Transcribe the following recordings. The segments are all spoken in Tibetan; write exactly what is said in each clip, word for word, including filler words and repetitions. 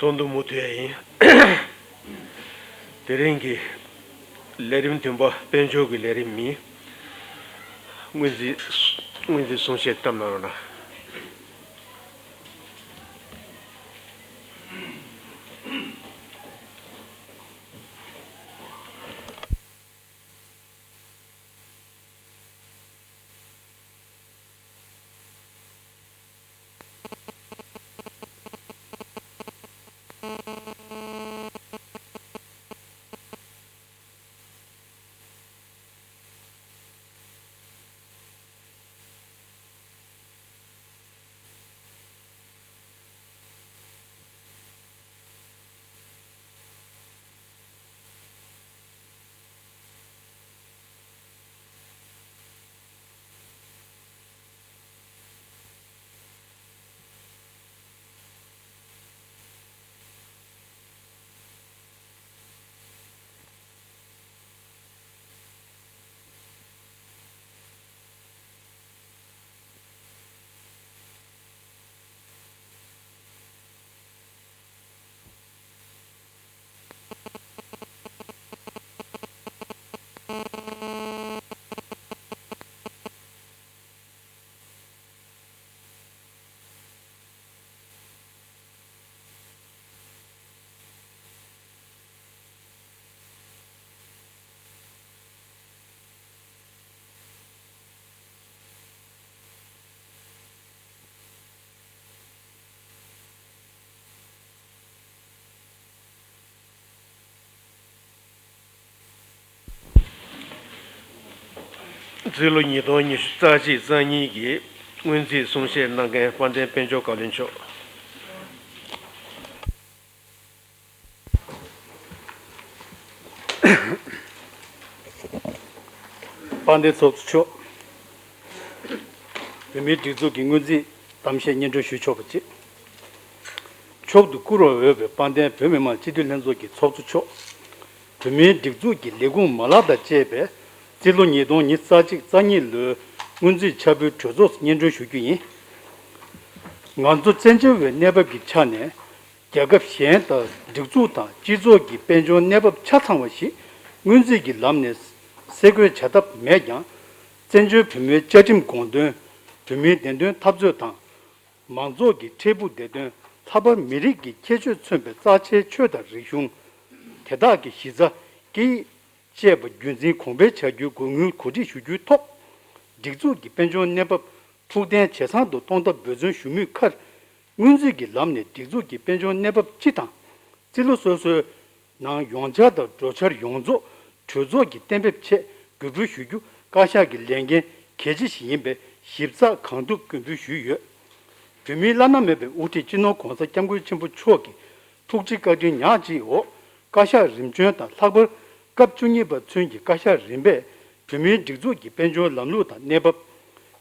ཚོགས་འདུ་མུ་མཐུད་ཡིན། དེ་རིང་གི་ལས་རིམ་བདུན་པ་དཔལ་འབྱོར་གྱི་ལས་རིམ་ཡིན། སྔོན་རྩིས་སྔོན་རྩིས་གསུང་བཤད་བཏབ་གནང་རོགས་གནང་། རྩིས་ལོ་ཉིས་སྟོང་ཉི་ཤུ་རྩ་གཅིག་རྩ་གཉིས་ཀྱི་སྔོན་རྩིས་གསུང་བཤད་གནང་མཁན་དཔལ་ལྡན་དཔལ་འབྱོར་བཀའ་བློན་མཆོག་དཔལ་ལྡན་ཚོགས་གཙོ་མཆོག་བོད་མིའི་སྒྲིག་འཛུགས་ཀྱི་སྔོན་རྩིས་གཏམ་བཤད་སྙན་སྒྲོན་ཞུ་ཆོག་པ་བཅས། མཆོག་ཏུ་བཀུར་བར་འོས་པའི་དཔལ་ལྡན་བོད་མི་མང་སྤྱི་འཐུས་ལྷན་ཚོགས་ཀྱི་ཚོགས་གཙོ་མཆོག་བོད་མིའི་སྒྲིག་འཛུགས་ཀྱི་ལས་ཁུངས་མ་ལག་དང་བཅས་པའི་རྩིས་ལོ་ཉིས་སྟོང་ཉི་ཤུ་རྩ་གཅིག་རྩ་གཉིས་ལོའི་སྔོན་རྩིས་འཆར་འབུལ་གྲོས་ཚོགས་སུ་སྙན་སྒྲོན་ཞུ་རྒྱུ་ཡིན། ང་ཚོ་བཙན་བྱོལ་བའི་གནས་བབ་ཀྱི་ཆ་ནས། རྒྱལ་ཁབ་གཞན་དང་སྒྲིག་འཛུགས་དང་སྤྱི་ཚོགས་ཀྱི་དཔལ་འབྱོར་གནས་བབ་ཆ་ཚང་བ་ཞིག་སྔོན་རྩིས་ཀྱི་ལམ་ནས་གསལ་བཀོད་བྱ་ཐབས་མེད་ཀྱང་། བཙན་བྱོལ་བོད་མིའི་བཅའ་ཁྲིམས་དགོངས་དོན། བོད་མིའི་བདེན་དོན་འཐབ་རྩོད་དང་། མང་ཚོགས་ཀྱི་འཕྲལ་ཕུགས་བདེ་དོན། ལྷག་པར་མི་རིགས་ཀྱི་ཁྱད་ཆོས་མཚོན་པའི་རྩ་ཆེའི་ཆོས་དང་རིག་གཞུང་། དེ་དག་གི་གཞི་རྩ། སྐད་ཡིག་བཅས་པ་རྒྱུན་འཛིན་གོང་འཕེལ་བྱ་རྒྱུའི་དགོས་དངུལ་གོ་སྒྲིག་ཞུ་རྒྱུའི་ཐོག་སྒྲིག་འཛུགས་ཀྱི་དཔལ་འབྱོར་གནས་བབ་ཐུགས་གཏན་ཇེ་ཚང་དུ་གཏོང་ཐབས་འབད་བརྩོན་ཞུ་མུས་ཁར། སྔོན་རྩིས་ཀྱི་ལམ་ནས་སྒྲིག་འཛུགས་ཀྱི་དཔལ་འབྱོར་གནས་བབ་སྤྱི་དང་། རྩིས་ལོ་སོ་སོའི་ནང་ཡོང་འཆར་དང་འགྲོ་འཆར་ཡོངས་རྫོགས་གྲོས་ཚོགས་ཀྱི་གཏན་འབེབས་ཆེད་འགོད་འབུལ་ཞུ་རྒྱུ་བཀའ་ཤག་གི་ལས་འགན་གལ་ཆེ་ཞིག་ཡིན་པས་ཞིབ་ཚགས་གང་ཐུབ་འགོད་འབུལ་ཞུས་ཡོད། བོད་མིའི་བླ་ན་མེད་པའི་དབུ་ཁྲིད་སྤྱི་ནོར་༧གོང་ས་༧སྐྱབས་མགོན་ཆེན་པོ་མཆོག་གི་ཐུགས་རྗེ་བཀའ་དྲིན་ཉག་གཅིག་འོག་བཀའ་ཤག་རིམ་བྱོན་དང་ལྷག་པར་སྐབས་བཅུ་གཉིས་པ་ཚུན་གྱི་བཀའ་ཤག་རིམ་པས་བོད་མིའི་སྒྲིག་འཛུགས་ཀྱི་དཔལ་འབྱོར་ལམ་ལུགས་དང་གནས་བབ།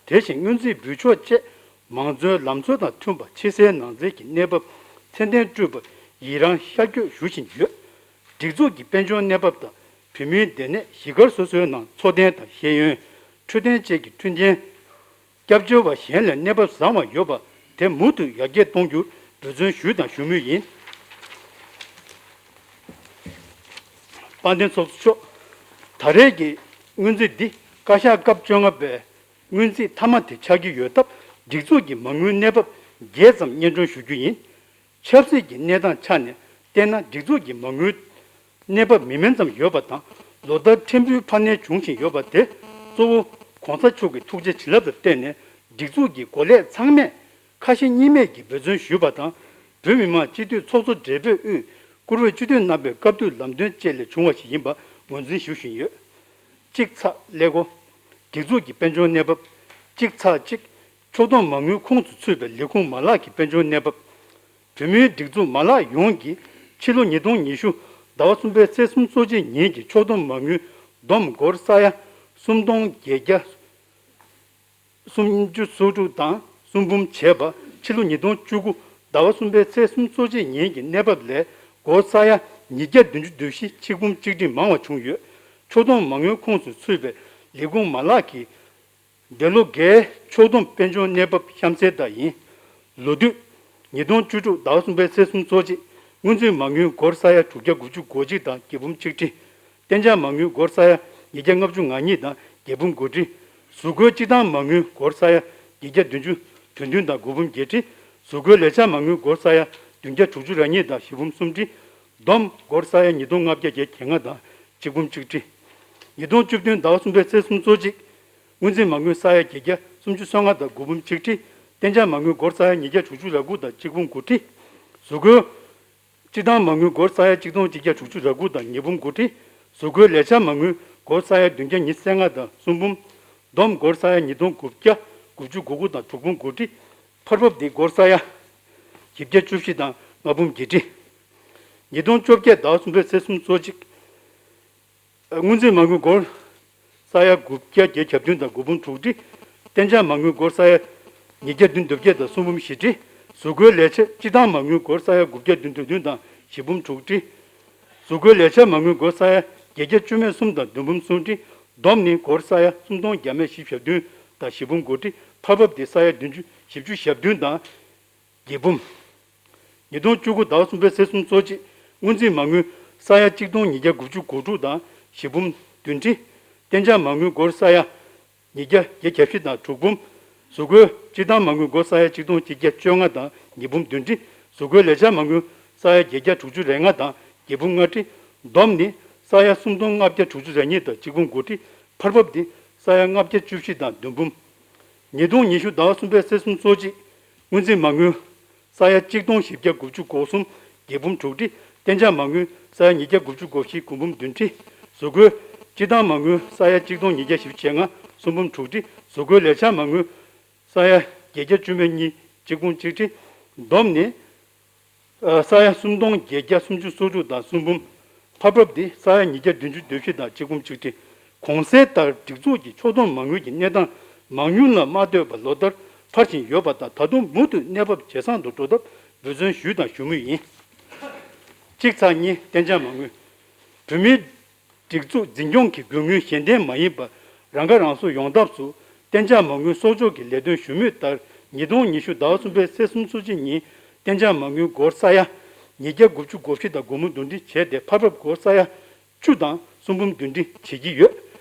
དེ་བཞིན་སྔོན་རྩིས་འབུལ་ཕྱོགས་བཅས་མང་གཙོའི་ལམ་སྲོལ་དང་མཐུན་པ་ཕྱི་གསལ་ནང་གསལ་གྱི་གནས་བབ་ཚད་ལྡན་སྤྲོད་པར་ཡི་རངས་ཤར་བསྐྱོད་ཞུ་བཞིན་ཡོད། སྒྲིག་འཛུགས་ཀྱི་དཔལ་འབྱོར་གནས་བབ་དང་བོད་མིའི་སྡེ་ནས་གཞིས་སྒར་སོ་སོའི་ནང་འཚོ་རྟེན་དང་ཤེས་ཡོན། འཕྲོད་བསྟེན་བཅས་ཀྱི་མཐུན་རྐྱེན། སྐྱབས་བཅོལ་བ་གཞན་ལས་གནས་བབ་བཟང་བ་ཡོད་པ་དེ་མུ་མཐུད་ཡར་རྒྱས་གཏོང་རྒྱུར་འབད་བརྩོན་ཞུས་དང་ཞུ་མུས་ཡིན། དཔལ་ལྡན་ཚོགས་གཙོ་མཆོག་ད་རེས་ཀྱི་སྔོན་རྩིས་འདི་བཀའ་ཤག་སྐབས་བཅོ་ལྔ་པའི་སྔོན་རྩིས་མཐའ་མ་དེ་ཆགས་ཀྱི་ཡོད་སྟབས་སྒྲིག་འཛུགས་ཀྱི་མ་དངུལ་གནས་བབ་རྒྱས་ཙམ་སྙན་སྒྲོན་ཞུ་རྒྱུ་ཡིན། ཆབ་སྲིད་ཀྱི་གནས་སྟངས་ཆ་ནས་བལྟས་ན་སྒྲིག་འཛུགས་ཀྱི་མ་དངུལ་གནས་བབ་མི་དམན་ཙམ་ཡོད་པ་དང་ལོ་ལྟར་ཕྲན་བུའི་འཕར་སྣོན་འབྱུང་བཞིན་ཡོད་པ་དེ་གཙོ་བོ་༧གོང་ས་མཆོག་གི་ཐུགས་རྗེ་བྱིན་རླབས་ལ་བརྟེན་ནས་སྒྲིག་འཛུགས་ཀྱི་འགོ་ལས་ཚང་མས་ཁ་ཞེ་གཉིས་མེད་ཀྱིས་འབད་བརྩོན་ཞུས་པ་དང་བོད་མི་མང་སྤྱི་འཐུས་ཚོགས་གཙོ་སྦྲེལ་པོས་དབུས་བཀུར་འོས་སྤྱི་འཐུས་རྣམ་པའི་བཀའ་བསྡུར་ལམ་སྟོན་བཅས་ལས་བྱུང་བ་ཞིག་ཡིན་པ་ངོས་འཛིན་ཞུ་བཞིན་ཡོད། གཅིག་ཚེག་ཀླད་ཀོར། སྒྲིག་འཛུགས་ཀྱི་དཔལ་འབྱོར་གནས་བབ། གཅིག་ཚེག་གཅིག་ཕྱོགས་བསྡོམས་མ་དངུལ་ཁོངས་སུ་ཚུད་པའི་ལས་ཁུངས་མ་ལག་གི་དཔལ་འབྱོར་གནས་བབ། བོད་མིའི་སྒྲིག་འཛུགས་མ་ལག་ཡོངས་ཀྱི་ཕྱི་ལོ་ཉིས་སྟོང་ཉི་ཤུ་ཟླ་བ་གསུམ་པའི་ཚེས་སུམ་ཅུ་ཚེས་གཅིག་ཉིན་གྱི་ཕྱོགས་བསྡོམས་མ་དངུལ་བསྡོམས་སྒོར་ས་ཡ་སུམ་སྟོང་བརྒྱད་བརྒྱ་སུམ་ཅུ་སོ་དྲུག་དང་གསུམ་འབུམ་བྱས་པ་ཕྱི་ལོ་ཉིས་སྟོང་བཅུ་དགུ་ཟླ་བ་གསུམ་པའི་ཚེས་སུམ་ཅུ་ཚེས་གཅིག་ཉིན་གྱི་གནས་བབ་ལས་སྒོར་ས་ཡ་ཉིས་བརྒྱ་བདུན་ཅུ་དོན་བཞི་ཆིག་འབུམ་གཅིག་ཁྲི་མང་བ་བྱུང་ཡོད། ཕྱོགས་བསྡོམས་མ་དངུལ་ཁོངས་སུ་ཚུད་པའི་ལས་ཁུངས་མ་ལག་གི་འདས་ལོ་འགའི་ཕྱོགས་བསྡོམས་དཔལ་འབྱོར་གནས་བབ་གཤམ་གསལ་ལྟར་ཡིན། ལོ་དུས། ཉིས་སྟོང་བཅུ་དྲུག་ཟླ་བ་གསུམ་པའི་ཚེས་སུམ་ཅུ་ཚེས་གཅིག་སྔོན་རྩིས་མ་དངུལ་སྒོར་ས་ཡ་དྲུག་བརྒྱ་དགུ་བཅུ་གོ་གཅིག་དང་བརྒྱད་འབུམ་ཆིག་ཁྲི། གཏན་འཇགས་མ་དངུལ་སྒོར་ས་ཡ་ཉིས་བརྒྱ་ལྔ་བཅུ་ང་གཉིས་དང་བརྒྱད་འབུམ་དགུ་ཁྲི། གཟུགས་སྒོའི་སྤྱི་བཏང་མ་དངུལ་སྒོར་ས་ཡ་བརྒྱད་བརྒྱ་བདུན་ཅུ་དོན་བདུན་དང་དགུ་འབུམ་བརྒྱད་ཁྲི། གཟུགས་སྒོའི་ལས་འཆར་མ་དངུལ་སྒོར་ས་ཡ་བདུན་བརྒྱ་དྲུག་ཅུ་རེ་གཉིས་དང་བཞི་འབུམ་གསུམ་ཁྲི། བསྡོམས་སྒོར་ས་ཡ་ཉིས་སྟོང་ལྔ་བརྒྱ་བརྒྱད་ཅུ་གྱ་ལྔ་དང་གཅིག་འབུམ་གཅིག་ཁྲི། ཉིས་སྟོང་བཅུ་བདུན་ཟླ་བ་གསུམ་པའི་ཚེས་སུམ་ཅུ་སོ་གཅིག་སྔོན་རྩིས་མ་དངུལ་ས་ཡ་བརྒྱད་བརྒྱ་སུམ་ཅུ་སོ་ལྔ་དང་དགུ་འབུམ་ཆིག་ཁྲི། གཏན་འཇགས་མ་དངུལ་སྒོར་ས་ཡ་ཉིས་བརྒྱ་དྲུག་ཅུ་རེ་དགུ་དང་གཅིག་འབུམ་དགུ་ཁྲི། གཟུགས་སྒོའི་སྤྱི་བཏང་མ་དངུལ་སྒོར་ས་ཡ་གཅིག་སྟོང་གཅིག་བརྒྱ་དྲུག་ཅུ་རེ་དགུ་དང་ཉིས་འབུམ་དགུ་ཁྲི། གཟུགས་སྒོའི་ལས་འཆར་མ་དངུལ་སྒོར་ས་ཡ་བདུན་བརྒྱ་ཉི་ཤུ་རྩ་ལྔ་དང་གསུམ་འབུམ། བསྡོམས་སྒོར་ས་ཡ་ཉིས་སྟོང་དགུ་བརྒྱ་དགུ་བཅུ་གོ་དགུ་དང་དྲུག་འབུམ་དགུ་ཁྲི། འཕར་འབབ་འདི་སྒོར་ས་ཡ་བཞི་བརྒྱ་བཅུ་བཞི་དང་ལྔ་འབུམ་བརྒྱད་ཁྲི། ཉིས་སྟོང་བཅོ་བརྒྱད་ཟླ་བ་གསུམ་པའི་ཚེས་སུམ་ཅུ་སོ་གཅིག་སྔོན་རྩིས་མ་དངུལ་སྒོར་ས་ཡ་དགུ་བརྒྱ་བརྒྱད་བརྒྱ་བདུན་དང་དགུ་འབུམ་དྲུག་ཁྲི། གཏན་འཇགས་མ་དངུལ་སྒོར་ས་ཡ་ཉིས་བརྒྱ་བདུན་དོན་བརྒྱད་དང་གསུམ་འབུམ་བཞི་ཁྲི། གཟུགས་སྒོའི་ལས་བྱེད་སྤྱི་བཏང་མ་དངུལ་སྒོར་ས་ཡ་དགུ་བརྒྱ་བདུན་དོན་བདུན་དང་བཞི་འབུམ་དྲུག་ཁྲི། གཟུགས་སྒོའི་ལས་འཆར་མ་དངུལ་སྒོར་ས་ཡ་བརྒྱད་བརྒྱ་བཅུ་མེད་གསུམ་དང་བདུན་འབུམ་གསུམ་ཁྲི། བསྡོམས་ནི་སྒོར་ས་ཡ་སུམ་སྟོང་བརྒྱ་མེད་བཞི་བརྒྱ་བདུན་དང་བཞི་འབུམ་དགུ་ཁྲི། འཕར་འབབ་དེ་ས་ཡ་བདུན་ཅུ་བཞི་བཅུ་ཞེ་བདུན་དང་། བརྒྱད་འབུམ། ཉིས་སྟོང་བཅུ་དགུ་ཟླ་བ་གསུམ་པའི་ཚེས་སུམ་ཅུ་སོ་གཅིག་སྔོན་རྩིས་མ་དངུལ་ས་ཡ་གཅིག་སྟོང་ཉིས་བརྒྱ་དགུ་བཅུ་གོ་དྲུག་དང་བཞི་འབུམ་བདུན་ཁྲི། གཏན་འཇགས་མ་དངུལ་སྒོར་ས་ཡ་ཉིས་བརྒྱ་བརྒྱད་བརྒྱ་བཞི་དང་དྲུག་འབུམ། གཟུགས་སྒོའི་སྤྱི་བཏང་མ་དངུལ་སྒོར་ས་ཡ་གཅིག་སྟོང་གཅིག་བརྒྱ་བཅོ་ལྔ་དང་ཉིས་འབུམ་བདུན་ཁྲི། གཟུགས་སྒོའི་ལས་འཆར་མ་དངུལ་ས་ཡ་བརྒྱད་བརྒྱ་དྲུག་ཅུ་རེ་ལྔ་དང་བརྒྱད་འབུམ་ལྔ་ཁྲི། བསྡོམས་ནི་ས་ཡ་སུམ་སྟོང་ལྔ་བརྒྱ་དྲུག་ཅུ་རེ་གཉིས་དང་གཅིག་འབུམ་དགུ་ཁྲི། འཕར་འབབ་འདི་ས་ཡ་ལྔ་བརྒྱ་བཅུ་བཞི་དང་བདུན་འབུམ། ཉིས་སྟོང་ཉི་ཤུ་ཟླ་བ་གསུམ་པའི་ཚེས་སུམ་ཅུ་སོ་གཅིག་སྔོན་རྩིས་མ་དངུལ་ས་ཡ་གཅིག་སྟོང་བཞི་བརྒྱ་དགུ་བཅུ་གོ་གསུམ་བརྒྱད་འབུམ་དྲུག་ཁྲི། གཏན་འཇགས་མ་དངུལ་ས་ཡ་ཉིས་བརྒྱ་དགུ་བཅུ་གོ་བཞི་དགུ་འབུམ་བདུན་ཁྲི། གཟུགས་སྒོའི་སྤྱི་བཏང་མ་དངུལ་ས་ཡ་གཅིག་སྟོང་ཉིས་བརྒྱ་བཞི་བཅུ་ཞེ་ལྔ་གསུམ་འབུམ་དྲུག་ཁྲི། གཟུགས་སྒོའི་ལས་འཆར་མ་དངུལ་ས་ཡ་བརྒྱད་བརྒྱ་བཅུ་མེད་གཉིས་གཅིག་འབུམ་གཅིག་ཁྲི། བསྡོམས་ནི། ས་ཡ་སུམ་སྟོང་བརྒྱད་བརྒྱ་སུམ་ཅུ་སོ་དྲུག་དང་གསུམ་འབུམ། འཕར་འབབ་འདི་ས་ཡ་ཉིས་བརྒྱ་བདུན་ཅུ་དོན་བཞི་དང་གཅིག་འབུམ་གཅིག་ཁྲི། གོང་གསལ་ལྟར་སྒྲིག་འཛུགས་ཀྱི་ཕྱོགས་བསྡོམས་མ་དངུལ་གྱི་གནས་སྟངས་མང་ཉུང་ལ་མ་ལྟོས་པར་ལོ་ལྟར་འཕར་བཞིན་ཡོད་པ་དང་ད་དུང་མུ་མཐུད་གནས་བབ་ཇེ་བཟང་དུ་འགྲོ་ཐབས་འབད་བརྩོན་ཞུས་དང་ཞུ་མུས་ཡིན། གཅིག་ཚེག་གཉིས་གཏན་འཇགས་མ་དངུལ། བོད་མིའི་སྒྲིག་འཛུགས་འཛིན་སྐྱོང་གི་དགོས་དངུལ་གཞན་ལྡན་མ་ཡིན་པ་རང་ཁ་རང་གསོ་ཡོང་ཐབས་སུ་གཏན་འཇགས་མ་དངུལ་གསོག་འཇོག་གི་ལས་དོན་ཞུ་མུས་ལྟར་ཉིས་སྟོང་ཉི་ཤུ་ཟླ་བ་གསུམ་པའི་ཚེས་སུམ་ཅུ་སོ་གཅིག་ཉིན་གཏན་འཇགས་མ་དངུལ་སྒོར་ས་ཡ་ཉིས་བརྒྱ་དགུ་བཅུ་གོ་བཞི་དང་དགུ་འབུམ་བདུན་ཁྲི་བྱས་ཏེ་འཕར་འབབ་སྒོར་ས་ཡ་བཅུ་དང་གསུམ་འབུམ་བདུན་ཁྲི་བྱེད་ཀྱི་ཡོད།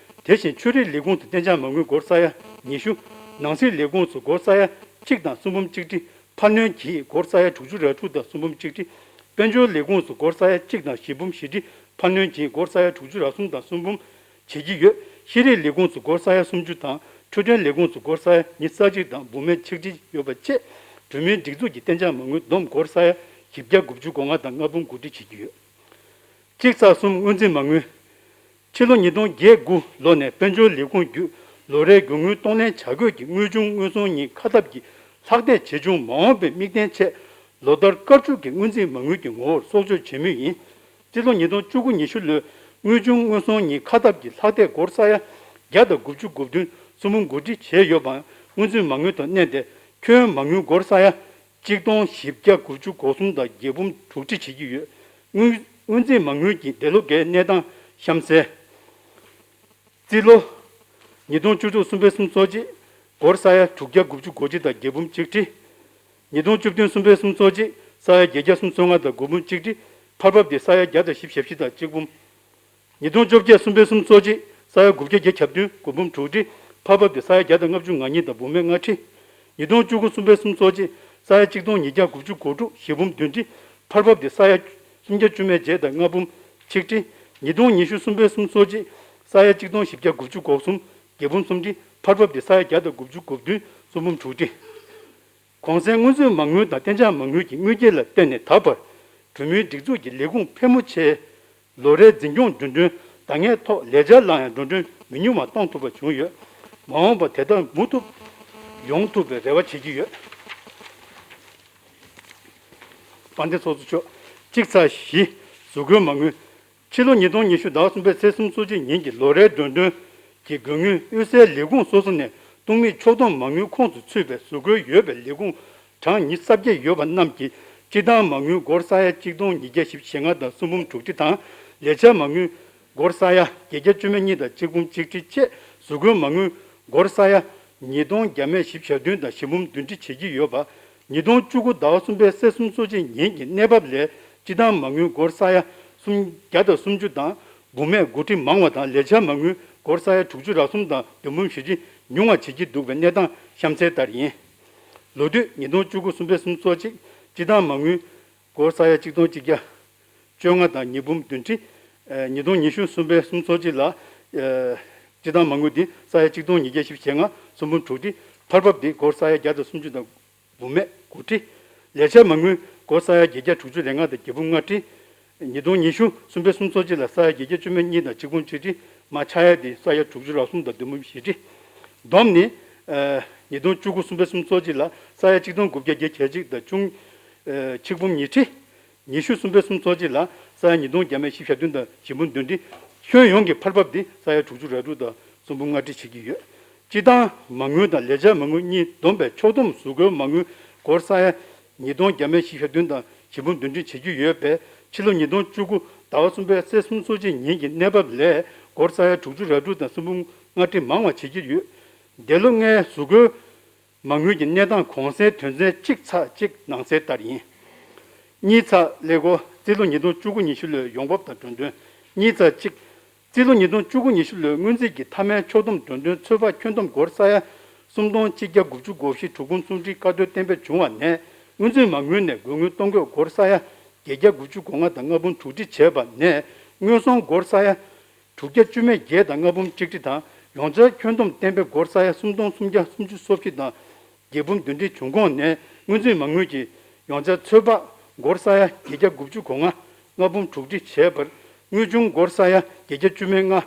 དེ་བཞིན་ཆོས་རིག་ལས་ཁུངས་སུ་གཏན་འཇགས་མ་དངུལ་སྒོར་ས་ཡ་ཉི་ཤུ། ནང་སྲིད་ལས་ཁུངས་སུ་སྒོར་ས་ཡ་གཅིག་དང་གསུམ་འབུམ་གཅིག་ཁྲི། འཕར་སྣོན་གྱིས་སྒོར་ས་ཡ་དྲུག་ཅུ་རེ་དྲུག་དང་གསུམ་འབུམ་གཅིག་ཁྲི། དཔལ་འབྱོར་ལས་ཁུངས་སུ་སྒོར་ས་ཡ་གཅིག་དང་བཞི་འབུམ་བཞི་ཁྲི། འཕར་སྣོན་གྱིས་སྒོར་ས་ཡ་དྲུག་ཅུ་རེ་གསུམ་དང་གསུམ་འབུམ་བྱེད་ཀྱི་ཡོད། ཤེས་རིག་ལས་ཁུངས་སུ་སྒོར་ས་ཡ་སུམ་ཅུ་དང་འཕྲོད་བསྟེན་ལས་ཁུངས་སུ་སྒོར་ས་ཡ་ཉི་ཤུ་རྩ་གཅིག་དང་འབུམ་མེད་ཆིག་ཁྲི་ཡོད་པ་བཅས་བོད་མིའི་སྒྲིག་འཛུགས་ཀྱི་གཏན་འཇགས་མ་དངུལ་བསྡོམས་སྒོར་ས་ཡ་བཞི་བརྒྱ་དགུ་བཅུ་གོ་ལྔ་དང་ལྔ་འབུམ་དགུ་ཁྲི་བྱེད་ཀྱི་ཡོད། གཅིག་ཚེག་གསུམ་སྔོན་རྩིས་མ་དངུལ། ཕྱི་ལོ་ཉིས་སྟོང་བརྒྱད་དགུ་ལོ་ནས་དཔལ་འབྱོར་ལས་ཁུངས་བརྒྱུད་ལོ་རེའི་རྒྱུ་དངུལ་གཏོང་ལེན་བྱ་དགོས་ཀྱི་དངུལ་ཆུང་དངུལ་སོང་གཉིས་ཁ་ཐབས་ཀྱི་ལྷག་བསྡད་ཆེ་ཆུང་མ་འོངས་པའི་དམིགས་རྟེན་ཆེད་ལོ་ལྟར་སྐར་བཅུ་གི་སྔོན་རྩིས་མ་དངུལ་གྱི་ངོ་བོར་གསོག་འཇོག་བྱེད་མུས་ཡིན། སྤྱི་ལོ་ཉིས་སྟོང་བཅུ་དགུ་ཉི་ཤུ་ལོའི་དངུལ་ཆུང་དངུལ་སོང་གཉིས་ཁ་ཐབས་ཀྱི་ལྷག་བསྡད་སྒོར་ས་ཡ་བརྒྱ་དང་དགུ་བཅུ་གོ་བདུན་གསུམ་འབུམ་དགུ་ཁྲི་བྱས་ཡོད་པའང་སྔོན་རྩིས་མ་དངུལ་དང་བསྣན་ཏེ་ཁྱོན་མ་དངུལ་སྒོར་ས་ཡ་གཅིག་སྟོང་བཞི་བརྒྱ་དགུ་བཅུ་གོ་གསུམ་དང་བརྒྱད་འབུམ་དྲུག་ཁྲི་བྱེད་ཀྱི་ཡོད། དངུལ་སྔོན་རྩིས་མ་དངུལ་གྱི་འདས་ལོ་འགའི་གནས་སྟངས་གཤམ་གསལ། རྩིས་ལོ། ཉིས་སྟོང་བཅུ་དྲུག་གསུམ་པའི་སུམ་ཅུ་སོ་གཅིག་སྒོར་ས་ཡ་དྲུག་བརྒྱ་དགུ་བཅུ་གོ་གཅིག་དང་བརྒྱད་འབུམ་གཅིག་ཁྲི། ཉིས་སྟོང་བཅུ་བདུན་གསུམ་པའི་སུམ་ཅུ་སོ་གཅིག་ས་ཡ་བརྒྱད་བརྒྱ་སུམ་ཅུ་སོ་ལྔ་དང་དགུ་འབུམ་གཅིག་ཁྲི། འཕར་འབབ་དེ་ས་ཡ་བརྒྱ་དང་བཞི་བཅུ་ཞེ་བཞི་དང་གཅིག་འབུམ། ཉིས་སྟོང་བཅོ་བརྒྱད་གསུམ་པའི་སུམ་ཅུ་སོ་གཅིག་ས་ཡ་དགུ་བརྒྱ་བརྒྱད་བརྒྱ་བདུན་དགུ་འབུམ་དྲུག་ཁྲི། འཕར་འབབ་དེ་ས་ཡ་བརྒྱ་དང་ལྔ་བཅུ་ང་གཉིས་དང་འབུམ་མེད་ལྔ་ཁྲི། ཉིས་སྟོང་བཅུ་དགུ་གསུམ་པའི་སུམ་ཅུ་སོ་གཅིག་ས་ཡ་གཅིག་སྟོང་ཉིས་བརྒྱ་དགུ་བཅུ་གོ་དྲུག་བཞི་འབུམ་བདུན་ཁྲི། འཕར་འབབ་དེ་ས་ཡ་སུམ་བརྒྱ་བཅུ་མེད་བརྒྱད་དང་ལྔ་འབུམ་ཆིག་ཁྲི། ཉིས་སྟོང་ཉི་ཤུ་གསུམ་པའི་སུམ་ཅུ་སོ་གཅིག་ས་ཡ་གཅིག་སྟོང་བཞི་བརྒྱ་དགུ་བཅུ་གོ་གསུམ་བརྒྱད་འབུམ་གསུམ་ཁྲི། འཕར་འབབ་དེ་ས་ཡ་བརྒྱ་དང་དགུ་བཅུ་གོ་བདུན་གསུམ་འབུམ་དྲུག་ཁྲི། གོང་གསལ་སྔོན་རྩིས་མ་དངུལ་དང་གཏན་འཇགས་མ་དངུལ་གྱི་དངུལ་སྐྱེད་ལ་བརྟེན་ནས་ད་བར་གྲོས་མོལ་སྒྲིག་འཛུགས་ཀྱི་ལས་ཁུངས་ཕལ་མོ་ཆེའི་ལོ་རེའི་འཛིན་སྐྱོང་འགྲོ་གྲོན་འདང་ངེས་ཐོག་ལས་འཆར་ལ་ཡང་འགྲོ་གྲོན་མི་ཉུང་བ་གཏོང་ཐུབ་པ་བྱུང་ཡོད། མ་འོངས་པར་དེ་ལྟར་མུ་མཐུད་ཡོང་ཐུབ་པའི་རེ་བ་བྱེད་ཀྱི་ཡོད། དཔལ་ལྡན་ཚོགས་གཙོ་མཆོག་གཅིག་ཚེག་བཞི་གཟུགས་སྐོར་མ་དངུལ། ཕྱི་ལོ་ཉིས་སྟོང་ཉི་ཤུ་ཟླ་བ་གསུམ་པའི་ཚེས་སུམ་ཅུ་སོ་གཅིག་ཉིན་གྱི་ལོ་རེའི་འགྲོ་གྲོན་གྱི་དགོས་དངུལ་དབུས་སའི་ལས་ཁུངས་སོ་སོ་ནས་གཏོང་མིའི་ཕྱོགས་བསྡོམས་མ་དངུལ་ཁོངས་སུ་ཚུད་པའི་གཟུགས་སྐོར་ཡོད་པའི་ལས་ཁུངས་གྲངས་ཉི་ཤུ་རྩ་བརྒྱད་ཡོད་པ་རྣམས་ཀྱི་སྤྱི་བཏང་མ་དངུལ་སྒོར་ས་ཡ་གཅིག་སྟོང་ཉིས་བརྒྱ་བཞི་བཅུ་ཞེ་ལྔ་དང་གསུམ་འབུམ་དྲུག་ཁྲི་དང་ལས་འཆར་མ་དངུལ་སྒོར་ས་ཡ་བརྒྱད་བརྒྱ་བཅུ་མེད་གཉིས་དང་གཅིག་འབུམ་གཅིག་ཁྲི་བཅས་གཟུགས་སྐོར་མ་དངུལ་སྒོར་ས་ཡ་ཉིས་སྟོང་བརྒྱ་མེད་བཞི་བཅུ་ཞེ་བདུན་དང་བཞི་འབུམ་བདུན་ཁྲི་བྱེད་ཀྱི་ཡོད་པ། ཉིས་སྟོང་བཅུ་དགུ་ཟླ་བ་གསུམ་པའི་ཚེས་སུམ་ཅུ་སོ་གཅིག་ཉིན་གྱི་གནས་བབ་ལས་ སྤྱི་བཏང་མ་དངུལ་སྒོར་ས་ཡ་སུམ་བརྒྱ་དང་སུམ་ཅུ་དང་། འབུམ་མེད་དགུ་ཁྲི་མང་བ་དང་། ལས་འཆར་མ་དངུལ་སྒོར་ས་ཡ་དྲུག་ཅུ་རེ་གསུམ་དང་བདུན་འབུམ་བཞི་ཁྲི་ཉུང་བ་བྱེད་ཀྱི་འདུག་པའི་གནས་སྟངས་གཤམ་གསལ་ལྟར་ཡིན། ལོ་དུས་ཉིས་སྟོང་བཅུ་དགུ་གསུམ་པའི་གསུམ་ཚོ་གཅིག་སྤྱི་བཏང་མ་དངུལ་སྒོར་ས་ཡ་གཅིག་སྟོང་གཅིག་བརྒྱ་བཅོ་ལྔ་དང་ཉིས་འབུམ་བདུན་ཁྲི། ཨ་ཉིས་སྟོང་ཉི་ཤུ་གསུམ་པའི་གསུམ་ཚོ་གཅིག་ལ་ཨ་སྤྱི་བཏང་མ་དངུལ་འདི་ས་ཡ་གཅིག་སྟོང་ཉིས་བརྒྱ་བཞི་བཅུ་ཞེ་ལྔ། གསུམ་འབུམ་དྲུག་ཁྲི། འཕར་འབབ་འདི་སྒོར་ས་ཡ་བརྒྱ་དང་སུམ་ཅུ་དང་འབུམ་མེད་དགུ་ཁྲི། ལས་འཆར་མ་དངུལ་སྒོར་ས་ཡ་བརྒྱད་བརྒྱ་དྲུག་ཅུ་རེ་ལྔ་དང་བརྒྱད་འབུམ་ལྔ་ཁྲི། ཉིས་སྟོང་ཉི་ཤུ་གསུམ་པའི་གསུམ་ཚོ་གཅིག་ལ་ས་ཡ་བརྒྱད་བརྒྱ་བཅུ་མེད་གཉིས་དང་གཅིག་འབུམ་གཅིག་ཁྲི། མར་ཆག་ཡ་དེ་ས་ཡ་དྲུག་ཅུ་རེ་གསུམ་དང་བདུན་འབུམ་བཞི་ཁྲི། བསྡོམས་ནི་ཨ་ཉིས་སྟོང་བཅུ་དགུ་གསུམ་པའི་གསུམ་ཚོ་གཅིག་ལ་ས་ཡ་གཅིག་སྟོང་དགུ་བརྒྱ་བརྒྱད་བརྒྱད་ཅིག་དང་ཆུང་ཨ་ཆིག་འབུམ་ཉིས་ཁྲི། ཉི་ཤུ་གསུམ་པའི་གསུམ་ཚོ་གཅིག་ལ་ས་ཡ་ཉིས་སྟོང་བརྒྱ་མེད་བཞི་བརྒྱ་བདུན་དང་བཞི་འབུམ་བདུན་ཁྲི། ཁྱོན་ཡོངས་ཀྱི་འཕར་འབབ་འདི་ས་ཡ་དྲུག་ཅུ་རེ་དྲུག་དང་གསུམ་འབུམ་ལྔ་ཁྲི་བྱེད་ཀྱི་ཡོད། སྤྱི་བཏང་མ་དངུལ་དང་ལས་འཆར་མ་དངུལ་གཉིས་བསྡོམས་པའི་ཕྱོགས་བསྡོམས་གཟུགས་སྐྱོར་མ་དངུལ་སྒོར་ས་ཡ་ཉིས་སྟོང་བརྒྱ་མེད་བཞི་བརྒྱ་བདུན་དང་བཞི་འབུམ་བདུན་ཁྲི་བྱེད་ཀྱི་ཡོད་པས། ཕྱི་ལོ་ཉིས་སྟོང་བཅུ་དགུ་ཟླ་བ་གསུམ་པའི་ཚེས་གསུམ་ཚོ་གཅིག་ཉིན་གྱི་གནས་བབ་ལས་སྒོར་ས་ཡ་དྲུག་ཅུ་རེ་དྲུག་དང་གསུམ་འབུམ་ལྔ་ཁྲི་མང་བ་བྱེད་ཀྱི་ཡོད། འདས་ལོ་ལྔའི་གཟུགས་སྐྱོར་མ་དངུལ་གྱི་གནས་སྟངས་གོང་གསལ་དོན་ཚན་གཅིག་ཚེག་གཅིག་ནང་གསལ་ལྟར་ཡིན། གཉིས་ཚེག་ཀླད་ཀོར་རྩིས་ལོ་ཉིས་སྟོང་བཅུ་དགུ་ཉི་ཤུ་ལོའི་ཡོང་འབབ་དང་འགྲོ་དོན། གཉིས་ཚེག་གཅིག་རྩིས་ལོ་ཉིས་སྟོང་བཅུ་དགུ་ཉི་ཤུ་ལོའི་སྔོན་རྩིས་ཀྱི་མཐའ་མའི་ཕྱོགས་བསྡོམས་འགྲོ་དོན་ཚོད་དཔག་ཁྱོན་བསྡོམས་སྒོར་ས་ཡ་སུམ་སྟོང་གཅིག་བརྒྱ་དགུ་བཅུ་གོ་བཞི་དྲུག་འབུམ་གསུམ་ཁྲི་བཀའ་འཁྲོལ་གཏན་འབེབས་བྱུང་བ་ནས། དངུལ་རྩིས་མ་དངུལ་ནས་དགོས་དངུལ་གཏོང་འགོད་སྒོར་ས་ཡ་བརྒྱད་བརྒྱ་དགུ་བཅུ་གོ་ལྔ་དང་ལྔ་འབུམ་དྲུག་ཁྲི་བྱས་པ་ནས། དངོས་ཟོང་སྒོར་ས་ཡ་དྲུག་བརྒྱ་བཅུ་མེད་བརྒྱད་དང་ལྔ་འབུམ་གཅིག་ཁྲི་དང་། ཡོངས་འཆར་ཁྱོན་བསྡོམས་གཏན་འབེབས་སྒོར་ས་ཡ་སུམ་སྟོང་སུམ་བརྒྱ་སུམ་ཅུ་སོ་བཞི་དང་བརྒྱད་འབུམ་བདུན་ཁྲི་བྱུང་ཁོངས་ནས། དངུལ་རྩིས་མ་དངུལ་གྱི་ཡོངས་འཆར་ཚོད་དཔག་སྒོར་ས་ཡ་བརྒྱད་བརྒྱ་དགུ་བཅུ་གོ་ལྔ། ལྔ་འབུམ་དྲུག་ཁྲི་བྱས་པར། དངུལ་ཆུང་སྒོར་ས་ཡ་བརྒྱད་བརྒྱ་བཅུ་མེད་ལྔ་དང་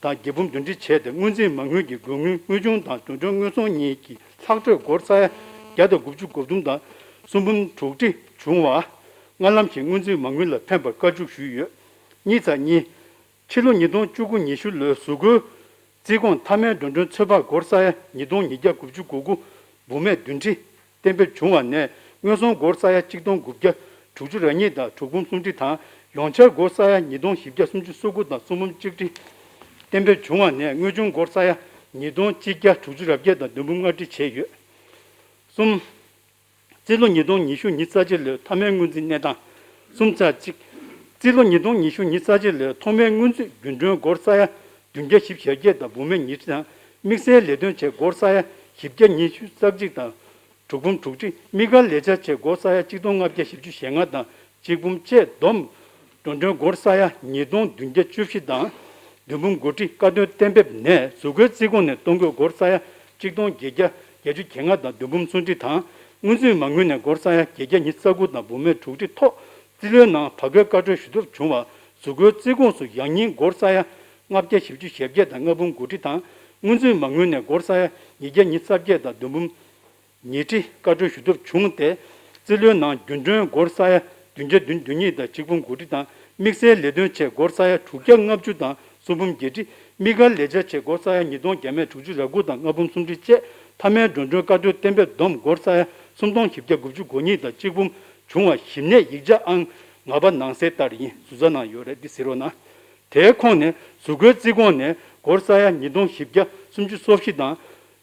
བརྒྱད་འབུམ་བདུན་ཁྲི་བྱས་ཏེ། དངུལ་རྩིས་མ་དངུལ་གྱི་དགོས་དངུལ་དངུལ་ཆུང་དང་འགྲོ་གྲོན་དངོས་ཟོང་གཉིས་ཀྱི་ལྷག་འཕྲོས་སྒོར་ས་ཡ་བརྒྱ་དང་དགུ་བཅུ་གོ་བདུན་དང་གསུམ་འབུམ་དྲུག་ཁྲི་བྱུང་བ། སྔར་ལམ་བཞིན་དངུལ་རྩིས་མ་དངུལ་ལ་ཕན་པར་བཀའ་འཇུག་ཞུས་ཡོད། གཉིས་ཚེག་གཉིས། ཕྱི་ལོ་ཉིས་སྟོང་བཅུ་དགུ་ཉི་ཤུ་ལོའི་གཟུགས་སྐྱོར་རྩིས་གོང་མཐའ་མའི་འགྲོ་གྲོན་ཚོད་དཔག་སྒོར་ས་ཡ་ཉིས་སྟོང་ཉིས་བརྒྱ་དགུ་བཅུ་གོ་དགུ། འབུམ་མེད་བདུན་ཁྲི་གཏན་འབེབས་བྱུང་བ་ནས། དངོས་ཟོང་སྒོར་ས་ཡ་གཅིག་སྟོང་དགུ་བརྒྱ་དྲུག་ཅུ་རེ་གཉིས་དང་དྲུག་འབུམ་གསུམ་ཁྲི་དང་། ཡོངས་འཆར་སྒོར་ས་ཡ་ཉིས་སྟོང་བཞི་བརྒྱ་སུམ་ཅུ་སོ་དགུ་དང་གསུམ་འབུམ་གཅིག་ཁྲི་གཏན་འབེབས་བྱུང་བ་ནས། དངུལ་ཆུང་སྒོར་ས་ཡ་ཉིས་སྟོང་གཅིག་བརྒྱ་དྲུག་ཅུ་རེ་བརྒྱད་དང་བདུན་འབུམ་ལྔ་ཁྲི་བྱས་ཡོད། གསུམ། རྩིས་ལོ་ཉིས་སྟོང་ཉི་ཤུ་ཉི་ཤུ་རྩ་གཅིག་ལོའི་མཐའ་མའི་སྔོན་རྩིས་གནས་སྟངས། གསུམ་ཚེག་གཅིག་རྩིས་ལོ་ཉིས་སྟོང་ཉི་ཤུ་ཉི་ཤུ་རྩ་གཅིག་ལོའི་ཐོག་མའི་སྔོན་རྩིས་རྒྱུན་གྲོན་སྒོར་ས་ཡ་བདུན་བརྒྱ་བཞི་བཅུ་ཞེ་བརྒྱད་དང་འབུམ་མེད་ཉིས་ཁྲི་དང་། དམིགས་བསལ་ལས་དོན་ཆེད་སྒོར་ས་ཡ་བཞི་བརྒྱ་ཉི་ཤུ་རྩ་གཅིག་དང་དྲུག་འབུམ་དྲུག་ཁྲི། དམིགས་བཀར་ལས་འཆར་ཆེད་སྒོར་ས་ཡ་གཅིག་སྟོང་ལྔ་བརྒྱ་བཞི་བཅུ་ཞེ་ལྔ་དང་གཅིག་འབུམ་བཅས་བསྡོམས། འགྲོ་གྲོན་སྒོར་ས་ཡ་ཉིས་སྟོང་བདུན་བརྒྱ་བཅུ་བཞི་དང་བདུན་འབུམ་དགུ་ཁྲི་བཀའ་འཁྲོལ་གཏན་འབེབས་ནས། གཟུགས་སྐྱོར་རྩིས་གོང་ནས་གཏོང་འགོད་སྒོར་ས་ཡ་གཅིག་སྟོང་བརྒྱད་བརྒྱ་བརྒྱད་ཅུ་གྱ་ལྔ་དང་བདུན་འབུམ་སུམ་ཁྲི་དང་། དངུལ་རྩིས་མ་དངུལ་ནས་སྒོར་ས་ཡ་བརྒྱད་བརྒྱ་ཉི་ཤུ་རྩ་དགུ་དང་འབུམ་མེད་དྲུག་ཁྲི་ཐོག་རྩིས་ལོའི་ནང་བར་བརྒལ་བཀའ་འཁྲོལ་ཞུ་ཐབས་བྱུང་བ། གཟུགས་སྐྱོར་རྩིས་གོང་སུ་ཡང་སྙིང་སྒོར་ས་ཡ་ལྔ་བརྒྱ་བཞི་བཅུ་ཞེ་བརྒྱད་དང་ལྔ་འབུམ་དགུ་ཁྲི་དང་། དངུལ་རྩིས་མ་དངུལ་ནས་སྒོར་ས་ཡ་ཉིས་བརྒྱ་ཉི་ཤུ་རྩ་བརྒྱད་དང་བདུན་འབུམ་ཉིས་ཁྲི་བཀའ་འཁྲོལ་ཞུ་ཐབས་བྱུང་སྟེ། རྩིས་ལོའི་ནང་རྒྱུན་གྲོན་སྒོར་ས་ཡ་བདུན་བརྒྱ་བདུན་བདུན་གཉིས་དང་གཅིག་འབུམ་དགུ་ཁྲི་དང་། དམིགས་བསལ་ལས་དོན་ཆེད་སྒོར་ས་ཡ་དྲུག་བརྒྱ་ལྔ་བཅུ་དང་གསུམ་འབུམ་བརྒྱད་ཁྲི། དམིགས་བཀར་ལས་འཆར་ཆེད་སྒོར་ས་ཡ་ཉིས་སྟོང་བརྒྱ་མེད་དྲུག་ཅུ་རེ་དགུ་དང་ལྔ་འབུམ་སུམ་ཁྲི་བཅས། མཐའ་མའི་འགྲོ་གྲོན་བཀའ་འཁྲོལ་གཏན་འབེབས་བསྡོམས་སྒོར་ས་ཡ་སུམ་སྟོང་བཞི་བརྒྱ་དགུ་བཅུ་གོ་གཉིས་དང་གཅིག་འབུམ་བྱུང་བ། ཞིབ་ནས་ཡིག་ཆ་ཨང་ལྔ་པ་ནང་གསལ་ལྟར་ཡིན། ཟུར་ཟ་ནང་ཡོད་རེད། འདི་གཟིགས་རོགས་གནང་། དེའི་ཁོངས་ནས་གཟུགས་སྐྱོར་རྩིས་གོང་ནས་སྒོར་ས་ཡ་ཉིས་སྟོང་བཞི་བརྒྱ་སུམ་ཅུ་སོ་བཞི་དང་།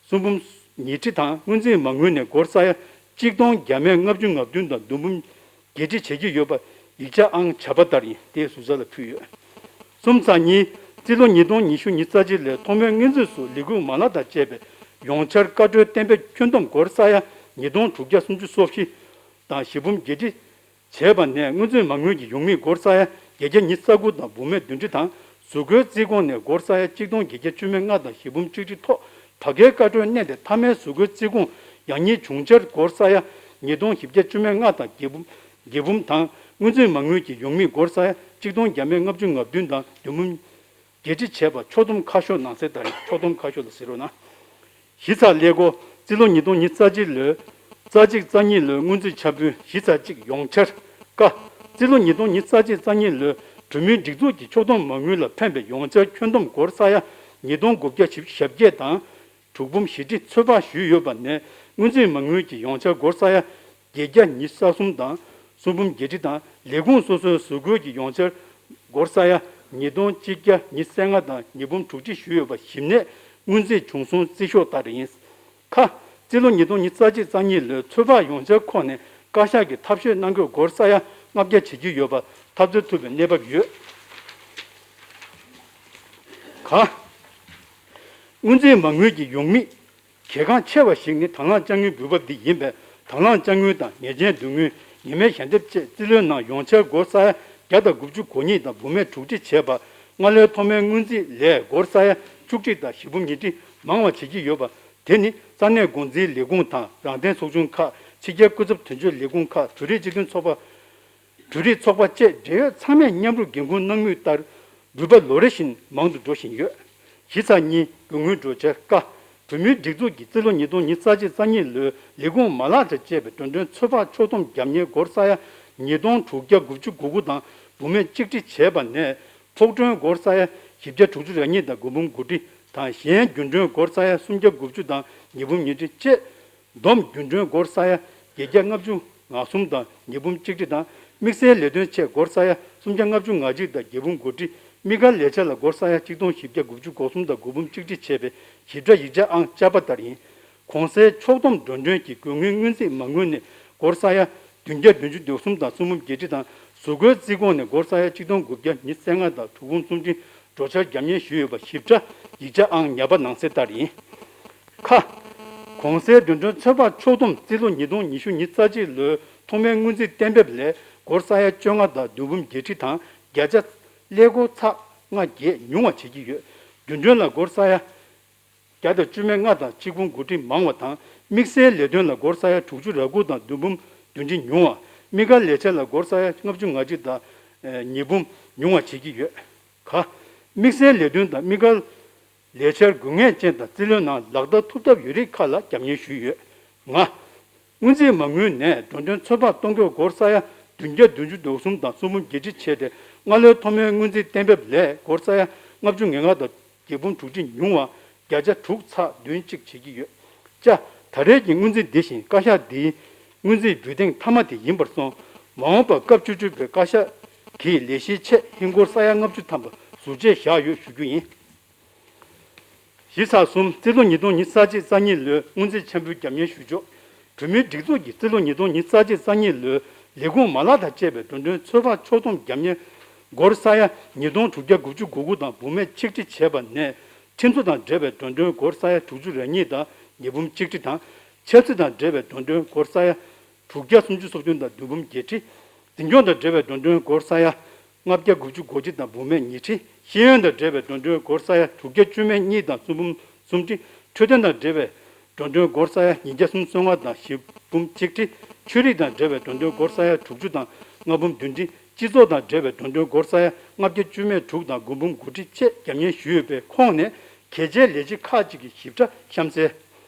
གསུམ་འབུམ་ཉིས་ཁྲི་དང་། དངུལ་རྩིས་མ་དངུལ་ནས་སྒོར་ས་ཡ་གཅིག་སྟོང་བརྒྱ་མེད་ལྔ་བཅུ་ང་བདུན་དང་བདུན་འབུམ་བརྒྱད་ཁྲི་བྱེད་ཀྱི་ཡོད་པ་ཡིག་ཆ་ཨང་བྱ་པ་ལྟར་ཡིན། དེ་ཟུར་ཟ་ལ་ཕུལ་ཡོད། གསུམ་ཚེག་གཉིས། རྩིས་ལོ་ཉིས་སྟོང་ཉི་ཤུ་ཉི་ཤུ་རྩ་གཅིག་ལོའི་ཐོག་མའི་སྔོན་རྩིས་སུ་ལས་འགུལ་མ་ལག་དང་བཅས་པའི་ཡོངས་འཆར་བཀའ་འཁྲོལ་གཏན་འབེབས་ཁྱོན་བསྡོམས་སྒོར་ས་ཡ་ཉིས་སྟོང་དྲུག་བརྒྱ་སུམ་ཅུ་སོ་བཞི་དང་བཞི་འབུམ་བརྒྱད་ཁྲི་བྱས་པ་ནས། དངུལ་རྩིས་མ་དངུལ་གྱི་ཡོང་དམིགས་སྒོར་ས་ཡ་བརྒྱད་བརྒྱ་ཉི་ཤུ་རྩ་དགུ་དང་འབུམ་མེད་བདུན་ཁྲི་དང་། གཟུགས་སྐྱོར་རྩིས་གོང་ནས་སྒོར་ས་ཡ་གཅིག་སྟོང་བརྒྱད་བརྒྱ་བཅུ་མེད་ལྔ་དང་བཞི་འབུམ་གཅིག་ཁྲི་ཐོག་བར་བརྒལ་བཀའ་འཁྲོལ་གནས་ཏེ། མཐའ་མའི་གཟུགས་སྐྱོར་རྩིས་གོང་ཡང་སྙིང་བྱུང་འཆར་སྒོར་ས་ཡ་ཉིས་སྟོང་བཞི་བརྒྱ་བཅུ་མེད་ལྔ་དང་བརྒྱད་འབུམ་བརྒྱད་འབུམ་དང་། དངུལ་རྩིས་མ་དངུལ་གྱི་ཡོང་དམིགས་སྒོར་ས་ཡ་གཅིག་སྟོང་བརྒྱ་མེད་ལྔ་བཅུ་ང་བདུན་དང་བདུན་འབུམ་བརྒྱད་ཁྲི་བྱས་པ་ཕྱོགས་བསྡོམས་ཁ་ཕྱོགས་ནང་གསལ་ལྟར་ཡིན། ཕྱོགས་བསྡོམས་ཁ་ཕྱོགས་ལ་གཟིགས་རོགས་གནང་། གཞི་རྩ་ཀླད་ཀོར། རྩིས་ལོ་ཉིས་སྟོང་ཉི་ཤུ་རྩ་གཅིག་ལོའི་རྩ་གཅིག་རྩ་གཉིས་ལོའི་སྔོན་རྩིས་ཆ་ཕུལ། གཞི་རྩ་གཅིག་ཡོངས་འཆར་ཀ། རྩིས་ལོ་ཉིས་སྟོང་ཉི་ཤུ་རྩ་གཅིག་རྩ་གཉིས་ལོའི་གྲོས་མོལ་སྒྲིག་འཛུགས་ཀྱི་ཕྱོགས་བསྡོམས་མ་དངུལ་ལ་ཕན་པའི་ཡོངས་འཆར་ཁྱོན་བསྡོམས་སྒོར་ས་ཡ་ཉིས་སྟོང་དགུ་བརྒྱ་བཞི་བཅུ་ཞེ་བརྒྱད་དང་དྲུག་འབུམ་བཞི་ཁྲི་ཚོད་དཔག་ཞུས་ཡོད་པ་ནས། དངུལ་རྩིས་མ་དངུལ་གྱི་ཡོངས་འཆར་སྒོར་ས་ཡ་བརྒྱད་བརྒྱ་ཉི་ཤུ་རྩ་གསུམ་དང་གསུམ་འབུམ་བརྒྱད་ཁྲི་དང་། ལས་ཁུངས་སོ་སོའི་གཟུགས་སྐྱོར་གྱི་ཡོངས་འཆར་སྒོར་ས་ཡ་ཉིས་སྟོང་གཅིག་བརྒྱ་ཉི་ཤུ་རྩ་ལྔ་དང་ཉིས་འབུམ་དྲུག་ཁྲི་ཞུས་ཡོད་པ་ཞིབ་ནས་སྔོན་རྩིས་བྱུང་སོང་རྩིས་ཤོག་ལྟར་ཡིན། ཁ། རྩིས་ལོ་ཉིས་སྟོང་ཉི་ཤུ་རྩ་གཅིག་རྩ་གཉིས་ལོའི་ཚོད་དཔག་ཡོངས་འཆར་ཁོངས་ནས་བཀའ་ཤག་གིས་ཐབས་ཤེས་གནང་སྐབས་སྒོར་ས་ཡ་ ལྔ་བརྒྱ་བྱེད་ཀྱི་ཡོད་པ་ཐབས་འཚོལ་ཐུབ་པའི་གནས་བབ་ཡོད། ག་སྔོན་རྩིས་མ་དངུལ་གྱི་ཡོང་མིས་གལ་འགངས་ཆེ་བ་ཞིག་ནི་དང་བླངས་དཔྱ་དངུལ་འབུལ་བ་འདི་ཡིན་པས། དང་བླངས་དཔྱ་དངུལ་དང་ཉེས་ཅན་བསྡུ་དངུལ། ཉེས་མེད་ཞལ་འདེབས་བཅས་རྩིས་ལོའི་ནང་ཡོངས་འཆར་སྒོར་ས་ཡ་བརྒྱ་དང་དགུ་བཅུ་གོ་གཉིས་དང་འབུམ་མེད་དྲུག་ཁྲི་བྱས་པ། སྔ་ལོའི་ཐོག་མའི་སྔོན་རྩིས་ལས་སྒོར་ས་ཡ་བཅུ་ཁྲི་དང་བཞི་འབུམ་ཉི་ཁྲི་མང་བ་བྱེད་ཀྱི་ཡོད་པ། དེ་ནི་ས་གནས་འགོ་འཛིན་ལས་ཁུངས་དང་རང་བདེན་ཚོགས་ཆུང་ཁག་ཕྱི་རྒྱལ་སྐུ་ཚབ་དོན་གཅོད་ལས་ཁུངས་ཁག་བོད་རིགས་སྤྱི་མཐུན་ཚོགས་པ། བོད་རིགས་ཚོགས་པ་བཅས་འབྲེལ་ཡོད་ཚང་མས་མཉམ་རུབ་འགན་འཁུར་གནང་མུས་ལྟར། འབུལ་བ་ལོ་རེ་བཞིན་མང་དུ་འགྲོ་བཞིན་ཡོད། གཞི་རྩ་གཉིས། དགོས་དངུལ་འགྲོ་འཆར། ཀ་བོད་མིའི་སྒྲིག་འཛུགས་ཀྱི་རྩིས་ལོ་ཉིས་སྟོང་ཉི་ཤུ་རྩ་གཅིག་རྩ་གཉིས་ལོའི་ལས་ཁུངས་མ་ལག་དང་བཅས་པའི་འགྲོ་གྲོན་ཚོད་དཔག་ཕྱོགས་བསྡོམས་རྒྱབ་གཉེར་སྒོར་ས་ཡ་ཉིས་སྟོང་དྲུག་བརྒྱ་དགུ་བཅུ་གོ་དགུ་དང་འབུམ་མེད་གཅིག་ཁྲི་བྱས་པ་ནས། ཕོགས་སྒྲོན་སྒོར་ས་ཡ་བཞི་བརྒྱ་དྲུག་ཅུ་རེ་གཉིས་དང་དགུ་འབུམ་དགུ་ཁྲི་དང་། གཞན་རྒྱུན་གྲོན་སྒོར་ས་ཡ་སུམ་བརྒྱ་དགུ་བཅུ་དང་ཉིས་འབུམ་ཉིས་ཁྲི་བཅས། བསྡོམས་རྒྱུན་གྲོན་སྒོར་ས་ཡ་བརྒྱད་བརྒྱ་ལྔ་བཅུ་ང་གསུམ་དང་ཉིས་འབུམ་གཅིག་ཁྲི་དང་། དམིགས་བསལ་ལས་དོན་ཆེད་སྒོར་ས་ཡ་སུམ་བརྒྱ་ལྔ་བཅུ་ང་གཅིག་དང་བརྒྱད་འབུམ་དགུ་ཁྲི། དམིགས་བཀར་ལས་འཆར་ལ་སྒོར་ས་ཡ་གཅིག་སྟོང་བཞི་བརྒྱ་དགུ་བཅུ་གོ་གསུམ་དང་དགུ་འབུམ་གཅིག་ཁྲི་བྱས་པའི་ཞིབ་ཕྲ་ཡིག་ཆ་ཨང་བཅའ་པ་ལྟར་ཡིན། གོང་གསལ་ཕྱོགས་བསྡོམས་འགྲོ་གྲོན་གྱི་དགོས་དངུལ་སྔོན་རྩིས་མ་དངུལ་ནས་སྒོར་ས་ཡ་བདུན་བརྒྱ་བདུན་ཅུ་དོན་གསུམ་དང་གསུམ་འབུམ་བརྒྱད་ཁྲི་དང་། གཟུགས་སྐོར་རྩིས་ཁོངས་ནས་སྒོར་ས་ཡ་གཅིག་སྟོང་དགུ་བརྒྱ་ཉི་ཤུ་རྩ་ལྔ་དང་དྲུག་འབུམ་སུམ་ཁྲི་འགྲོ་འཆར་རྒྱབ་གཉེར་ཞུས་ཡོད་པ་ཞིབ་ཕྲ་ཡིག་ཆ་ཨང་ཉ་པ་ནང་གསལ་ལྟར་ཡིན། ཁ། གོང་གསལ་འགྲོ་གྲོན་ཚོད་དཔག་ཕྱོགས་བསྡོམས་རྩིས་ལོ་ཉིས་སྟོང་ཉི་ཤུ་ཉི་ཤུ་རྩ་གཅིག་ལོའི་ཐོག་མའི་སྔོན་རྩིས་གཏན་འབེབས་ལས་སྒོར་ས་ཡ་བཅོ་ལྔ་དང་བདུན་འབུམ་བརྒྱད་ཁྲི་དང་བརྒྱ་ཆ་ཀླད་ཀོར་ཚེག་ལྔ་བརྒྱད་ཉུང་བ་བྱེད་ཀྱི་ཡོད། རྒྱུན་གྲོན་ལ་སྒོར་ས་ཡ་བརྒྱ་དང་བཅུ་མེད་ལྔ་དང་གཅིག་འབུམ་དགུ་ཁྲི་མང་བ་དང་། དམིགས་བསལ་ལས་དོན་ལ་སྒོར་ས་ཡ་དྲུག་ཅུ་རེ་དགུ་དང་བདུན་འབུམ་བདུན་ཁྲི་ཉུང་བ། དམིགས་བཀར་ལས་འཆར་ལ་སྒོར་ས་ཡ་ལྔ་བཅུ་ང་གཅིག་དང་ཉིས་འབུམ་ཉུང་བ་བྱེད་ཀྱི་ཡོད། ག་དམིགས་བསལ་ལས་དོན་དང་དམིགས་བཀར་ལས་འཆར་དགོས་ངེས་ཅན་དང་རྩིས་ལོའི་ནང་ལག་བསྟར་ཐུབ་ཐབས་ཡོད་རིགས་ཁག་ལ་རྒྱབ་གཉེར་ཞུས་ཡོད། ང་། སྔོན་རྩིས་མ་དངུལ་ནས་འགྲོ་གྲོན་ཚོད་དཔག་གཏོང་གོ་སྒོར་ས་ཡ་བདུན་བརྒྱ་བདུན་ཅུ་དོན་གསུམ་དང་གསུམ་འབུམ་བརྒྱད་ཁྲི་བྱས་ཏེ། སྔ་ལོའི་ཐོག་མའི་སྔོན་རྩིས་གཏན་འབེབས་ལས་སྒོར་ས་ཡ་ལྔ་བཅུ་ང་ལྔ་དང་བརྒྱད་འབུམ་དྲུག་ཁྲི་ཉུང་བ་བརྒྱ་ཆ་དྲུག་ཚེག་བདུན་གཅིག་བྱེད་ཀྱི་ཡོད། ཅ། ད་རེས་ཀྱི་སྔོན་རྩིས་འདི་བཞིན་བཀའ་ཤག་འདིའི་སྔོན་རྩིས་འབུལ་ཐེངས་མཐའ་མ་དེ་ཡིན་པར་སོང་། མ་འོངས་པར་སྐབས་བཅུ་དྲུག་པའི་བཀའ་ཤག་གིས་ལས་གཞིའི་ཆེད་ཧིན་སྒོར་ས་ཡ་ལྔ་བཅུ་ཐམ་པ་ཟུར་བཅད་བཞག་ཡོད་ཞུ་རྒྱུ་ཡིན། གཞི་ཚགས་གསུམ། རྩིས་ལོ་ཉིས་སྟོང་ཉི་ཤུ་རྩ་གཅིག་རྩ་གཉིས་ལོའི་སྔོན་རྩིས་འཆར་འབུལ་རྒྱབ་གཉེར་ཞུ་ཕྱོགས། བོད་མིའི་སྒྲིག་འཛུགས་ཀྱི་རྩིས་ལོ་ཉིས་སྟོང་ཉི་ཤུ་རྩ་གཅིག་རྩ་གཉིས་ལོའི་ལས་ཁུངས་མ་ལག་དང་བཅས་པའི་འགྲོ་གྲོན་ཚོད་དཔག་ཕྱོགས་བསྡོམས་རྒྱབ་གཉེར་སྒོར་ས་ཡ་ཉིས་སྟོང་དྲུག་བརྒྱ་དགུ་བཅུ་གོ་དགུ་དང་འབུམ་མེད་ཆིག་ཁྲི་བྱས་པ་ནས། ཁྲིམས་བཟོ་དང་འབྲེལ་བའི་འགྲོ་གྲོན་སྒོར་ས་ཡ་དྲུག་ཅུ་རེ་གཉིས་དང་ཉིས་འབུམ་ཆིག་ཁྲི་དང་། ཆབ་སྲིད་དང་འབྲེལ་བའི་འགྲོ་གྲོན་སྒོར་ས་ཡ་དྲུག་བརྒྱ་སུམ་ཅུ་སོ་བདུན་དང་བདུན་འབུམ་བརྒྱད་ཁྲི། འཛིན་སྐྱོང་དང་འབྲེལ་བའི་འགྲོ་གྲོན་སྒོར་ས་ཡ་ལྔ་བརྒྱ་དགུ་བཅུ་གོ་གཅིག་དང་འབུམ་མེད་ཉིས་ཁྲི། ཤེས་ཡོན་དང་འབྲེལ་བའི་འགྲོ་གྲོན་སྒོར་ས་ཡ་དྲུག་བརྒྱ་བཅུ་མེད་གཉིས་དང་གསུམ་འབུམ་གསུམ་ཁྲི། འཕྲོད་བསྟེན་དང་འབྲེལ་བའི་འགྲོ་གྲོན་སྒོར་ས་ཡ་ཉིས་བརྒྱ་སུམ་ཅུ་སོ་ལྔ་དང་བཞི་འབུམ་གཅིག་ཁྲི། ཆོས་རིག་དང་འབྲེལ་བའི་འགྲོ་གྲོན་སྒོར་ས་ཡ་དྲུག་ཅུ་དང་ལྔ་འབུམ་བདུན་ཁྲི། སྤྱི་ཚོགས་དང་འབྲེལ་བའི་འགྲོ་གྲོན་སྒོར་ས་ཡ་ལྔ་བརྒྱ་བཅུ་མེད་དྲུག་དང་དགུ་འབུམ་དགུ་ཁྲི་བཅས་རྒྱབ་གཉེར་ཞུས་ཡོད་པའི་ཁོངས་ནས་གལ་ཆེའི་ལས་བྱེད་ཁག་ཅིག་གི་ཞིབ་ཕྲ་གཤམ་གསལ།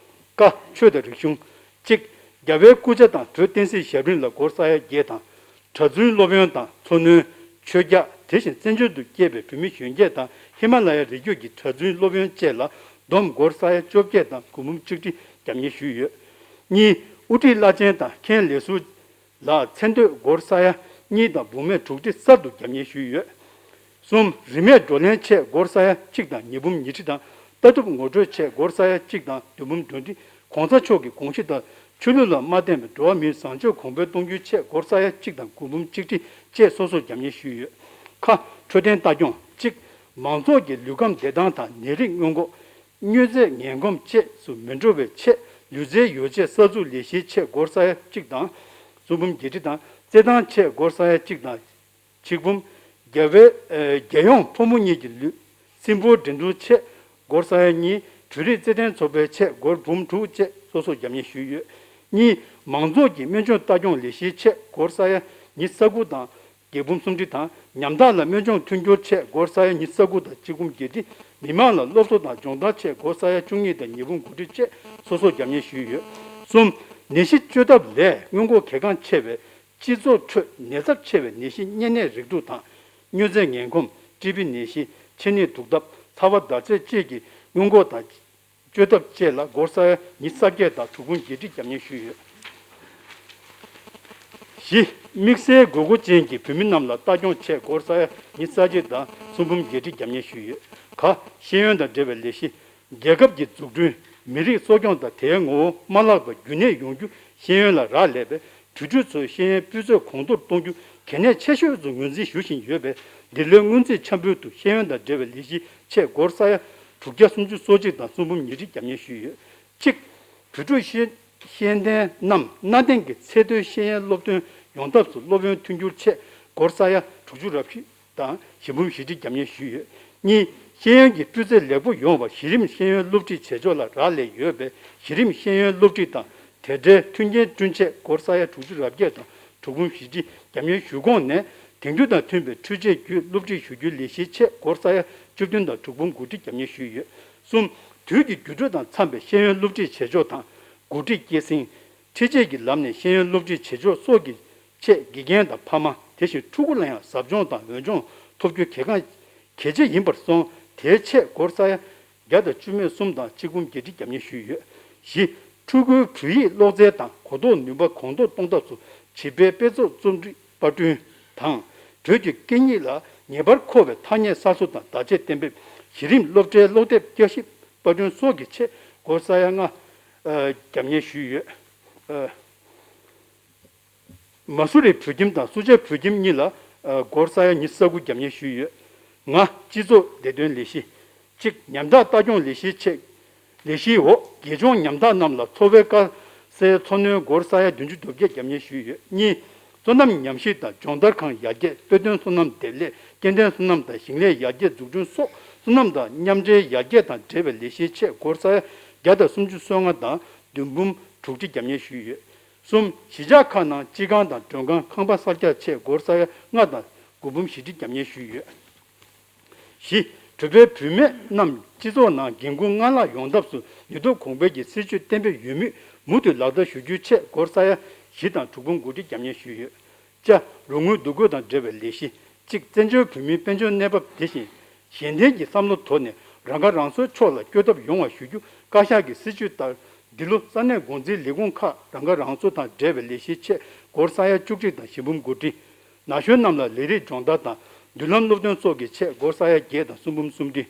ཀ་ཆོས་དང་རིག་གཞུང་། གཅིག་རྒྱལ་བའི་སྐུ་ཕྱྭ་དང་བོད་བསྟན་སྲིད་ཞབས་རིམ་ལ་སྒོར་ས་ཡ་བརྒྱད་དང་། གྲྭ་བཙུན་སློབ་ཡོན་དང་འཚོ་སྣོན། ཆོས་རྒྱག་དེ་བཞིན་བཙན་བྱོལ་དུ་སྐྱེས་པའི་བོད་མི་གཞོན་སྐྱེས་དང་ཧི་མ་ལ་ཡ་རི་རྒྱུད་ཀྱི་གྲྭ་བཙུན་སློབ་ཡོན་བཅས་ལ་བསྡོམས་སྒོར་ས་ཡ་བཅོ་བརྒྱད་དང་དགུ་འབུམ་གཅིག་ཁྲི་རྒྱབ་གཉེར་ཞུས་ཡོད། གཉིས། དབུ་ཁྲིད་བླ་ཆེན་དང་མཁན་ལས་ཟུར་ལ་མཚན་སྡོད་སྒོར་ས་ཡ་གཉིས་དང་འབུམ་མེད་དྲུག་ཁྲི་གསར་དུ་རྒྱབ་གཉེར་ཞུས་ཡོད། གསུམ། རིན་མེད་བགྲོ་གླེང་ཆེད་སྒོར་ས་ཡ་གཅིག་དང་ཉིས་འབུམ་ཉི་ཁྲི་དང་། ལྟ་གྲུབ་ངོ་སྤྲོད་ཆེད་སྒོར་ས་ཡ་གཅིག་དང་བདུན་འབུམ་བདུན་ཁྲི། གོང་ས་མཆོག་གི་དགོངས་གཞི་ལྟར་ཆོས་ལུགས་ལ་མ་བརྟེན་པའི་འགྲོ་བ་མིའི་བཟང་སྤྱོད་གོང་འཕེལ་གཏོང་རྒྱུའི་ཆེད་སྒོར་ས་ཡ་གཅིག་དང་དགུ་འབུམ་གཅིག་ཁྲི་བཅས་སོ་སོར་རྒྱབ་གཉེར་ཞུས་ཡོད། ཁ། འཕྲོད་བསྟེན་ལྟ་སྐྱོང་། གཅིག་མང་ཚོགས་ཀྱི་ལུས་ཁམས་བདེ་ཐང་དང་ནད་རིགས་སྔོན་འགོག་མྱོས་རྫས་ངན་གོམས་བཅས་སུ་མི་འགྲོ་བའི་ཆེད་ལུས་རྩལ་ཡོ་བྱད་གསར་འཛུགས་ལས་གཞིའི་ཆེད་སྒོར་ས་ཡ་གཅིག་དང་གསུམ་འབུམ་བརྒྱད་ཁྲི་དང་། རྩེད་ཐང་ཆེད་སྒོར་ས་ཡ་གཅིག་དང་ཆིག་འབུམ། རྒྱལ་བའི་ཨ་རྒྱལ་ཡོངས་ཕོ་མོ་གཉིས་ཀྱི་ལུས་སིལ་འབུལ་འགྲན་བསྡུར་ཆེད་སྒོར་ས་ཡ་གཉིས། བོད་རིགས་རྩེད་འགྲན་ཚོགས་པའི་ཆེད་སྒོར་འབུམ་དྲུག་བཅས་སོ་སོར་རྒྱབ་གཉེར་ཞུས་ཡོད། གཉིས། མང་ཚོགས་ཀྱི་སྨན་བཅོས་ལྟ་སྐྱོང་ལས་གཞིའི་ཆེད་སྒོར་ས་ཡ་ཉི་ཤུ་རྩ་དགུ་དང་བརྒྱད་འབུམ་སུམ་ཁྲི་དང་། ཉམ་ཐག་ལ་སྨན་བཅོས་མཐུན་འགྱུར་ཆེད་སྒོར་ས་ཡ་ཉི་ཤུ་རྩ་དགུ་དང་གཅིག་འབུམ་བརྒྱད་ཁྲི། མི་མང་ལ་སློབ་གསོ་དང་སྦྱོང་བརྡར་ཆེད་སྒོར་ས་ཡ་བཅུ་གཉིས་དང་ཉིས་འབུམ་དགུ་ཁྲི་བཅས་སོ་སོར་རྒྱབ་གཉེར་ཞུས་ཡོད། གསུམ། ནད་གཞི་བཅོས་ཐབས་ལས་སྔོན་འགོག་གལ་འགངས་ཆེ་བའི་སྤྱི་ཚོགས་ཁྲོད་ནད་ཚབས་ཆེ་བའི་ནད་གཞི་གཉན་ནད་རེག་དུག་དང་། མྱོས་རྫས་ངན་གོམས། ཀྲི་བི་ནད་གཞི། མཆིན་ནད་དུག་ལྡབ། ཚ་བ་འདར་ཚད་བཅས་ཀྱི་སྔོན་འགོག་དང་བཅོས་ཐབས་བཅས་ལ་སྒོར་ས་ཡ་ཉི་ཤུ་རྩ་བརྒྱད་དང་དྲུག་འབུམ་བརྒྱད་ཁྲི་རྒྱབ་གཉེར་ཞུས་ཡོད། བཞི། དམིགས་བསལ་དགོས་མཁོ་ཅན་གྱི་བོད་མི་རྣམས་ལ་ལྟ་སྐྱོང་ཆེད་སྒོར་ས་ཡ་ཉི་ཤུ་རྩ་གཅིག་དང་གསུམ་འབུམ་བརྒྱད་ཁྲི་རྒྱབ་གཉེར་ཞུས་ཡོད། ག་ཤེས་ཡོན་དང་འབྲེལ་བའི་ལས་གཞི། རྒྱལ་ཁབ་ཀྱི་འཛུགས་སྐྲུན། མི་རིགས་གསོ་སྐྱོང་དང་དེའི་ངོ་བོ་མ་བརླག་པར་རྒྱུན་གནས་ཡོང་རྒྱུ། ཤེས་ཡོན་ལ་རག་ལས་པའི་དུས་ཚོད་ཚོའི་ཤེས་ཡོན་སྤུས་ཚད་གོང་མཐོར་གཏོང་རྒྱུ། གལ་གནད་ཆེ་ཤོས་སུ་ངོས་འཛིན་ཞུ་བཞིན་ཡོད་པས། འདི་ལོའི་སྔོན་རྩིས་འཆར་འབུལ་དུ་ཤེས་ཡོན་དང་འབྲེལ་བའི་ལས་གཞིའི་ཆེད་སྒོར་ས་ཡ་དྲུག་བརྒྱ་སུམ་ཅུ་སོ་གཅིག་དང་གསུང་འབུམ་ཉིས་ཁྲི་བརྒྱ་ཉེར་ཞུས་ཡོད། གཅིག་བོད་ཕྲུག་ཤེས་ཤེས་ལྡན་རྣམས་གནའ་དེང་གི་ཚད་མཐོའི་ཤེས་ཡོན་སློབ་ཐོན་ཡོང་ཐབས་སུ་སློབ་ཡོན་མཐུན་འགྱུར་ཆེད་སྒོར་ས་ཡ་དྲུག་ཅུ་རེ་བཞི་དང་ཞེ་འབུམ་བཞི་ཁྲི་བརྒྱ་ཉེར་ཞུས་ཡོད། གཉིས། ཤེས་ཡོན་གྱི་སྤུས་ཚད་ལེགས་པོ་ཡོང་བར་གཞི་རིམ་ཤེས་ཡོན་སློབ་ཁྲིད་བྱེད་ཕྱོགས་ལ་རག་ལས་ཡོད་པས། གཞི་རིམ་ཤེས་ཡོན་སློབ་ཁྲིད་དང་དེ་འབྲེལ་མཐུན་རྐྱེན་བསྐྲུན་ཆེད་སྒོར་ས་ཡ་དྲུག་ཅུ་རེ་བརྒྱད་དང་དྲུག་འབུམ་བཞི་ཁྲི་བརྒྱ་ཉེར་ཞུ་གོང་ནས། དེང་དུས་དང་མཐུན་པའི་འཕྲུལ་ཆས་བརྒྱུད་སློབ་ཁྲིད་ཞུ་རྒྱུའི་ལས་གཞིའི་ཆེད་སྒོར་ས་ཡ་བཅུ་བདུན་དང་དྲུག་འབུམ་དགུ་ཁྲི་བརྒྱ་ཉེར་ཞུས་ཡོད། གསུམ། དུས་ཀྱི་འགྱུར་འགྲོས་དང་འཚམས་པའི་ཤེས་ཡོན་སློབ་ཁྲིད་བྱེད་ཕྱོགས་དང་། འགོ་ཁྲིད་སྐྱེད་སྲིང་། འཕྲུལ་ཆས་ཀྱི་ལམ་ནས་ཤེས་ཡོན་སློབ་ཁྲིད་བྱེད་ཕྱོགས་སོགས་ཀྱི་ཆེད། དགེ་རྒན་དང་ཕ་མ། དེ་བཞིན་ཕྲུ་གུ་ལ་ཡང་ཟབ་སྦྱོང་དང་འོས་སྦྱོང་ཐོབ་རྒྱུ་གལ་འགངས་གལ་ཆེ་ཡིན་པར་སོང་། དེའི་ཆེད་སྒོར་ས་ཡ་བརྒྱ་དང་བཅུ་མེད་གསུམ་དང་གཅིག་འབུམ་བརྒྱད་ཁྲི་བརྒྱ་ཉེར་ཞུས་ཡོད། བཞི། ཕྲུ་གུའི་བོད་ཡིག་ཀློག་རྩལ་དང་གོ་རྟོགས་ནུས་པ་གོང་མཐོར་གཏོང་ཐབས་སུ་བྱིས་པའི་དཔེ་ཚོགས་རྩོམ་སྒྲིག་པར་སྐྲུན་དང་། བོད་ཀྱི་སྐད་ཡིག་ལ་ངེས་པར་མཁོ་བའི་ཐ་སྙད་གསར་བཟོ་དང་བརྡ་ཆད་གཏན་འབེབས། གཞི་རིམ་སློབ་གྲྭའི་ཀློག་དེབ་བསྐྱར་ཞིབ་པར་སྐྲུན་སོགས་ཀྱི་ཆེད་སྒོར་ས་ཡ་ལྔ་བརྒྱ་ཉེར་ཞུས་ཡོད། མ་སུ་རི་བོད་ཁྱིམ་དང་སུ་ཇཱ་བོད་ཁྱིམ་གཉིས་ལ་སྒོར་ས་ཡ་ཉི་ཤུ་རྩ་དགུ་བརྒྱབ་ཉེས་ཞུས་ཡོད། ལྔ། སྤྱི་ཚོགས་བདེ་དོན་ལས་གཞི། གཅིག་ཉམ་ཐག་ལྟ་སྐྱོང་ལས་གཞིའི་ཆེད། ལས་གཞིའི་འོག་དགེ་སྦྱོང་ཉམ་ཐག་རྣམས་ལ་འཚོ་བའི་དཀའ་སེལ་འཚོ་སྣོན་སྒོར་ས་ཡ་བདུན་ཅུ་དོན་བརྒྱད་བརྒྱབ་ཉེས་ཞུས་ཡོད། གཉིས། སོ་ནམ་ཉམས་ཞིབ་དང་སྦྱོང་བརྡར་ཁང་ཡར་རྒྱས། དཔེ་སྟོན་སོ་ནམ་འདེབས་ལས། སྐྱེ་ལྡན་སོ་ནམ་དང་ཞིང་ལས་ཡར་རྒྱས་འཛུགས་སྐྲུན་སོགས་སོ་ནམ་དང་མཉམ་འབྲེལ་ཡར་རྒྱས་དང་འབྲེལ་བའི་ལས་གཞིའི་ཆེད་སྒོར་ས་ཡ་བརྒྱ་དང་སུམ་ཅུ་སོ་ལྔ་དང་བདུན་འབུམ་དྲུག་ཁྲི་བརྒྱབ་ཉེས་ཞུས་ཡོད། གསུམ། གཞིས་ཆགས་ཁག་ནང་སྤྱི་ཁང་དང་མགྲོན་ཁང་ཁང་པ་གསར་རྒྱག་ཆེད་སྒོར་ས་ཡ་ལྔ་དང་དགུ་འབུམ་བཞི་ཁྲི་བརྒྱབ་ཉེས་ཞུས་ཡོད། བཞི། བོད་པའི་བུད་མེད་རྣམས་སྤྱི་ཚོགས་ནང་འགན་འཁུར་སྔར་ལྷག་ཡོང་ཐབས་སུ་ནུས་སྟོབས་གོང་འཕེལ་གྱི་སྲིད་ཇུས་གཏན་འབེབས་ཡོད་མུས་མུ་མཐུད་ལག་བསྟར་ཞུ་རྒྱུའི་ཆེད་སྒོར་ས་ཡ་བཞི་དང་དྲུག་འབུམ་དགུ་ཁྲི་བརྒྱབ་ཉེས་ཞུས་ཡོད། ཅ། རོགས་དངུལ་བསྡུ་དགོས་དང་འབྲེལ་བའི་ལས་གཞི། གཅིག་བཙན་བྱོལ་བོད་མིའི་དཔལ་འབྱོར་གནས་བབ་དེ་བཞིན་གཞན་ལྡན་གྱི་བསམ་བློ་དོར་ནས་རང་ཁ་རང་གསོའི་ཕྱོགས་ལ་བསྐྱོད་ཐབས་ཡོང་བ་ཞུ་རྒྱུ། བཀའ་ཤག་གི་སྲིད་ཇུས་ལྟར་འདི་ལོ་ས་གནས་འགོ་འཛིན་ལས་ཁུངས་ཁག་རང་ཁ་རང་གསོ་དང་འབྲེལ་བའི་ལས་གཞིའི་ཆེད་སྒོར་ས་ཡ་བཅུ་གཅིག་དང་བཞི་འབུམ་དགུ་ཁྲི། ན་གཞོན་རྣམས་ལ་ལས་རིགས་སྦྱོང་བརྡར་དང་མདུན་ལམ་སློབ་སྟོན་སོགས་ཀྱི་ཆེད་སྒོར་ས་ཡ་བརྒྱད་དང་གསུམ་འབུམ་གསུམ་ཁྲི།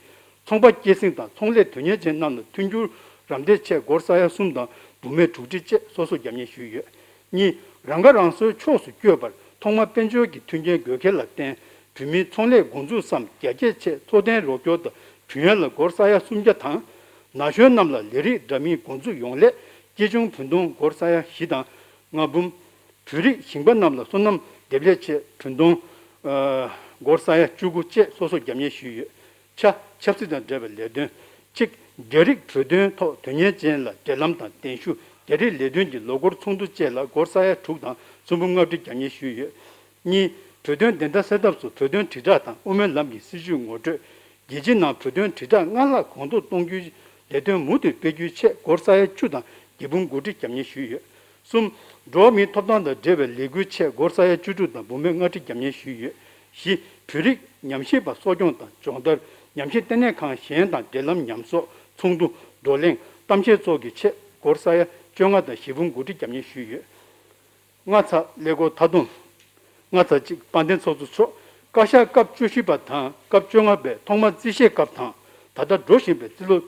ཚོང་པ་སྐྱེད་སྲིང་དང་ཚོང་ལས་དོན་གཉེར་ཅན་རྣམས་ལ་མཐུན་འགྱུར་རམ་འདེགས་ཆེད་སྒོར་ས་ཡ་གསུམ་དང་འབུམ་མེད་དྲུག་ཁྲི་བཅས་སོ་སོར་བརྒྱབ་ཉེས་ཞུས་ཡོད། གཉིས། རང་ཁ་རང་གསོའི་ཕྱོགས་སུ་བསྐྱོད་པར་ཐོག་མར་དཔལ་འབྱོར་གྱི་མཐུན་རྐྱེན་དགོས་གལ་ལ་བརྟེན། བོད་མིའི་ཚོང་ལས་འགོ་འཛུགས་སམ་རྒྱ་སྐྱེད་ཆེད་འཚོ་རྟེན་རོགས་སྐྱོར་དང་བུན་གཡར་ལ་སྒོར་ས་ཡ་སུམ་བརྒྱ་དང་། ན་གཞོན་རྣམས་ལ་ལས་རིགས་འདྲ་མིན་འགོ་འཛུགས་ཡོང་སླད་སྐྱེད་ཆུང་བུན་གཏོང་སྒོར་ས་ཡ་བཞི་དང་ལྔ་འབུམ། བོད་རིགས་ཞིང་པ་རྣམས་ལ་སོ་ནམ་འདེབས་ལས་ཆེད་བུན་གཏོང་། ཨ། སྒོར་ས་ཡ་བཅུ་དགུ་བཅས་སོ་སོར་བརྒྱབ་ཉེས་ཞུས་ཡོད། ཆ། ཆབ་སྲིད་དང་འབྲེལ་བའི་ལས་དོན། གཅིག་རྒྱ་རིགས་བོད་དོན་ཐོག་དོན་གཉེར་ཅན་ལ་འབྲེལ་ལམ་དང་གདན་ཞུ། རྒྱ་རིགས་ལས་དོན་གྱི་ལོ་འཁོར་ཚོགས་འདུ་བཅས་ལ་སྒོར་ས་ཡ་དྲུག་དང་གསུམ་འབུམ་ལྔ་ཁྲི་བརྒྱབ་ཉེས་ཞུས་ཡོད། གཉིས། བོད་དོན་བདེན་མཐའ་གསལ་ཐབས་སུ་བོད་དོན་དྲིལ་བསྒྲགས་དང་དབུ་མའི་ལམ་གྱི་སྲིད་བྱུས་ངོ་སྤྲོད། རྒྱལ་སྤྱི་ནང་བོད་དོན་དྲིལ་བསྒྲགས་སྔར་ལྷག་གོང་མཐོར་གཏོང་རྒྱུའི་ལས་དོན་མུ་མཐུད་སྤེལ་རྒྱུའི་ཆེད་སྒོར་ས་ཡ་བཅུ་དང་བརྒྱད་འབུམ་དགུ་ཁྲི་བརྒྱབ་ཉེས་ཞུས་ཡོད། གསུམ། འགྲོ་བ་མིའི་ཐོབ་ཐང་དང་འབྲེལ་བའི་ལས་འགུལ་ཆེད་སྒོར་ས་ཡ་བཅུ་དྲུག་དང་འབུམ་མེད་ལྔ་ཁྲི་བརྒྱབ་ཉེས་ཞུས་ཡོད། བཞི། བོད་རིགས་ཉམས་ཞིབ་པ་གསོ་སྐྱོང་དང་སྦྱོང་བརྡར། ཉམས་ཞིབ་ལྟེ་གནས་ཁང་གཞན་དང་འབྲེལ་ལམ་ཉམས་གསོག་ཚོགས་འདུ། བགྲོ་གླེང་། གཏམ་བཤད་སོགས་ཀྱི་ཆེད་སྒོར་ས་ཡ་བཅོ་ལྔ་དང་བཞི་འབུམ་དགུ་ཁྲི་བརྒྱབ་ཉེས་ཞུས་ཡོད། ལྔ་ཚ། ཀླད་ཀོར་མཐའ་སྡོམ། ལྔ་ཚ་གཅིག་དཔལ་ལྡན་ཚོགས་གཙོ་མཆོག་བཀའ་ཤག་སྐབས་བཅུ་བཞི་པ་དང་སྐབས་བཅོ་ལྔ་པས་ཐོག་མར་རྩིས་བཞེས་སྐབས་དང་ད་ལྟ་འགྲོ་བཞིན་པའི་རྩིས་ལོ།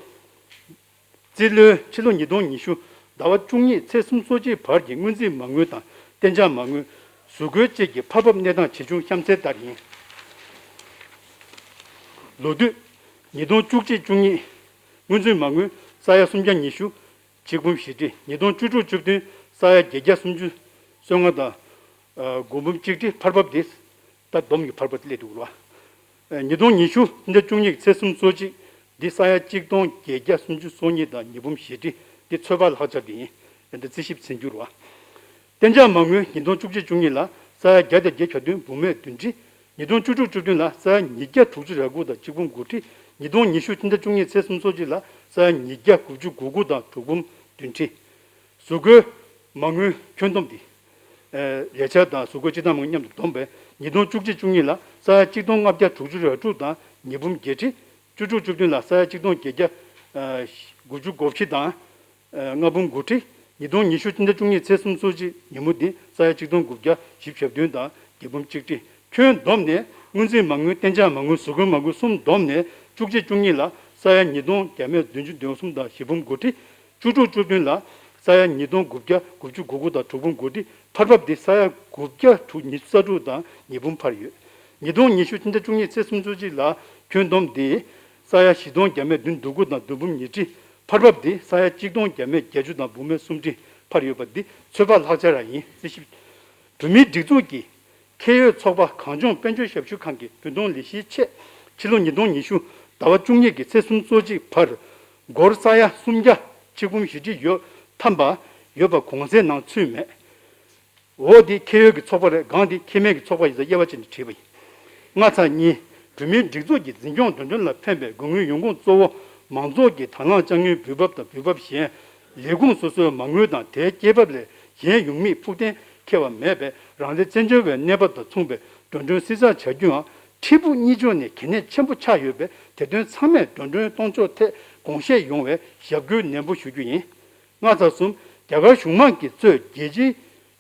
རྩིས་ལོའི་ཕྱི་ལོ་ཉིས་སྟོང་ཉི་ཤུ་ཟླ་བ་བཅུ་གཉིས་ཚེས་སུམ་ཅུ་སོ་གཅིག་བར་གྱི་སྔོན་རྩིས་མ་དངུལ་དང་གཏན་འཇགས་མ་དངུལ། གཟུགས་སྐུའི་དཔྱད་ཀྱི་འཕར་འབབ་གནས་སྟངས་ཇི་བྱུང་གཤམ་གསལ་ལྟར་ཡིན། ལོ་དུས། ཉིས་སྟོང་བཅུ་གཅིག་བཅུ་གཉིས། སྔོན་རྩིས་མ་དངུལ་ས་ཡ་སུམ་བརྒྱ་ཉི་ཤུ། གཅིག་འབུམ་བཞི་ཁྲི། ཉིས་སྟོང་བཅུ་དྲུག་བཅུ་བདུན་ས་ཡ་བརྒྱད་བརྒྱ་སུམ་ཅུ་སོ་ལྔ་དང་། ཨ། དགུ་འབུམ་གཅིག་ཁྲི་འཕར་འབབ་འདི། ད་བསྡོམས་ཀྱི་འཕར་འབབ་སླེབས་འདུག་ར། ཨ། ཉིས་སྟོང་ཉི་ཤུ་སྤྱི་ཟླ་བཅུ་གཉིས་ཚེས་སུམ་ཅུ་སོ་གཅིག་འདི་ས་ཡ་གཅིག་སྟོང་བརྒྱད་བརྒྱ་སུམ་ཅུ་སོ་གཉིས་དང་ཉིས་འབུམ་བཞི་ཁྲི་འདི་ཚོད་དཔག་ལྷག་ཆ་འདི་ཡིན། ཨ། འདི་རྩིས་ཞིབ་ཚན་བསྒྱུར་བ། གཏན་འཇགས་མ་དངུལ་ཉིས་སྟོང་བཅུ་གཅིག་བཅུ་གཉིས་ལ་ས་ཡ་བརྒྱ་དང་བརྒྱད་བརྒྱ་བདུན་འབུམ་མེད་བདུན་ཁྲི། ཉིས་སྟོང་བཅུ་དྲུག་བཅུ་བདུན་ལ་ས་ཡ་ཉིས་བརྒྱ་དྲུག་ཅུ་རེ་དགུ་དང་གཅིག་འབུམ་དགུ་ཁྲི། ཉིས་སྟོང་ཉི་ཤུ་སྤྱི་ཟླ་བཅུ་གཉིས་ཚེས་སུམ་ཅུ་སོ་གཅིག་ལ་ས་ཡ་ཉིས་བརྒྱ་དགུ་བཅུ་གོ་དགུ་དང་དྲུག་འབུམ་བདུན་ཁྲི། གཟུགས་སྐུའི་མ་དངུལ་ཁྱོན་བསྡོམས་ཏེ། ཨ། ལས་འཆར་དང་གཟུགས་སྐུའི་སྤྱི་བཏང་མ་དངུལ་མཉམ་དུ་བསྡོམས་པས་ཉིས་སྟོང་བཅུ་གཅིག་བཅུ་གཉིས་ལ་ས་ཡ་གཅིག་སྟོང་ལྔ་བརྒྱ་དྲུག་ཅུ་རེ་དྲུག་དང་ཉིས་འབུམ་བརྒྱད་ཁྲི། བཅུ་དྲུག་བཅུ་བདུན་ལ་ས་ཡ་གཅིག་སྟོང་བརྒྱད་བརྒྱ་དགུ་བཅུ་གོ་བཞི་དང་ལྔ་འབུམ་དགུ་ཁྲི། ཉིས་སྟོང་ཉི་ཤུ་སྤྱི་ཟླ་བཅུ་གཉིས་ཚེས་སུམ་ཅུ་སོ་གཅིག་ཉིན་མོ་འདི་ས་ཡ་གཅིག་སྟོང་དགུ་བརྒྱ་བཞི་བཅུ་ཞེ་བདུན་དང་བརྒྱད་འབུམ་གཅིག་ཁྲི། ཁྱོན་བསྡོམས་ནས་སྔོན་རྩིས་མ་དངུལ་གཏན་འཇགས་མ་དངུལ་གཟུགས་སྐུའི་མ་དངུལ་གསུམ་བསྡོམས་ནས་བཅུ་གཅིག་བཅུ་གཉིས་ལ་ས་ཡ་ཉིས་སྟོང་བརྒྱ་མེད་བདུན་ཅུ་དོན་གསུམ་དང་བཞི་འབུམ་དགུ་ཁྲི། བཅུ་དྲུག་བཅུ་བདུན་ལ་ས་ ས་ཡ་ཉིས་སྟོང་དགུ་བརྒྱ་དགུ་བཅུ་གོ་དགུ་དང་དྲུག་འབུམ་གོ་ཁྲི་འཕར་འབབ་དེ་ས་ཡ་དགུ་བརྒྱ་དྲུག་ཉི་ཤུ་རྩ་དྲུག་དང་ཉིས་འབུམ་འཕར་ཡོད། ཉིས་སྟོང་ཉི་ཤུ་ཕྱི་ཟླ་བཅུ་གཉིས་ཚེས་སུམ་ཅུ་སོ་གཅིག་ལ་ཁྱོན་བསྡོམས་དེ་ས་ཡ་བཞི་སྟོང་བརྒྱ་མེད་བདུན་དྲུག་དང་བདུན་འབུམ་ཉི་ཁྲི། འཕར་འབབ་དེ་ས་ཡ་གཅིག་སྟོང་བརྒྱ་མེད་བརྒྱད་ཅུ་དང་འབུམ་མེད་སུམ་ཁྲི་འཕར་ཡོད་པ་འདི་ཚོད་དཔག་ལྷག་ཆ་རང་ཡིན། རྩིས་ཞིབ། བོད་མིའི་སྒྲིག་འཛུགས་ཀྱི་ཁེ་ཡོད་ཚོགས་པ་གངས་ལྗོངས་དཔལ་འབྱོར་ཞབས་ཞུ་ཁང་གི་བརྒྱུད་གཏོང་ལས་གཞིའི་ཆེད་ཕྱི་ལོ་ཉིས་སྟོང་ཉི་ཤུ་ཟླ་བ་བཅུ་གཉིས་ཀྱི་ཚེས་སུམ་ཅུ་སོ་གཅིག་བར་སྒོར་ས་ཡ་སུམ་བརྒྱ་ཆིག་འབུམ་བཞི་ཁྲི་ཡོད་ཐམ་པ་ཡོད་པ་གོང་གསལ་ནང་ཚུད་མེད། འོ་འདི་ཁེ་ཡོད་ཀྱི་ཚོགས་པ་རེད། གང་འདི་ཁེ་མེད་ཀྱི་ཚོགས་པ་ཡིན་ཙང་དབྱེ་བ་ཕྱེ་ནས་བྲིས་པ་ཡིན། ལྔ་ཚེག་གཉིས། བོད་མིའི་སྒྲིག་འཛུགས་ཀྱི་འཛིན་སྐྱོང་འགྲོ་གྲོན་ལ་ཕན་པའི་དགོས་དངུལ་ཡོང་ཁུངས་གཙོ་བོ་མང་ཚོགས་ཀྱི་དང་བླངས་དཔྱ་དངུལ་འབུལ་འབབ་དང་འབུལ་འབབ་གཞན། ལས་ཁུངས་སོ་སོའི་མ་དངུལ་དང་དེའི་སྐྱེད་འབབ་ལས་གཞན་ཡོང་མིས་ཕུགས་གཏན་འཁེལ་བ་མེད་པས་རང་རེའི་བཙན་བྱོལ་བའི་གནས་བབ་དང་མཚུངས་པའི་འགྲོ་གྲོན་བསྲི་ཚགས་བྱ་རྒྱུའང་ཁྲིམས་ཕུགས་གཉིས་ཕྱོགས་ནས་གལ་གནད་ཆེན་པོ་ཆགས་ཡོད་པས་དེ་དོན་ཚང་མས་འགྲོ་གྲོན་གཏོང་ཕྱོགས་ཐད་དགོངས་བཞེས་ཡོང་བའི་ཞབས་སྐུལ་ནན་པོ་ཞུ་རྒྱུ་ཡིན། ལྔ་ཚེག་གསུམ། རྒྱ་གར་གཞུང་མང་གིས་གཙོས་རྒྱལ་སྤྱིའི་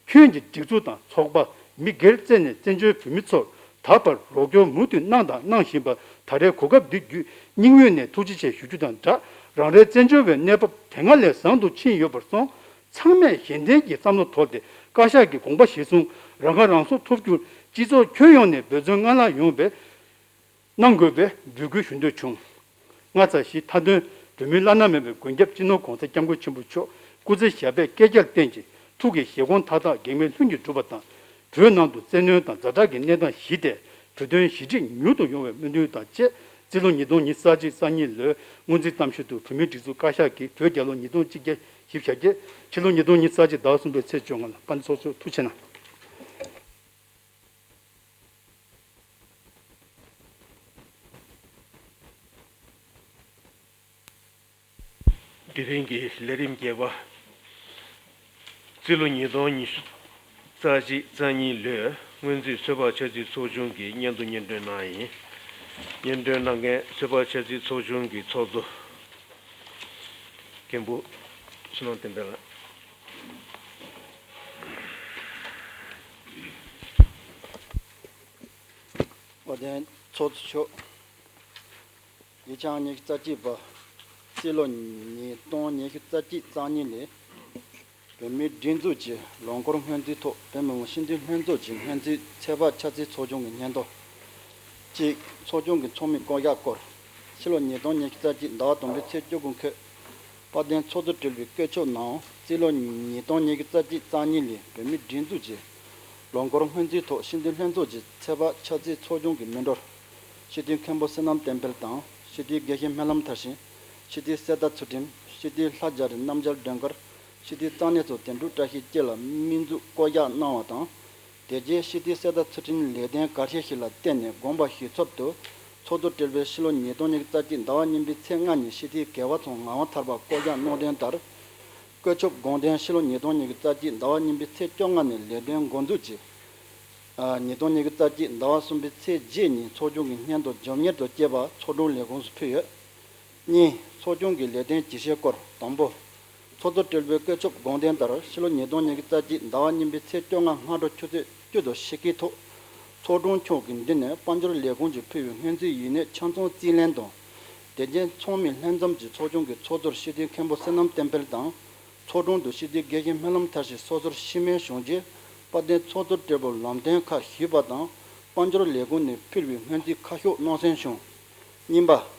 ཁྱོན་གྱི་སྒྲིག་འཛུགས་དང་ཚོགས་པ་མི་སྒེར་བཅས་ནས་བཙན་བྱོལ་བོད་མི་ཚོར་ད་བར་རོགས་སྐྱོར་མུ་མཐུད་གནང་དང་གནང་བཞིན་པ་ད་རེས་གོ་སྐབས་འདི་བརྒྱུད་སྙིང་དབུས་ནས་ཐུགས་རྗེ་ཆེ་ཞུ་རྒྱུ་དང་སྦྲགས། རང་རེའི་བཙན་བྱོལ་བའི་གནས་བབ་དེ་སྔ་ལས་བཟང་དུ་ཕྱིན་ཡོད་པར་སོང་། ཚང་མས་གཞན་དོན་གྱི་བསམ་བློ་དོར་ཏེ་བཀའ་ཤག་གི་དགོངས་པ་གཞིར་བཟུང་རང་ཁ་རང་གསོ་ཐོབ་རྒྱུར་སྤྱི་ཚོགས་ཁྱོན་ཡོངས་ནས་འབད་བརྩོན་སྔར་ལྷག་ཡོང་བའི་གནང་དགོས་པའི་འབོད་སྐུལ་ཞུ་འདོད་བྱུང་། ལྔ་ཚེག་བཞི། མཐའ་དོན། བོད་མིའི་བླ་ན་མེད་པའི་མགོན་སྐྱབས་སྤྱི་ནོར་༸གོང་ས་༸སྐྱབས་མགོན་ཆེན་པོ་མཆོག་སྐུ་ཚེ་ཞབས་པད་བསྐལ་བརྒྱར་བརྟན་ཅིང་ཐུགས་ཀྱི་བཞེད་དགོངས་མཐའ་དག་གེགས་མེད་ལྷུན་གྱིས་འགྲུབ་པ་དང་། བོད་ནང་དུ་བཙན་གནོན་དང་ཛ་དྲག་གི་གནས་སྟངས་ཞི་སྟེ་བོད་དོན་ཞི་འགྲིག་མྱུར་དུ་ཡོང་བའི་སྨོན་འདུན་དང་བཅས་རྩིས་ལོ་ཉིས་སྟོང་ཉི་ཤུ་རྩ་གཅིག་རྩ་གཉིས་ལོའི་སྔོན་རྩིས་གཏམ་ཞུ་དུ་བོད་མིའི་སྒྲིག་འཛུགས་བཀའ་ཤག་གིས་བོད་རྒྱལ་ལོ་ཉིས་སྟོང་གཅིག་བརྒྱ་བཞི་བཅུ་ཞེ་བརྒྱད། ཕྱི་ལོ་ཉིས་སྟོང་ཉི་ཤུ་རྩ་གཅིག་ཟླ་བ་གསུམ་པའི་ཚེས་བཅོ་ལྔ་ལ། དཔལ་ལྡན་ཚོགས་གཙོ་ཐུགས་རྗེ་གནང་། དེ་རིང་གི་ལས་རིམ་བརྒྱད་པ། རྩིས་ལོ་ཉིས་སྟོང་ཉི་ཤུ་རྩ་གཅིག་རྩ་གཉིས་ལོའི་སྔོན་རྩིས་ཚོད་དཔག་འཆར་རྩིས་ཚོགས་ཆུང་གི་སྙན་ཐོ་སྙན་སྒྲོན་གནང་ཡིན། སྙན་སྒྲོན་གནང་མཁན་ཚོད་དཔག་འཆར་རྩིས་ཚོགས་ཆུང་གི་ཚོགས་གཙོ་མཁན་པོ་བསོད་ནམས་བསྟན་འཕེལ་ལགས། དཔལ་ལྡན་ཚོགས་གཙོ་མཆོག་ཡིག་ཆ་ཉི་ཤུ་རྩ་གཅིག་པ། རྩིས་ལོ་ཉིས་སྟོང་ཉི་ཤུ་རྩ་གཅིག་རྩ་གཉིས་ལོའི་བོད་མིའི་སྒྲིག་འཛུགས་ཀྱི་ལོ་འཁོར་སྔོན་རྩིས་ཐོག་བོད་མི་མང་སྤྱི་འཐུས་ལྷན་ཚོགས་ཀྱི་སྔོན་རྩིས་ཚོད་དཔག་འཆར་རྩིས་ཚོགས་ཆུང་གི་སྙན་ཐོ། གཅིག་ཚོགས་ཆུང་གི་ཚོགས་མིའི་བསྐོ་གཞག་སྐོར། ཕྱི་ལོ་ཉིས་སྟོང་ཉི་ཤུ་རྩ་གཅིག་ཟླ་བ་དང་པོའི་ཚེས་བཅུ་དགུ་འཁོད། དཔལ་ལྡན་ཚོགས་གཙོ་སྤྲུལ་པའི་བཀོད་ཁྱབ་ནང་རྩིས་ལོ་ཉིས་སྟོང་ཉི་ཤུ་རྩ་གཅིག་རྩ་གཉིས་ལོའི་བོད་མིའི་སྒྲིག་འཛུགས་ཀྱི་ལོ་འཁོར་སྔོན་རྩིས་ཐོག་སྤྱི་འཐུས་ལྷན་ཚོགས་ཀྱི་ཚོད་དཔག་འཆར་རྩིས་ཚོགས་ཆུང་གི་མི་འགྲོར། སྤྱི་འཐུས་མཁན་པོ་བསོད་ནམས་བསྟན་འཕེལ་དང་། སྤྱི་འཐུས་དགེ་བཤེས་སྨོན་ལམ་མཐར་ཕྱིན། སྤྱི་འཐུས་གསེར་རྟ་ཚུལ་ཁྲིམས། སྤྱི་འཐུས་ལྷ་རྒྱ་རི་རྣམ་རྒྱལ་སྒྲོལ་དཀར། སྤྱི་འཐུས་གཙང་ནས་ཚོ་དོན་གྲུབ་བཀྲ་ཤིས་བཅས་ལ་དམིགས་འཛུགས་བསྐོ་གཞག་གནང་བ་དང་། དེ་རྗེས་སྤྱི་འཐུས་གསེར་རྟ་ཚུལ་ཁྲིམས་ལས་དོན་གལ་ཆེ་ཞིག་ལ་བརྟེན་ནས་དགོངས་པ་ཞུས་ཚབ་ཏུ་ཚོགས་གཙོ་སྤྲུལ་པའི་ཕྱི་ལོ་ཉིས་སྟོང་ཉི་ཤུ་རྩ་གཅིག་ཟླ་བ་གཉིས་པའི་ཚེས་ལྔ་ཉིན་སྤྱི་འཐུས་རྒྱལ་བ་ཚོ་ངག་དབང་ཐར་པ་བསྐོ་གཞག་གནང་དོན་ལྟར། བཀོད་ཁྱབ་དགོངས་དོན་ཕྱི་ལོ་ཉིས་སྟོང་ཉི་ཤུ་རྩ་གཅིག་ཟླ་བ་གཉིས་པའི་ཚེས་བཅོ་ལྔ་ནས་ལས་དོན་འགོ་འཛུགས་ཀྱིས། ཉིས་སྟོང་ཉི་ཤུ་རྩ་གཅིག་ཟླ་བ་གསུམ་པའི་ཚེས་བརྒྱད་ཉིན་ཚོགས་ཆུང་གི་སྙན་ཐོ་མགྱོགས་མྱུར་དུ་སྐྱེལ་བར་ཚོགས་དྲུང་ལས་ཁུངས་སུ་ཕུལ་ཡོད། གཉིས། ཚོགས་ཆུང་གི་ལས་དོན་ཇི་བྱེད་སྐོར། དང་པོ། ཚོགས་གཙོ་སྤྲུལ་པའི་བཀོད་ཁྱབ་དགོངས་དོན་ལྟར་ཕྱི་ལོ་ཉིས་སྟོང་ཉི་ཤུ་རྩ་གཅིག་ཟླ་བ་གཉིས་པའི་ཚེས་བཅོ་ལྔ་སྔ་དྲོ་ཆུ་ཚོད་བཅུ་དང་ཕྱེད་ཀའི་ཐོག་ཚོགས་དྲུང་མཆོག་གིས་འདི་ནས་དཔལ་འབྱོར་ལས་ཁུངས་ཀྱིས་ཕུལ་བའི་སྔོན་རྩིས་ཡིག་སྣོད་ཆ་ཚང་རྩིས་ལེན་དང་། དེ་རྗེས་ཚོགས་མི་ལྷན་འཛོམས་ཀྱིས་ཚོགས་ཆུང་གི་ཚོགས་གཙོར་སྤྱི་འཐུས་མཁན་པོ་བསོད་ནམས་བསྟན་འཕེལ་དང་། ཚོགས་དྲུང་དུ་སྤྱི་འཐུས་དགེ་བཤེས་སྨོན་ལམ་མཐར་ཕྱིན་སོ་སོར་ཕྱི་མིང་བྱུང་རྗེས་དཔལ་ལྡན་ཚོགས་གཙོ་སྤྲུལ་པར་ལམ་སྟོན་ཁག་ཞུས་པ་དང་དཔལ་འབྱོར་ལས་ཁུངས་ནས་ཕུལ་བའི་སྔོན་རྩིས་ཁ་ཤོག་གནང་སྲོལ་བྱུང་། གཉིས་པ།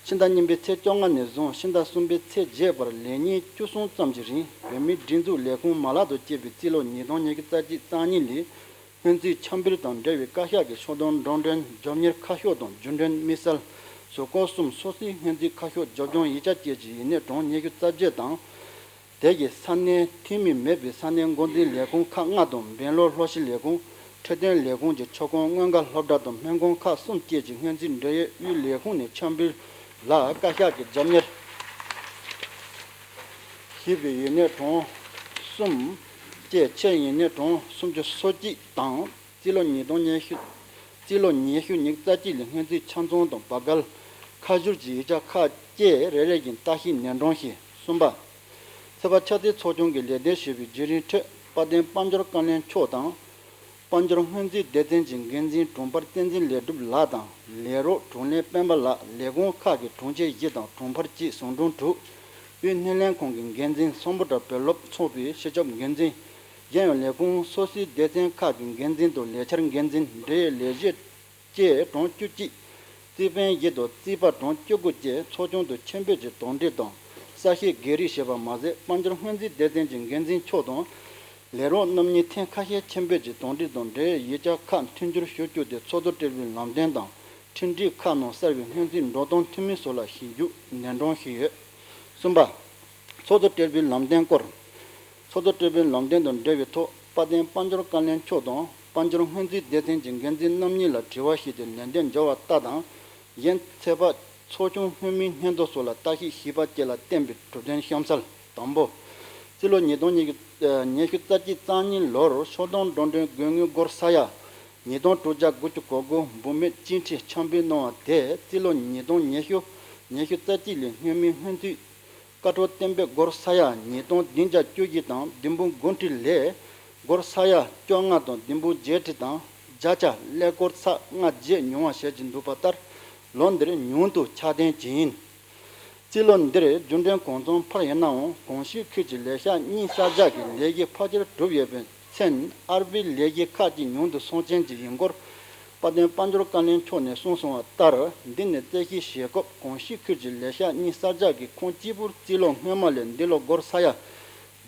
ཕྱི་ཟླ་གཉིས་པའི་ཚེས་བཅོ་ལྔ་ནས་བཟུང་ཕྱི་ཟླ་གསུམ་པའི་ཚེས་བརྒྱད་བར་ལས་ཉིན་བཅུ་གསུམ་ཙམ་གྱི་རིང་བོད་མིའི་སྒྲིག་འཛུགས་ལས་ཁུངས་མ་ལག་ཏུ་སྐྱེས་པའི་རྩིས་ལོ་ཉིས་སྟོང་ཉི་ཤུ་རྩ་གཅིག་རྩ་གཉིས་ལོའི་སྔོན་རྩིས་འཆར་འབུལ་དང་འབྲེལ་བའི་བཀའ་ཤག་གི་ཕྱོགས་བསྡོམས་འགྲོ་གྲོན་མགྱོགས་མྱུར་ཁ་ཤོག་དང་རྒྱུན་གྲོན་དམིགས་བསལ་གཟུགས་སྐོར་གསུམ་སོ་སོའི་སྔོན་རྩིས་ཁ་ཤོག་རྒྱབ་ལྗོངས་ཡིག་ཆ་བཅས་ཀྱི་ཡིག་སྣོད་གྲངས་ཉི་ཤུ་རྩ་བརྒྱད་དང་། དེ་གའི་ས་གནས་འཐུས་མི་མེད་པའི་ས་གནས་འགོ་འཛིན་ལས་ཁུངས་ཁག་ལྔ་དང་འབེང་ལོག་ལྷོ་ཤི་ལས་ཁུངས། འཕྲོད་བསྟེན་ལས་ཁུངས་ཀྱི་ཆོག་ཁོངས་སྔོན་འགག་སློབ་གྲྭ་དང་སྨན་ཁང་ཁག་གསུམ་བཅས་ཀྱི་སྔོན་རྩིས་འབྲེལ་ཡོད་དབུས་ལས་ཁུངས་ནས་འཆར་འབུལ་ལ་བཀའ་ཤག་གིས་རྒྱབ་གཉེར་ཞུས་པའི་ཡིག་སྣོད་གྲངས་གསུམ་བཅས་ཆེད་ཡིག་སྣོད་གྲངས་སུམ་ཅུ་སོ་གཅིག་དང་རྩིས་ལོ་ཉིས་སྟོང་ཉི་ཤུ། རྩིས་ལོ་ཉི་ཤུ་ཉི་ཤུ་རྩ་གཅིག་ལོའི་སྔོན་རྩིས་ཆ་ཚང་དང་བར་བརྒལ་ཁ་བསྒྱུར་གྱི་ཡིག་ཆ་ཁག་བཅས་རེ་རེ་བཞིན་བརྟག་ཞིབ་ནན་དྲངས་ཤིང་གསུམ་པ། ཚོད་དཔག་འཆར་རྩིས་ཚོགས་ཆུང་གིས་ལས་དོན་ཞུས་པའི་བརྒྱུད་རིམ་ཁྲོད་དཔལ་ལྡན་དཔལ་འབྱོར་བཀའ་བློན་མཆོག་དང་། དཔལ་འབྱོར་སྔོན་རྩིས་སྡེ་ཚན་གྱི་འགན་འཛིན་དྲུང་འཕར་བསྟན་འཛིན་ལེགས་གྲུབ་ལགས་དང་ལས་རོགས་དྲུང་ལས་སྤེན་པ་ལགས། ལས་ཁུངས་ཁག་གི་དྲུང་ཆེ་བཞི་དང་དྲུང་འཕར་གཅིག་ཟུང་དྲུང་དྲུག་དབུས་སྣེ་ལེན་ཁང་གི་འགན་འཛིན་སམ་བྷོ་ཊ་བོད་སློབ་ཚོགས་པའི་སྤྱི་ཁྱབ་འགན་འཛིན། གཞན་ཡང་ལས་ཁུངས་སོ་སོའི་སྡེ་ཚན་ཁག་གི་འགན་འཛིན་དང་ལས་འཆར་འགན་འཛིན། འབྲེལ་ཡོད་ལས་གཞི་བཅས་གྲངས་བཅུ་གཅིག་རྩིས་དཔོན་བཞི་དང་རྩིས་པ་གྲངས་བཅུ་དགུ་བཅས་ཚོགས་ཆུང་དུ་མཆན་འབུལ་གྱིས་དོན་འགྲེལ་དང་གསལ་བཤད་བརྒྱུད་རིམ་བྱས་པ་མ་ཟད། དཔལ་འབྱོར་སྔོན་རྩིས་སྡེ་ཚན་གྱི་འགན་འཛིན་མཆོག་དང་། ལས་རོགས་རྣམ་གཉིས་ཐེངས་ཁ་ཤས་མཆན་འབུལ་གྱིས་དོན་འགྲེལ་དང་འབྲེལ་ཡོད་ཡིག་ཆ་ཁག་མཐུན་འགྱུར་ཞུ་རྒྱུ་དེ་ཚོགས་གཙོ་སྤྲུལ་པའི་ལམ་སྟོན་དང་། འཕྲིན་སྦྲེལ་ཁག་ནང་གསལ་བའི་སྔོན་རྩིས་འགྲོ་སྟངས་འཐུས་མི་སོགས་ལ་ཞིབ་འཇུག་ནན་སྦྱོང་ཞུས་ཡོད། གསུམ་པ། ཚོགས་གཙོ་སྤྲུལ་པའི་ལམ་སྟོན་སྐོར། ཚོགས་གཙོ་སྤྲུལ་པའི་ལམ་སྟོན་དང་འབྲེལ་བའི་ཐོག་དཔལ་ལྡན་དཔལ་འབྱོར་བཀའ་བློན་མཆོག་དང་དཔལ་འབྱོར་སྔོན་རྩིས་སྡེ་ཚན་གྱི་འགན་འཛིན་རྣམ་གཉིས་ལ་དྲི་བ་ཞུས་ཏེ་ལན་འདེབས་འབྱོར་བ་ལྟར་དང་། གཞན་ཚོད་དཔག་ཚོགས་ཆུང་སྔོན་མའི་སྙན་ཐོ་སོགས་ལ་བརྟག་ཞིབ་ཞུས་པ་བཅས་ལ་བརྟེན་པའི་གྲུབ་དོན་གཤམ་གསལ། དང་པོ། རྩིས་ལོ་ཉིས་སྟོང་ཉི་ཤུ་ཉི་ཤུ་རྩ་གཅིག་རྩ་གཉིས་ལོར་ཤོག་དོན་འགྲོ་གྲོན་དགོས་དངུལ་སྒོར་ས་ཡ་ཉིས་སྟོང་དྲུག་བརྒྱ་དགུ་བཅུ་གོ་དགུ་འབུལ་མི་སྤྱི་འཐུས་ཆ་འབུལ་གནང་བ་དེ་རྩིས་ལོ་ཉིས་སྟོང་ཉི་ཤུ་ཉི་ཤུ་རྩ་གཅིག་ལོའི་སྔོན་མའི་སྔོན་རྩིས་བཀའ་འཁྲོལ་གཏན་འབེབས་སྒོར་ས་ཡ་ཉིས་སྟོང་བདུན་བརྒྱ་བཅུ་བཞི་དང་བདུན་འབུམ་དགུ་ཁྲི་ལས་སྒོར་ས་ཡ་བཅོ་ལྔ་དང་བདུན་འབུམ་བརྒྱད་ཁྲི་དང་བརྒྱ་ཆ་ཀླད་ཀོར་ཚེག་ལྔ་བརྒྱ་ཉུང་བ་བྱས་ཀྱི་འདུག་པ་ལྟར་ལོ་འདིར་ཉུང་དུ་ཆག་གཏན་བྱས་ཡིན། རྩིས་ལོ་འདིར་རྒྱུན་གྲོན་གང་འཚམས་འཕར་ཡོད་ནའང་གོང་ཞུས་ཁུལ་གྱི་ལས་ཤག་གཉིས་གསར་རྒྱག་གི་ལས་གཞི་ཕལ་ཆེར་གྲུབ་ཡོད་པའི་མཚོན། ཨར་བྷི་ལས་གཞི་ཁག་ཅིག་ཉུང་དུ་སོང་རྐྱེན་གྱིས་ཡིན་སྐོར། དཔལ་ལྡན་དཔལ་འབྱོར་བཀའ་བློན་མཆོག་ནས་གསུངས་སོང་བ་ལྟར། འདི་ནས་རྩད་ཞིབ་བྱེད་སྐབས་གོང་ཞུས་ཁུལ་གྱི་ལས་ཤག་གཉིས་གསར་རྒྱག་གི་ཁོངས་གཅིག་པུར་རྩིས་ལོ་སྔོན་མ་ལས་འདི་ལོ་སྒོར་ས་ཡ་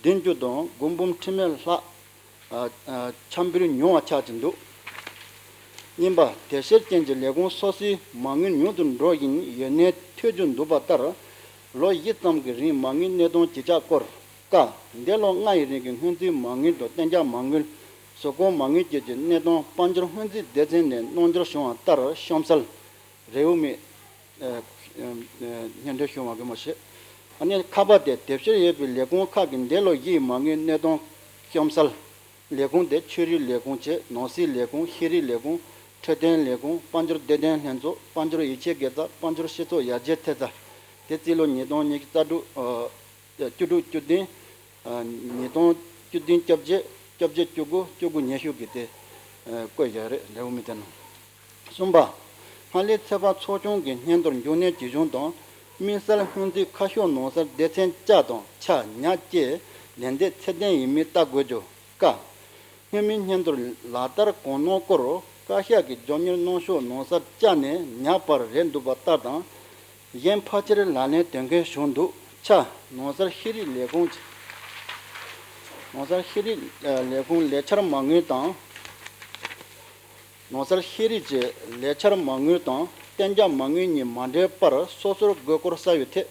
བདུན་ཅུ་དང་དགུ་འབུམ་ཁྲི་མེད་ལྷག་ཆ་འཕར་ཉུང་བ་ཆགས་ཀྱི་འདུག་གཉིས་པ། དེ་ཕྱིར་རྐྱེན་གྱིས་ལས་ཁུངས་སོ་སོའི་མ་དངུལ་ཉུང་དུ་འགྲོ་བཞིན་ཡོད་གནས་ཐོས་རྒྱུ་འདུག་པ་ལྟར། ལོ་བཞི་ཙམ་གྱི་རིང་མ་དངུལ་གནས་སྟངས་ཇི་ཆགས་སྐོར། ཀ། འདས་ལོ་ལྔ་ཡི་རིང་གི་སྔོན་རྩིས་མ་དངུལ་དང་གཏན་འཇགས་མ་དངུལ། གཟུགས་སྐོར་མ་དངུལ་བཅས་ཀྱི་གནས་སྟངས་དཔལ་འབྱོར་སྔོན་རྩིས་སྡེ་ཚན་ནས་གནང་འབྱོར་བྱུང་བ་ལྟར་གཤམ་གསལ། རེའུ་མིག་ཨ། ཨ། སྙན་སྒྲོན་ཞུ་བ་གི་མ་བྱེད། ཨ་ནི་ཁ་པ་དེ་དེ་ཕྱིར་ཡོད་པའི་ལས་ཁུངས་ཁག་གི་འདས་ལོ་བཞིའི་མ་དངུལ་གནས་སྟངས་གཤམ་གསལ། ལས་ཁུངས་དེ་ཆོས་རིག་ལས་ཁུངས་བཅས་ནང་སྲིད་ལས་ཁུངས་ཤེས་རིག་ལས་ཁུངས་འཕྲོད་བསྟེན་ལས་ཁུངས་དཔལ་འབྱོར་བདེ་དོན་ལྷན་ཚོགས་དཔལ་འབྱོར་ཡིད་ཆེས་དགེ་རྩ་དཔལ་འབྱོར་སྤྱི་ཚོགས་ཡར་རྒྱས་ཐེབས་རྩ། དེ་རྩིས་ལོ་ཉིས་སྟོང་ཉི་ཤུ་རྩ་དྲུག་ཨ། བཅུ་དྲུག་བཅུ་བདུན། ཨ། ཉིས་སྟོང་བཅུ་བདུན་བཅོ་བརྒྱད། བཅོ་བརྒྱད་བཅུ་དགུ་བཅུ་དགུ་ཉི་ཤུ་གི་དེ་ཨ། བཀོད་བཞག་རེད་ལེའུ་མི་དེ་ནང་། གསུམ་པ། སྔ་ལོའི་ཚོད་དཔག་ཚོགས་ཆུང་གི་སྙན་ཐོར་མཇུག་གནས་ཇི་བྱུང་དང་། དམིགས་བསལ་སྔོན་རྩིས་ཁ་ཕྱོགས་ནང་གསལ་སྡེ་ཚན་བཅུ་དང་ཆ་ཉག་བཅས་ལན་འདེབས་ཚད་ལྡན་ཡིན་མིན་བལྟ་དགོས་རྒྱུ། ཀ། སྔོན་མའི་སྙན་ཐོར་ལག་བསྟར་གང་གནང་སྐོར་བཀའ་ཤག་གི་རྒྱབ་གཉེར་གནང་ཕྱོགས་ནང་གསལ་བཅུ་ནས་ཉག་བར་རེད་འདུག་པ་ལྟར་དང་། གཞན་ཕལ་ཆེར་ལག་ལེན་དོན་འཁྱོལ་བྱུང་འདུག་ཆ། ནང་གསར་ཤེས་རིག་ལས་ཁུངས། ནང་གསར་ཤེས་རིག་ལས་ཁུངས་ལས་འཆར་མ་དངུལ་དང་། ནང་གསར་ཤེས་རིག་གི་ལས་འཆར་མ་དངུལ་དང་གཏན་འཇགས་མ་དངུལ་གཉིས་མ་འདྲེས་པར་སོ་སོར་དགོས་སྐོར་གསལ་བའི་ཐད།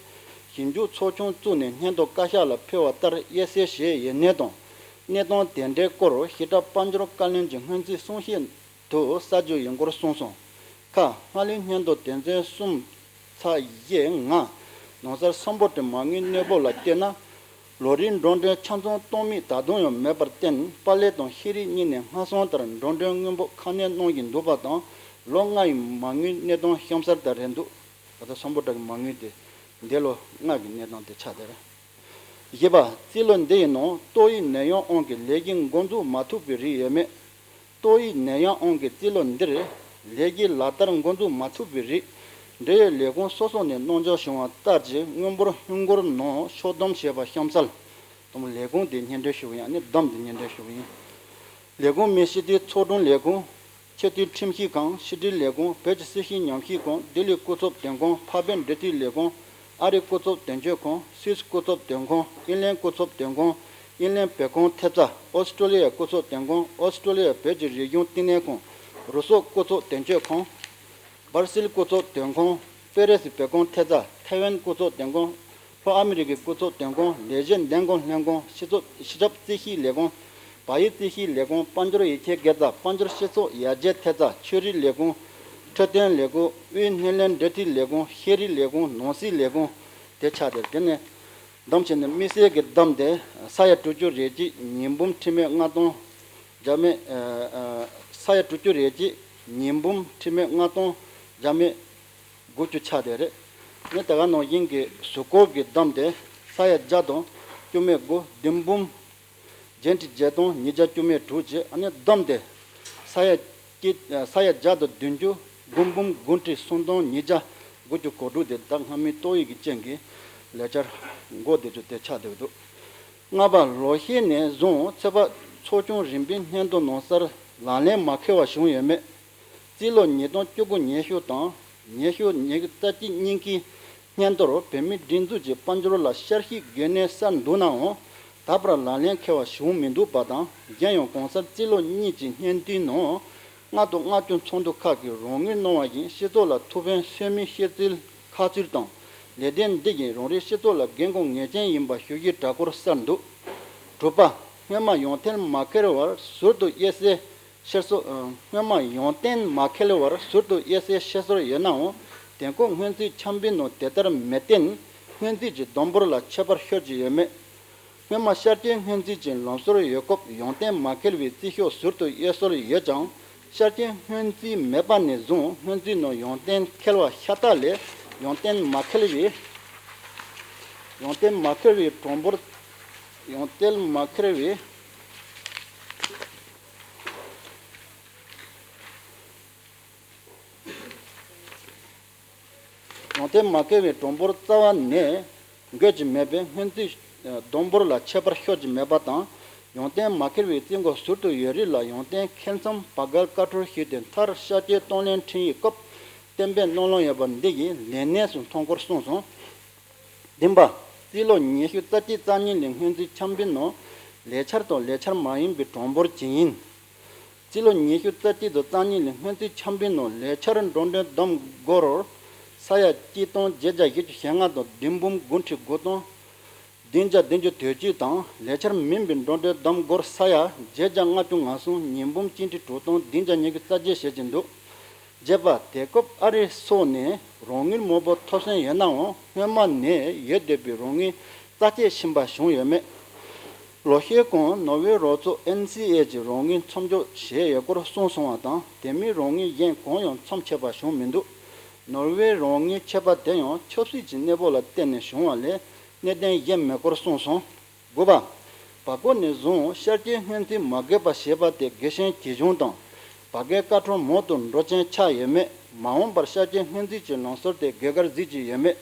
ཞིབ་འཇུག་ཚོགས་ཆུང་བཙུགས་ནས་སྙན་ཐོ་བཀའ་ཤག་ལ་ཕུལ་བ་ལྟར་དབྱེ་གསལ་བྱས་ཡོད་གནས་དང་། གནས་སྟངས་དེ་འདྲའི་སྐོར་ཞིབ་ཕྲ་དཔལ་འབྱོར་བཀའ་བློན་གྱི་སྔོན་རྩིས་གསུང་བཤད་དུ་གསལ་བརྗོད་ཡིན་སྐོར་གསུངས་སོང་། ཁ། སྔ་ལོའི་སྙན་ཐོ་དོན་ཚན་གསུམ་ཚེག་བཞི་ལྔ། ནང་གསར་སམ་བྷོ་ཊའི་མ་དངུལ་གནས་བབ་ལ་བལྟས་ན། ལོ་རེའི་འགྲོ་གྲོན་ཆ་ཚང་གཏོང་མུས་ད་དུང་ཡང་མེད་པར་བརྟེན། པཱ་ལེ་དང་ཤེས་རིག་གཉིས་ནས་སྔར་སོང་ལྟར་འགྲོ་གྲོན་དངུལ་འབོར་ཁ་སྣོན་གནང་བཞིན་འདུག་པ་དང་། ལོ་ལྔ་ཡི་མ་དངུལ་གནས་སྟངས་གཤམ་གསལ་ལྟར་རེད་འདུག་ད་ལྟ་སམ་བྷོ་ཊ་གི་མ་དངུལ་དེ་འདས་ལོ་ལྔ་གི་གནས་སྟངས་དེ་ཆགས་བསྡད་རེད། བཞི་པ། རྩིས་ལོ་འདི་ཡི་ནང་ཏོག་དབྱིབས་ནད་ཡམས་དབང་གིས་ལས་གཞི་འགོ་འཛུགས་མ་ཐུབ་པའི་རིགས་ཡོད་མེད། ཏོག་དབྱིབས་ནད་ཡམས་དབང་གིས་རྩིས་ལོ་འདིར་ལས་གཞི་ལག་བསྟར་འགོ་འཛུགས་མ་ཐུབ་པའི་རིགས། འབྲེལ་ཡོད་ལས་ཁུངས་སོ་སོ་ནས་གནང་འབྱོར་བྱུང་བ་ལྟར་གྱི་དངུལ་འབོར་ཧིན་སྒོར་ནང་ཕྱོགས་བསྡོམས་བྱས་པ་གཤམ་གསལ། དང་པོ་ལས་ཁུངས་དེ་སྙན་སྒྲོན་ཞུ་གི་ཡིན། ཨ་ནི་བསྡོམས་དེ་སྙན་སྒྲོན་ཞུ་གི་ཡིན། ལས་ཁུངས་མི་སྤྱི་འཐུས་ཚོགས་དྲུང་ལས་ཁུངས། ཆེས་མཐོའི་ཁྲིམས་ཞིབ་ཁང་། ཕྱི་དྲིལ་ལས་ཁུངས། བོད་ཀྱི་སྲིད་ཞིའི་ཉམས་ཞིབ་ཁང་། ལྡི་ལི་སྐུ་ཚབ་དོན་ཁང་། འཕགས་པའི་འབྲེལ་མཐུད་ལས་ཁུངས། ཨ་རིའི་སྐུ་ཚབ་དོན་གཅོད་ཁང་། སུད་སི་སྐུ་ཚབ་དོན་ཁང་། ཨིན་ལན་སྐུ་ཚབ་དོན་ཁང་། ཨིན་ལན་བོད་ཁང་ཐེབས་རྩ། ཨོ་སི་ཀྲོ་ལི་ཡའི་སྐུ་ཚབ་དོན་ཁང་། ཨོ་སི་ཀྲོ་ལི་ཡའི་བོད་ཀྱི་རིག་གཞུང་བསྟི་གནས་ཁང་། རུ་སོག་སྐུ་ཚབ་དོན་གཅོད་ཁང་། སྦར་སིལ་སྐུ་ཚབ་དོན་ཁང་། པེ་རེ་སི་བོད་ཁང་ཐེབས་རྩ། ཐའེ་ཝན་སྐུ་ཚབ་དོན་ཁང་། ལྷོ་ཨ་མི་རི་ཀའི་སྐུ་ཚབ་དོན་ཁང་། ལས་བྱེད་འདེམས་བསྐོ་ལྷན་ཁང་། སྤྱི་ཚོགས་སྤྱི་ཁྱབ་རྩིས་ཞིབ་ལས་ཁང་། བལ་ཡུལ་རྩིས་ཞིབ་ལས་ཁང་། དཔལ་འབྱོར་ཡིད་ཆེས་དགེ་རྩ། དཔལ་འབྱོར་སྤྱི་ཚོགས་ཡར་རྒྱས་ཐེབས་རྩ། ཆོས་རིག་ལས་ཁུངས། འཕྲོད་བསྟེན་ལས་ཁུངས། དབུས་སྣེ་ལེན་འབྲེལ་མཐུད་ལས་ཁུངས། ཤེས་རིག་ལས་ཁུངས། ནང་སྲིད་ལས་ཁུངས། དེ་ཆགས་ཏེ། དེ་ནས་བསྡོམས་བྱས་ནས་དམིགས་བསལ་གྱི་བསྡོམས་དེ་ས་ཡ་དྲུག་ཅུ་རེ་གཅིག་ཉིས་འབུམ་ཁྲི་མེད་ལྔ་སྟོང་བརྒྱ་མེད། ས་ཡ་དྲུག་ཅུ་རེ་གཅིག་ཉིས་འབུམ་ཁྲི་མེད་ལྔ་སྟོང་བརྒྱ་མེད་དགུ་བཅུ་ཆགས་བསྡད་རེད། ནི་དེ་ག་ནང་བཞིན་གྱི་གཟུགས་སྐོར་གྱི་བསྡོམས་དེ་ས་ཡ་བརྒྱ་དང་བཅུ་མེད་དགུ། བདུན་འབུམ་བརྒྱད་ཁྲི་བརྒྱད་སྟོང་ཉིས་བརྒྱ་བཅུ་མེད་དྲུག་བཅས། ཨ་ནི་བསྡོམས་དེ་ས་ཡ་གཅིག་ས་ཡ་བརྒྱ་དང་བདུན་ཅུ། དགུ་འབུམ་དགུ་ཁྲི་སུམ་སྟོང་ཉིས་བརྒྱ་དགུ་བཅུ་གོ་དྲུག་དེ་ད་སྔ་མའི་ཏོག་དབྱིབས་ཀྱི་རྐྱེན་གྱིས་ ལས་འཆར་འགོ་བདེ་ཚོད་དེ་ཆགས་བསྡད་འདུག་ལྔ་པ། ལོ་ཤས་ནས་བཟུང་ཚོད་དཔག་ཚོགས་ཆུང་རིམ་པའི་སྙན་ཐོ་ནང་གསལ་ལག་ལེན་མ་འཁེལ་བ་བྱུང་ཡོད་མེད། རྩིས་ལོ་ཉིས་སྟོང་བཅུ་དགུ་ཉེ་ཤོས་དང་ཉེ་ཤོས་ཉི་ཤུ་རྩ་གཅིག་གཉིས་ཀྱི་སྙན་ཐོར་བོད་མིའི་སྒྲིག་འཛུགས་ཀྱི་དཔལ་འབྱོར་ལ་ཤར་གཤིས་དགོས་གནད་གསལ་འདུག་ནའང་། ད་བར་ལག་ལེན་འཁེལ་བ་བྱུང་མི་འདུག་པ་དང་། གཞན་ཡང་གོང་གསལ་རྩིས་ལོ་གཉིས་ཀྱི་སྙན་ཐོའི་ནང་། ལྔ་དང་ལྔ་བཅུ་ཚོགས་འདུ་ཁག་གིས་རོགས་དངུལ་གནང་བ་བཞིན་སྤྱི་ཚོགས་ལ་ཐུགས་ཕན་གསོས་མིན་ཤེས་ཚུལ་ཁ་ཚུལ་དང་། ལས་དོན་འདི་བཞིན་རང་རེའི་སྤྱི་ཚོགས་ལ་དགོས་མཁོ་ངེས་ཅན་ཡིན་པ་ཞུ་གཞིའི་སྦྲག་སྐོར་གསལ་འདུག་དྲུག་པ། སྔོན་མ་ཡོན་ཏན་མ་འཁེལ་བར་ཟུར་དུ་དབྱེ་གསལ་ཕྱིར་སོ། ཨ། སྔོན་མ་ཡོན་ཏན་མ་འཁེལ་བར་ཟུར་དུ་དབྱེ་གསལ་ཕྱིར་སོར་ཡོད་ནའང་། དེ་འཁོར་སྔོན་རྩིས་འཆར་འབུལ་ནང་དེ་ལྟར་མི་བསྟན། སྔོན་རྩིས་ཀྱི་བསྡོམས་འབོར་ལ་ཁྱད་པར་ཤོར་གྱི་ཡོད་མེད། སྔོན་མ་ཤར་སྐྱོད་སྔོན་རྩིས་ཀྱི་ལམ་སྲོལ་ཡོད་སྐབས་ཡོན་ཏན་མ་འཁེལ་བའི་རྩིས་ཤོག་ཟུར་དུ་དབྱེ་སོར་ཡོད་ཀྱང་། ཤར་སྐྱོད་སྔོན་རྩིས་མེད་པ་ནས་བཟུང་སྔོན་རྩིས་ནང་ཡོན་ཏན་འཁེལ་བ་ཤ་སྟག་ལས། ཡོན་ཏན་མ་འཁེལ་བའི། ཡོན་ཏན་མ་འཁེལ་བའི་གྲངས་འབོར། ཡོན་ཏན་མ་འཁེལ་བའི། ཡོན་ཏན་མ་འཁེལ་བའི་གྲངས་འབོར་རྩ་བ་ནས་འགོད་ཀྱི་མེད་པས་སྔོན་རྩིས་བསྡོམས་འབོར་ལ་ཁྱད་པར་ཤོར་གྱི་མེད་པ་དང་། ཡོན་ཏན་མ་འཁེལ་བའི་རྩིས་འགོ་ཟུར་དུ་ཡོད་རིགས་ལ་ཡོན་ཏན་འཁེལ་མཚམས་བར་བརྒལ་བཀའ་འཁྲོལ་ཞུས་ཏེ། མཐར་ཤར་སྐྱོད་གཏོང་ལེན་འཕྲིན་ཡིག་སྐབས་གཏན་འབེབས་གནང་ལོང་ཡོད་པ་འདི་ཡིས་ལས་གནས་སུ་མཐོང་སྐོར་གསུངས་སོང་། བདུན་པ། རྩིས་ལོ་ཉི་ཤུ་རྩ་གཅིག་རྩ་གཉིས་ལོའི་སྔོན་རྩིས་འཆར་འབུལ་ནང་ལས་འཆར་དང་ལས་འཆར་མ་ཡིན་པའི་གྲངས་འབོར་ཇི་ཡིན། རྩིས་ལོ་ཉི་ཤུ་རྩ་གཅིག་དང་རྩ་གཉིས་ལོའི་སྔོན་རྩིས་འཆར་འབུལ་ནང་ལས་འཆར་འགྲོ་གྲོན་བསྡོམས་སྒོར་ས་ཡ་གཅིག་སྟོང་བརྒྱད་བརྒྱ་བཞི་བཅུ་ཞེ་ལྔ་དང་བདུན་འབུམ་དགུ་ཁྲི་དགུ་སྟོང་བདུན་བརྒྱ་བདུན་ཅུ་དོན་གཅིག་དང་། ལས་འཆར་མིན་པའི་འགྲོ་གྲོན་བསྡོམས་སྒོར་ས་ཡ་བརྒྱད་བརྒྱ་ལྔ་བཅུ་ང་གསུམ་ཉིས་འབུམ་གཅིག་ཁྲི་དྲུག་སྟོང་བདུན་བརྒྱ་ཉི་ཤུ་རྩ་བརྒྱད་བྱེད་ཀྱི་འདུག་བརྒྱད་པ། དེ་སྐབས་ཨ་རི་སོགས་ནས་རོགས་དངུལ་མང་པོ་ཐོབ་སོན་ཡོད་ནའང་སྔོན་མ་ནས་ཡོད་བསྡད་པའི་རོགས་དངུལ་རྩ་ཆད་ཕྱིན་པ་བྱུང་ཡོད་མེད། ལོ་ཤས་གོང་ནོར་ཝེ་རོགས་ཚོགས་ཨེན་སི་ཨེ་གྱིས་རོགས་དངུལ་མཚམས་འཇོག་བྱས་ཡོད་སྐོར་གསུངས་སོང་བ་དང་། དེ་མིན་རོགས་དངུལ་གཞན་གང་ཡང་མཚམས་ཆད་པ་བྱུང་མི་འདུག་ནོར་ཝེ་རོགས་དངུལ་ཆད་པ་དེ་ཡང་ཆབ་སྲིད་ཀྱི་གནས་བབ་ལ་བརྟེན་ནས་བྱུང་བ་ལས་གནད་དོན་གཞན་མེད་སྐོར་གསུངས་སོང་། དགུ་པ། བར་སྐོར་ནས་བཟུང་ཤར་སྐྱོད་སྔོན་རྩིས་མ་དགོས་པ་བྱས་པ་དེ་དགེ་ཞན་གྱི་གཞུང་དང་། བར་བརྒལ་བཀའ་འཁྲོལ་མང་དུ་འགྲོ་རྐྱེན་ཆགས་ཡོད་མེད། མ་འོངས་པར་ཤར་སྐྱོད་སྔོན་རྩིས་ཀྱི་ལམ་སྲོལ་དེ་དགོས་གལ་གཟིགས་ཀྱི་ཡོད་མེད།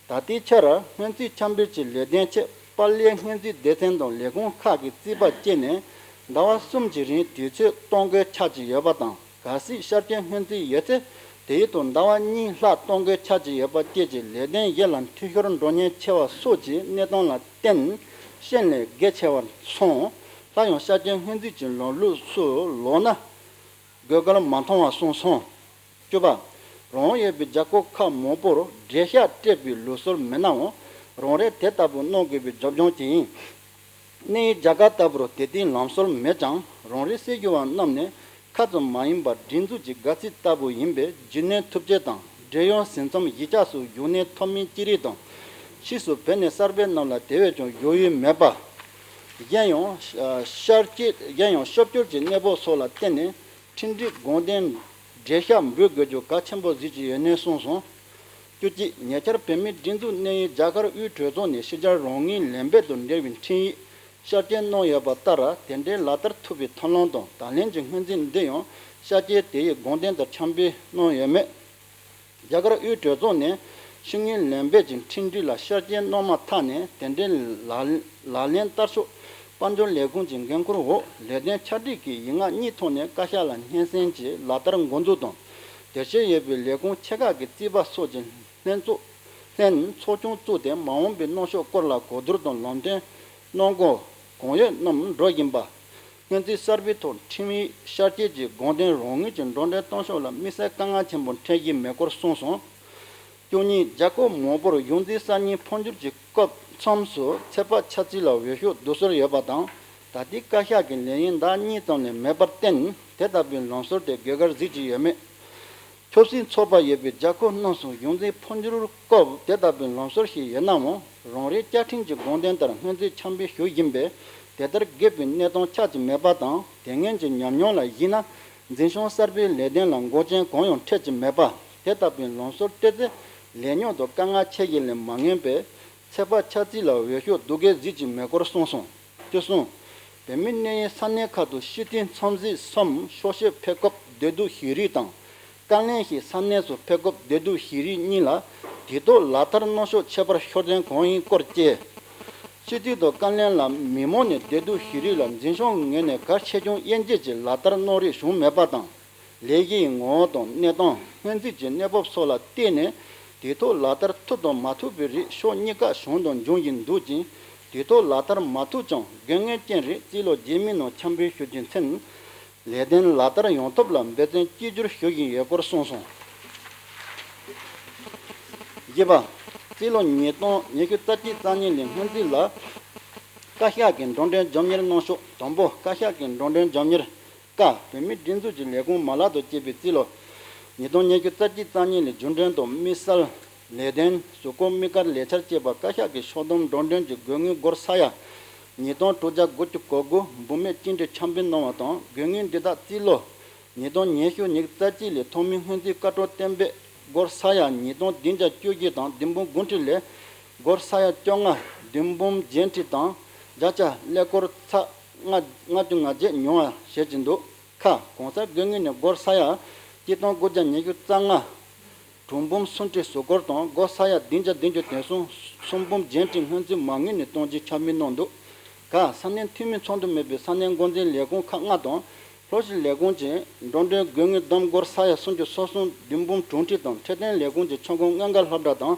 ད་ལྟའི་ཆར་སྔོན་རྩིས་འཆར་འབུལ་གྱི་ལས་དོན་ཆེད་པར་ལས་སྔོན་རྩིས་སྡེ་ཚན་དང་ལས་ཁུངས་ཁག་གིས་རྩིས་པ་བསྐྱལ་ནས་ཟླ་བ་གསུམ་གྱི་རིང་དུས་ཚོད་གཏོང་དགོས་ཆགས་ཀྱི་ཡོད་པ་དང་། གལ་སྲིད་ཤར་སྐྱོད་སྔོན་རྩིས་ཡོད་ཚེ། དེའི་ཐོག་ཟླ་བ་གཉིས་ལྷག་གཏོང་དགོས་ཆགས་ཀྱི་ཡོད་པ་བཅས་ཀྱི་ལས་དོན་གཞན་ལ་འཐུས་ཤོར་འགྲོ་ཉེན་ཆེ་བ་སོགས་ཀྱི་གནས་སྟངས་ལ་བརྟེན་ཤེས་ལས་གལ་ཆེ་བར་སོང་། སླར་ཡང་ཤར་སྐྱོད་སྔོན་རྩིས་ཀྱི་ལམ་ལུགས་སུ་ལོག་ན་དགོས་གལ་མ་མཐོང་བར་སོང་སོང་། བཅུ་པ། རང་དབང་ཡོད་པའི་རྒྱལ་ཁབ་ཁག་མང་པོར་འགྲེལ་བཤད་སྤྲད་པའི་ལུགས་སྲོལ་མེད་ནའང་། རང་རེས་དེ་ལྟ་བུ་གནང་དགོས་པའི་རྒྱབ་ལྗོངས་ཅིག་ཡིན། གནས་ཡུལ་རྒྱ་གར་ལྟ་བུར་དེ་ལྟའི་ལམ་སྲོལ་མེད་ཀྱང་། རང་རེའི་སྲིད་བྱུས་པ་རྣམས་ནི་ཁ་ཙམ་མ་ཡིན་པར་སྒྲིག་འཛུགས་ཀྱི་དགའ་ཚིགས་ལྟ་བུ་ཡིན་པས། རྒྱུས་ལོན་ཐུབ་ཆེ་དང་། འབྲེལ་ཡོད་ཟིན་མཚམས་གཞིས་ཆགས་སུ་བཞུགས་གནས་ཐོབ་མིན་ཅི་རིགས་དང་། ཕྱིས་སུ་བོད་ནས་གསར་སྤེལ་རྣམས་ལ་དེ་བས་ཀྱང་བཞུགས་ཡུལ་མེད་པ། གཞན་ཡང་། ཤར་སྐྱོད་གཞན་ཡང་ཤོབ་སྐྱོར་གྱི་གནས་བབ་སོགས་ལ་བརྟེན་ནས་ཁྲིམས་སྒྲིག་དགོངས་དོན་འགྲེལ་བཤད་འབུལ་དགོས་རྒྱུ་གལ་ཆེན་པོ་གཟིགས་ཀྱི་ཡོད་ནས་གསུངས་སོང་། བཅུ་གཅིག་ཉེ་ཆར་བོད་མིའི་སྒྲིག་འཛུགས་གནས་ཡུལ་རྒྱ་གར་དབུས་གྲོས་ཚོགས་ནས་ཕྱི་རྒྱལ་རང་དངུལ་ལེན་འབེབས་དང་འབྲེལ་བའི་འཕྲིན་ཡིག་ཤར་སྐྱོད་གནང་ཡོད་པ་ལྟར། དེ་འདྲའི་ལག་བསྟར་ཐུབ་པའི་ཐབས་ལམ་དང་བརྡ་ལན་གྱི་སྔོན་རྩིས་འདི་ཡང་ཤར་སྐྱོད་དེ་ཡི་དགོངས་དོན་ལྟར་འཆར་འབུལ་གནང་ཡོད་མེད། རྒྱ་གར་དབུས་གྲོས་ཚོགས་ནས་ཕྱི་དངུལ་ལེན་འབེབས་ཀྱི་འཕྲིན་བསྒྲིགས་ལ་ཤར་སྐྱོད་གནང་མ་ཐག་ནས། དེ་འབྲེལ་ལག་ལག་ལེན་བསྟར་ཕྱོགས་དཔལ་འབྱོར་ལས་ཁུངས་ཀྱི་འགན་འཁུར་འོག་ལས་དོན་ཆ་སྒྲིག་གི་ཡིག་ངག་གཉིས་ཐོག་ནས་བཀའ་ཤག་ལ་སྙན་སེང་གིས་ལག་བསྟར་འགོ་འཛུགས་དང་། དེར་ཞུགས་ཡོད་པའི་ལས་ཁུངས་ཆེ་ཁག་གི་རྩིས་པ་སོགས་ཀྱི་ལྷན་ཚོགས་ལྷན་ཚོགས་ཆུང་བཙུགས་ཏེ། མ་འོངས་པའི་གནང་ཕྱོགས་སྐོར་ལ་གོ་བསྡུར་དང་ལམ་སྟོན་གནང་སྒོ་གང་ཡོད་གནང་འགྲོ་བཞིན་པ། སྔོན་རྩིས་གསར་པའི་ཐོག་ཁྲིམས་ཡིག་ཤར་སྐྱོད་ཀྱི་དགོངས་དོན་རང་ངོས་ཀྱི་འགྲོ་གྲོན་གཏོང་ཕྱོགས་ལ་དམིགས་བསལ་དཀའ་ངལ་ཆེན་པོ་འཕྲད་བཞིན་མེད་སྐོར་གསུངས་སོང་། བཅུ་གཉིས། རྒྱལ་ཁབ་མང་པོར་གཞུང་འཛིན་གསར་རྙིང་འཕོ་འགྱུར་གྱི་སྐབས་མཚམས་སུ་ཚོད་དཔག་འཆར་རྩིས་ལ་འོས་ཤོག་བསྡུ་སྲོལ་ཡོད་པ་དང་། ད་ལྟའི་བཀའ་ཤག་གི་ལས་ཡུན་ཟླ་གཉིས་ཙམ་ལས་མེད་པར་བརྟེན། དེ་ལྟ་བུའི་ལམ་སྲོལ་དེ་དགོས་གལ་གཟིགས་ཀྱི་ཡོད་མེད། ཆབ་སྲིད་ཚོགས་པ་ཡོད་པའི་རྒྱལ་ཁབ་རྣམས་སུ་གཞུང་འཛིན་འཕོ་འགྱུར་སྐབས་དེ་ལྟ་བུའི་ལམ་སྲོལ་ཞིག་ཡོད་ནའང་། རང་རེའི་བཅའ་ཁྲིམས་ཀྱི་དགོངས་དོན་ལྟར་སྔོན་རྩིས་འཆར་འབུལ་ཞུ་བཞིན་པས། དེ་ལྟར་དགོས་པའི་གནས་སྟངས་ཆགས་ཀྱི་མེད་པ་དང་། དེ་སྔོན་གྱི་ཉམས་མྱོང་ལ་གཞིགས་ན། འཛིན་སྐྱོང་གསར་པའི་ལས་དོན་ལ་འགོག་རྐྱེན་གང་ཡང་འཕྲད་ཀྱི་མེད་པ། དེ་ལྟ་བུའི་ལམ་སྲོལ་སྤྲད་ཚེ་ལས་རྙོག་དང་དཀའ་ངལ་ཆེ་ཞིང་ལས་མ་ངེས་པས། ཚོད་དཔག་འཆར་རྩིས་ལ་འོས་ཤོག་བསྡུ་དགོས་གཟིགས་ཀྱི་མེད་སྐོར་གསུངས་སོང་། བཅུ་གསུམ། བོད་མིའི་གནས་ཡུལ་ས་གནས་ཁག་ཏུ་སྤྱི་འཐུས་འཚམས་གཟིགས་སམ་ཤོག་བཤད་ཕེབས་སྐབས་བདེ་སྡུག་ཞུ་རིགས་དང་། བཀའ་བློན་ཞིག་ས་གནས་སུ་ཕེབས་སྐབས་བདེ་སྡུག་ཞུ་རིགས་གཉིས་ལ་ དུས་ཐོག་ལག་བསྟར་གནང་ཕྱོགས་ཁྱད་པར་ཤོར་དོན་གང་ཡིན་སྐོར་བཅས། སྤྱི་འཐུས་དང་བཀའ་བློན་ལ་མི་མང་ནས་བདེ་སྡུག་ཞུ་རིགས་ལ་འཛིན་སྐྱོང་ངོས་ནས་གལ་ཆེ་ཆུང་དབྱེ་འབྱེད་ཀྱིས་ལག་བསྟར་གནང་རིགས་བྱུང་མེད་པ་དང་། ལས་གཞི་ཡི་ངོ་བོ་དང་གནས་སྟངས། སྔོན་རྩིས་ཀྱི་གནས་བབ་སོགས་ལ་བལྟས་ནས། དུས་ཐོག་ལག་བསྟར་ཐུབ་དང་མ་ཐུབ་པའི་རིགས་ཕྱོགས་གཉིས་ཀ་བྱུང་དང་འབྱུང་བཞིན་འདུག་ཅིང་། དུས་ཐོག་ལག་བསྟར་མ་ཐུབ་ཀྱང་དགོས་ངེས་ཅན་རིགས་རྩིས་ལོ་རྗེས་མའི་ནང་འཆར་འབུལ་ཞུ་རྒྱུའི་མཚན། ལས་དོན་ལག་བསྟར་ཡོང་ཐབས་ལ་འབད་བརྩོན་གཅིག་གྱུར་ཞུ་བཞིན་ཡོད་སྐོར་གསུངས་སོང་། བཞི་པ། རྩིས་ལོ་ཉིས་སྟོང་ཉི་ཤུ་རྩ་གཅིག་རྩ་གཉིས་ལོའི་སྔོན་རྩིས་ལ། བཀའ་ཤག་གིས་འགྲོ་གྲོན་རྒྱབ་གཉེར་གནང་ཕྱོགས། དང་པོ། བཀའ་ཤག་གིས་འགྲོ་གྲོན་རྒྱབ་གཉེར། ཀ་བོད་མིའི་སྒྲིག་འཛུགས་ཀྱི་ལས་ཁུངས་མ་ལག་དང་བཅས་པའི་རྩིས་ལོ། ཉིས་སྟོང་ཉི་ཤུ་རྩ་གཅིག་རྩ་གཉིས་ལོའི་རྒྱུན་གྲོན་དང་དམིགས་བསལ། ལས་དོན། གཟུགས་སྐོར་དམིགས་བཀར་ལས་འཆར་བཅས་པ་བཀའ་ཤག་གིས་ཕྱོགས་བསྡོམས་འགྲོ་གྲོན་གྱི་དགོས་དངུལ་སྒོར་ས་ཡ། ཉིས་སྟོང་དྲུག་བརྒྱ་དགུ་བཅུ་གོ་དགུ་འབུལ་མེད་བཅིངས་འགྲོལ་འཆར་འབུལ་གནང་བ་དང་དགོས་དངུལ་འདི་དག་རྩིས་ལོ། ཉིས་སྟོང་ཉི་ཤུ་ཉི་ཤུ་རྩ་གཅིག་ལོའི་ཐོག་མའི་སྔོན་རྩིས་བཀའ་འཁྲོལ་གཏན་འབེབས་སྒོར་ས་ཡ་ཉིས་སྟོང་བདུན་བརྒྱ་བཅུ་བཞི་དང་བདུན་འབུམ་དགུ་ཁྲི་ལས། སྒོར་ས་ཡ་བཅོ་ལྔ། བདུན་འབུམ་བརྒྱད་ཁྲི་དང་བརྒྱ་ཆ་ཀླད་ཀོར་ཚ་ལྔ་ལྔ་བཅུ་ང་བརྒྱད་ཉུང་བ་བྱེད་ཀྱི་འདུག་ཁ། གོང་གསལ་དགོས་དངུལ་ནི་སྒོར་ས་ཡ་གཅིག་སྟོང་དགུ་བརྒྱ་ཉི་ཤུ་རྩ་ལྔ། དྲུག་འབུམ་སུམ་ཁྲི་གཟུགས་སྐོར་དང་སྒོར་ས་ཡ་བདུན་བརྒྱ་བདུན་ཅུ་དོན་གསུམ། གསུམ་འབུམ་བརྒྱད་ཁྲི་སྔོན་རྩིས་མ་དངུལ་ནས་གཏོང་རྒྱུའི་འཆར་འབུལ་གནང་འདུག་ཁ། ས་གནས་འཐུས་མི་ཚོགས་འདུ་མེད་པའི་ས་གནས་འགོ་འཛིན་ལས་ཁུངས་ཁག་ལྔ་དང་། ལྷོ་སྤྱི་ལས་ཁུངས་ཀྱི་འགྲོ་གྲོན་དགོས་དངུལ་བསྡོམས་སྒོར་ས་ཡ་སུམ་ཅུ་སོ་གསུམ། བདུན་འབུམ་དྲུག་ཁྲི་དང་འཕྲོད་བསྟེན་ལས་ཁུངས་ཀྱི་ཁྱབ་ཁོངས་དངུལ་འགན་སློབ་གྲྭ་དང་།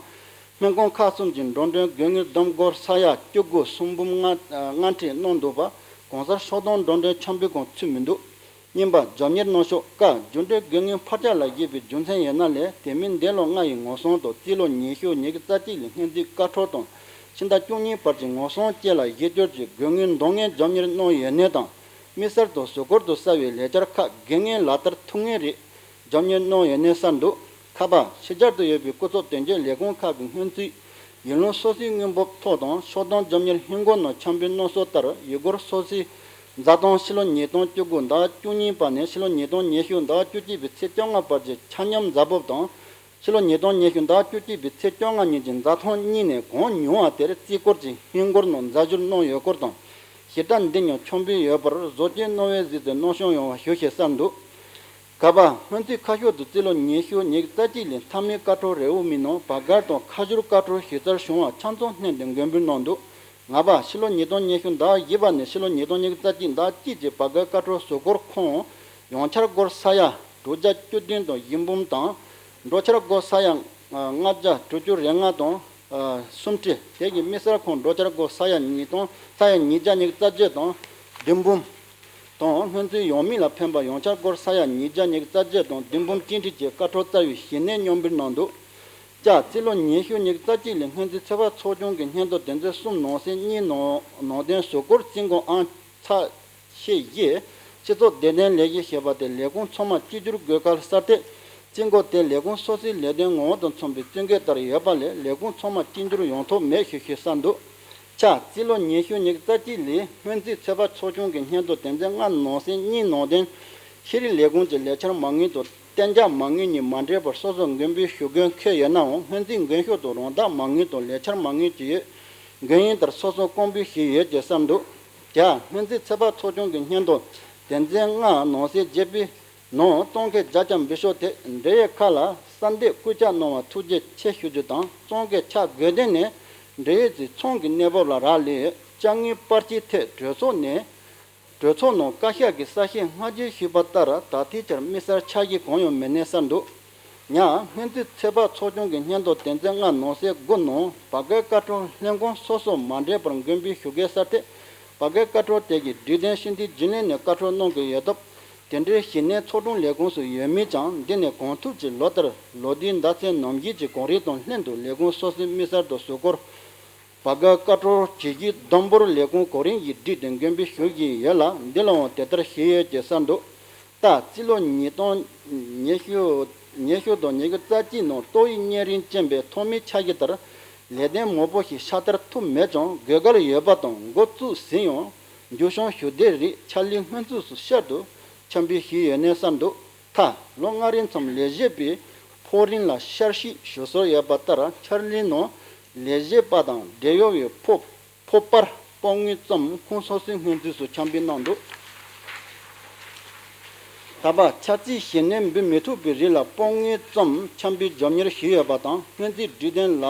སྨན་ཁང་ཁག་གསུམ་གྱི་འགྲོ་གྲོན་དགོས་དངུལ་བསྡོམས་སྒོར་ས་ཡ་བཅུ་དགུ། གསུམ་འབུམ་ལྔ་ལྔ་ཁྲི་གནང་འདུག་པ། གོང་གསལ་ཕྱོགས་བསྡོམས་འགྲོ་གྲོན་འཆར་འབུལ་ཁོངས་ཚུད་མི་འདུག་གཉིས་པ། རྒྱབ་གཉེར་གནང་ཕྱོགས། ཀ་རྒྱུན་གྲོན་དགོས་དངུལ་འཕར་ཆག་ལ་བཞེས་པའི་རྒྱུ་མཚན་ཡོད་ན་ལས། དེ་མིན་འདས་ལོ་ལྔ་ཡི་ངོ་སྲུང་དང་རྩིས་ལོ་ཉི་ཤུ་ཉི་ཤུ་རྩ་གཅིག་ལོའི་སྔོན་རྩིས་བཀའ་འཁྲོལ་དང་ཕྱི་ཟླ་བཅུ་གཉིས་བར་གྱི་ངོ་སྲུང་བཅས་ལ་གཞི་བཅོལ་གྱིས་དགོས་དངུལ་འདང་ངེས་རྒྱབ་གཉེར་གནང་ཡོད་ནས་དང་། དམིགས་བསལ་དུ་གཟུགས་སྐོར་དུ་གསལ་བའི་ལས་འཆར་ཁག་དགོས་ངེས་ལག་བསྟར་ཐུབ་ངེས་རིགས་རྒྱབ་གཉེར་གནང་ཡོད་ནས་གསལ་འདུག་ཁ་པ། ཕྱི་རྒྱལ་དུ་ཡོད་པའི་སྐུ་ཚབ་དོན་གཅོད་ལས་ཁུངས་ཁག་གི་སྔོན་རྩིས་ཡུལ་ལུང་སོ་སོའི་དངུལ་འབབ་ཐོག་དང་ཕྱོགས་བསྡོམས་རྒྱབ་གཉེར་ཧིན་སྒོར་ནང་འཆར་འབུལ་གནང་སྲོལ་ལྟར། ཡུལ་སྒོར་སོ་སོའི་འཛའ་ཐང་ཕྱི་ལོ་ཉིས་སྟོང་བཅུ་དགུ་ཟླ་བཅུ་གཉིས་པ་ནས་ཕྱི་ལོ་ཉིས་སྟོང་ཉི་ཤུ་ཟླ་བཅུ་གཅིག་པའི་ཚེས་བཅོ་ལྔ་བར་གྱི་ཆ་སྙོམས་འཛའ་འབབ་དང་། ཕྱི་ལོ་ཉིས་སྟོང་ཉི་ཤུ་ཟླ་བཅུ་གཅིག་པའི་ཚེས་བཅོ་ལྔ་ཉིན་གྱི་འཛའ་ཐང་གཉིས་ནས་གང་ཉུང་བ་དེར་རྩིས་སྐོར་གྱི་ཧིན་སྒོར་ནང་འཛའ་བཞུར་གནང་ཡོད་སྐོར་དང་། ཞིབ་ཕྲ་འདི་ཉིད་འཆར་འབུལ་ཡོད་པར་བཟོ་བཅོས་གནང་བའི་གཟིགས་ཏེ་གནང་སྐྱོང་ཡོང་བ་ཞུ་ཞེས་གསལ་འདུག་ཁ་པ། སྔོན་རྩིས་ཁ་ཕྱོགས་སུ་རྩིས་ལོ་ཉི་ཤུ་ཉི་ཤུ་རྩ་གཅིག་ལོའི་མཐའ་མའི་བཀའ་འཁྲོལ་རེའུ་མིག་ནང་བར་བརྒལ་དང་ཁ་བསྒྱུར་བཀའ་འཁྲོལ་ཞིབ་ཚགས་བྱུང་བ་ཆ་ཚང་བསྣན་ཏེ་འགོད་འབུལ་གནང་འདུག་ལྔ་པ། ཕྱི་ལོ་ཉིས་སྟོང་ཉི་ཤུ་ཟླ་བཞི་པ་ནས་ཕྱི་ལོ་ཉིས་སྟོང་ཉི་ཤུ་རྩ་གཅིག་ཟླ་གཅིག་གི་བར་བརྒལ་བཀའ་འཁྲོལ་གཟུགས་སྐོར་ཁོངས་ཡོངས་འཆར་སྒོར་ས་ཡ་དྲུག་བརྒྱ་བཅུ་བདུན་དང་བཞི་འབུམ་དང་། འགྲོ་འཆར་སྒོར་ས་ཡ་ལྔ་བརྒྱ་དྲུག་ཅུ་རེ་ལྔ་དང་། ཨ། སུམ་ཁྲི། དེ་ཡི་དམིགས་བསལ་ཁོངས་འགྲོ་འཆར་སྒོར་ས་ཡ་ཉིས་སྟོང་ས་ཡ་ཉིས་བརྒྱ་ཉི་ཤུ་རྩ་བརྒྱད་དང་བདུན་འབུམ། དང་སྔོན་རྩིས་ཡོང་མིན་ལ་ཕན་པ་ཡོངས་འཆར་སྒོར་ས་ཡ་ཉིས་བརྒྱ་ཉི་ཤུ་རྩ་བརྒྱད་དང་བདུན་འབུམ་གཅིག་ཁྲི་བཅས་བཀའ་འཁྲོལ་རྩ་བའི་གཞི་གནས་སྙོམས་འབུལ་གནང་འདུག །ཅ། རྩིས་ལོ་ཉི་ཤུ་ཉི་ཤུ་རྩ་གཅིག་ལོའི་སྔོན་རྩིས་ཚོད་དཔག་ཚོགས་ཆུང་གི་སྙན་ཐོ་དོན་ཚན་གསུམ་ནང་གསེས་གཉིས་ནང་ནང་དོན་གཟུགས་སྐོར་རྩིས་འགོ་ཨང་ཚ་ཤེས་བཞེས། སྤྱི་ཚོགས་བདེ་དོན་ལས་གཞི་ཞེས་པ་དེ་ལས་ཁུངས་ཚང་མར་གཅིག་གྱུར་དགོས་གལ་གསལ་ཏེ། རྩིས་འགོ་དེ་ལས་ཁུངས་སོ་སོའི་ལས་དོན་ངོ་བོ་དང་མཚུངས་པའི་རྩིས་འགོ་ལྟར་ཡོད་པ་ལས་ལས་ཁུངས་ཚང་མར་གཅིག་གྱུར་ཡོང་ཐབས་མེད་ཞུ་ཞེས་གསལ་འདུག །ཆ། རྩིས་ལོ་ཉི་ཤུ་ཉི་ཤུ་རྩ་གཅིག་ལོའི་སྔོན་རྩིས་ཚོད་དཔག་ཚོགས་ཆུང་གི་སྙན་ཐོ་དོན་ཚན་ལྔ་ནང་གསེས་གཉིས་ནང་དོན། ཤེས་རིག་ལས་ཁུངས་ཀྱི་ལས་འཆར་མ་དངུལ་དང་གཏན་འཇགས་མ་དངུལ་གཉིས་མ་འདྲེས་པར་སོ་སོར་འགོད་འབུལ་ཞུ་དགོས་འཁོད་ཡོད་ནའང་སྔོན་རྩིས་འགོད་ཤུགས་དང་རང་བདག་མ་དངུལ་དང་ལས་འཆར་མ་དངུལ་བཅས་འགན་ཡིན་ལྟར་སོ་སོར་བསྐང་འབུལ་ཞུས་ཡོད་ཅེས་གསལ་འདུག །བརྒྱ། སྔོན་རྩིས་ཚོད་དཔག་ཚོགས་ཆུང་གི་སྙན་ཐོ་དོན་ཚན་ལྔ་ནང་གསེས་བརྒྱད་པའི་ནང་གཙང་ཁེ་བརྒྱ་ཆ་འབུལ་ཕྱོགས་ཐད་འབྲེལ་ཡོད་ཁག་ལ་གསལ་འདེབས་སྐུལ་ལྕག་གནང་བར་ཐུགས་རྗེ་ཆེ་ཞུ་རྒྱུ་དང་། གཙང་ཁེ་ཆ་བགོས་དོན་ནས་འབྲེལ་ཡོད་ཚོའི་ཚང་གི་གནས་བབ་ལ་རག་ལས་ཡོད་དཔྱ་དངུལ་པར་ཆས་ཐད་གྲོས་ཚོགས་ནས། གྲོས་ཚོགས་ནང་བཀའ་ཤག་གིས་གསལ་བཤད་སྔ་རྗེས་ཞུས་པ་ལྟར་ད་ལྟའི་ཆར་དམིགས་བསལ་འཆར་གཞི་གང་ཡང་མེད་ནས་གསལ་འདུག །ཉ། སྔོན་རྩིས་ཚོད་དཔག་ཚོགས་ཆུང་གི་སྙན་ཐོ་དོན་ཚན་ལྔ་ནང་གསེས་དགུ་ནང་བར་བརྒལ་བཀའ་འཁྲོལ་ལྷན་ཁང་སོ་སོར་མ་འདྲེས་པར་འགོད་འབུལ་ཞུ་དགོས་གསལ་ཏེ། བར་བརྒལ་བཀའ་འཁྲོལ་དེ་གའི་སྒྲིག་དོན་ཤེས་ལྡན་རྒྱུན་ལས་ནས་བཀའ་འཁྲོལ་གནང་དགོས་ཡོད་སྟབས། དེ་འབྲེལ་གཞི་གནས་ཚོགས་དྲུང་ལས་ཁུངས་སུ་ཡོད་མིན་ཀྱང་། འདི་ནས་གང་ཐུབ་ཀྱིས་ལོ་ལྟར་ལོ་དུས་ཟླ་ཚེས་ནམ་གཞི་གྱི་གོ་རིམ་དང་ལྷན་དུ་ལས་ཁུངས་སོ་སོའི་དམིགས་བསལ་དུ་གཟུགས་སྐོར། བར་བརྒལ་བཀའ་འཁྲོལ་བྱས་རྗེས་བསྡོམས་འབོར་ལས་ཁུངས་གོ་རིམ་གྱིས་བསྒྲིགས་ཏེ་འགོད་འབུལ་ཞུ་བཞིན་ཡོད་ལ། འདི་ལའང་དེ་ལྟར་བྱས་ཡོད་ཅེས་གསལ་འདུག །ད། རྩིས་ལོ་ཉིས་སྟོང་ཉི་ཤུ་ཉི་ཤུ་དང་ཉི་ཤུ་རྩ་གཅིག་ནང་ཏོག་དབྱིབས་གཉན་རིམས་ཅན་པའི་ཐོག་མའི་འཆར་གཞི་ལྟར་ལས་དོན་མང་པོ་ཞིག་ཕྱག་བསྟར་ཐུབ་མེད་ཀྱང་། དགོས་གལ་ཡོད་པ་དང་འགོ་བཙུགས་ཟིན་ཡང་མཇུག་བསྲང་ཞུ་བདེ་རིགས་ཕྱག་ལས་སྔོན་ཚུད་སུ་བསྐྱར་དུ་འཆར་འབུལ་ཞུས་ཡོད་ནས་གསལ་འདུག །ཐ། ལོ་ལྔ་རིང་མཚམས་ལས་བྱེད་པའི་ཕོགས་རིན་ལ་བསྐྱར་ཞིབ་ཞུ་སྲོལ་ཡོད་པ་ལྟར། འཆར་ལས་ནང་ལས་བྱེད་པ་དང་འབྲེལ་ཡོད་པའི་ཕོགས་ཕོགས་པར་དཔང་དངུལ་ཙམ་ཁོངས་སོ་སོའི་སྔོན་རྩིས་སུ་འཆར་འབུལ་གནང་འདུག་ད་བར་ཆ་རྩིས་གཞི་ནས་འབུལ་མི་ཐུབ་པའི་རིགས་ལ་སྤོང་ངེས་ཙམ་འཆམ་པའི་རྒྱབ་གཉེར་ཞུས་ཡོད་པ་དང་། སྔོན་རྩིས་སྒྲིག་དོན་ལ་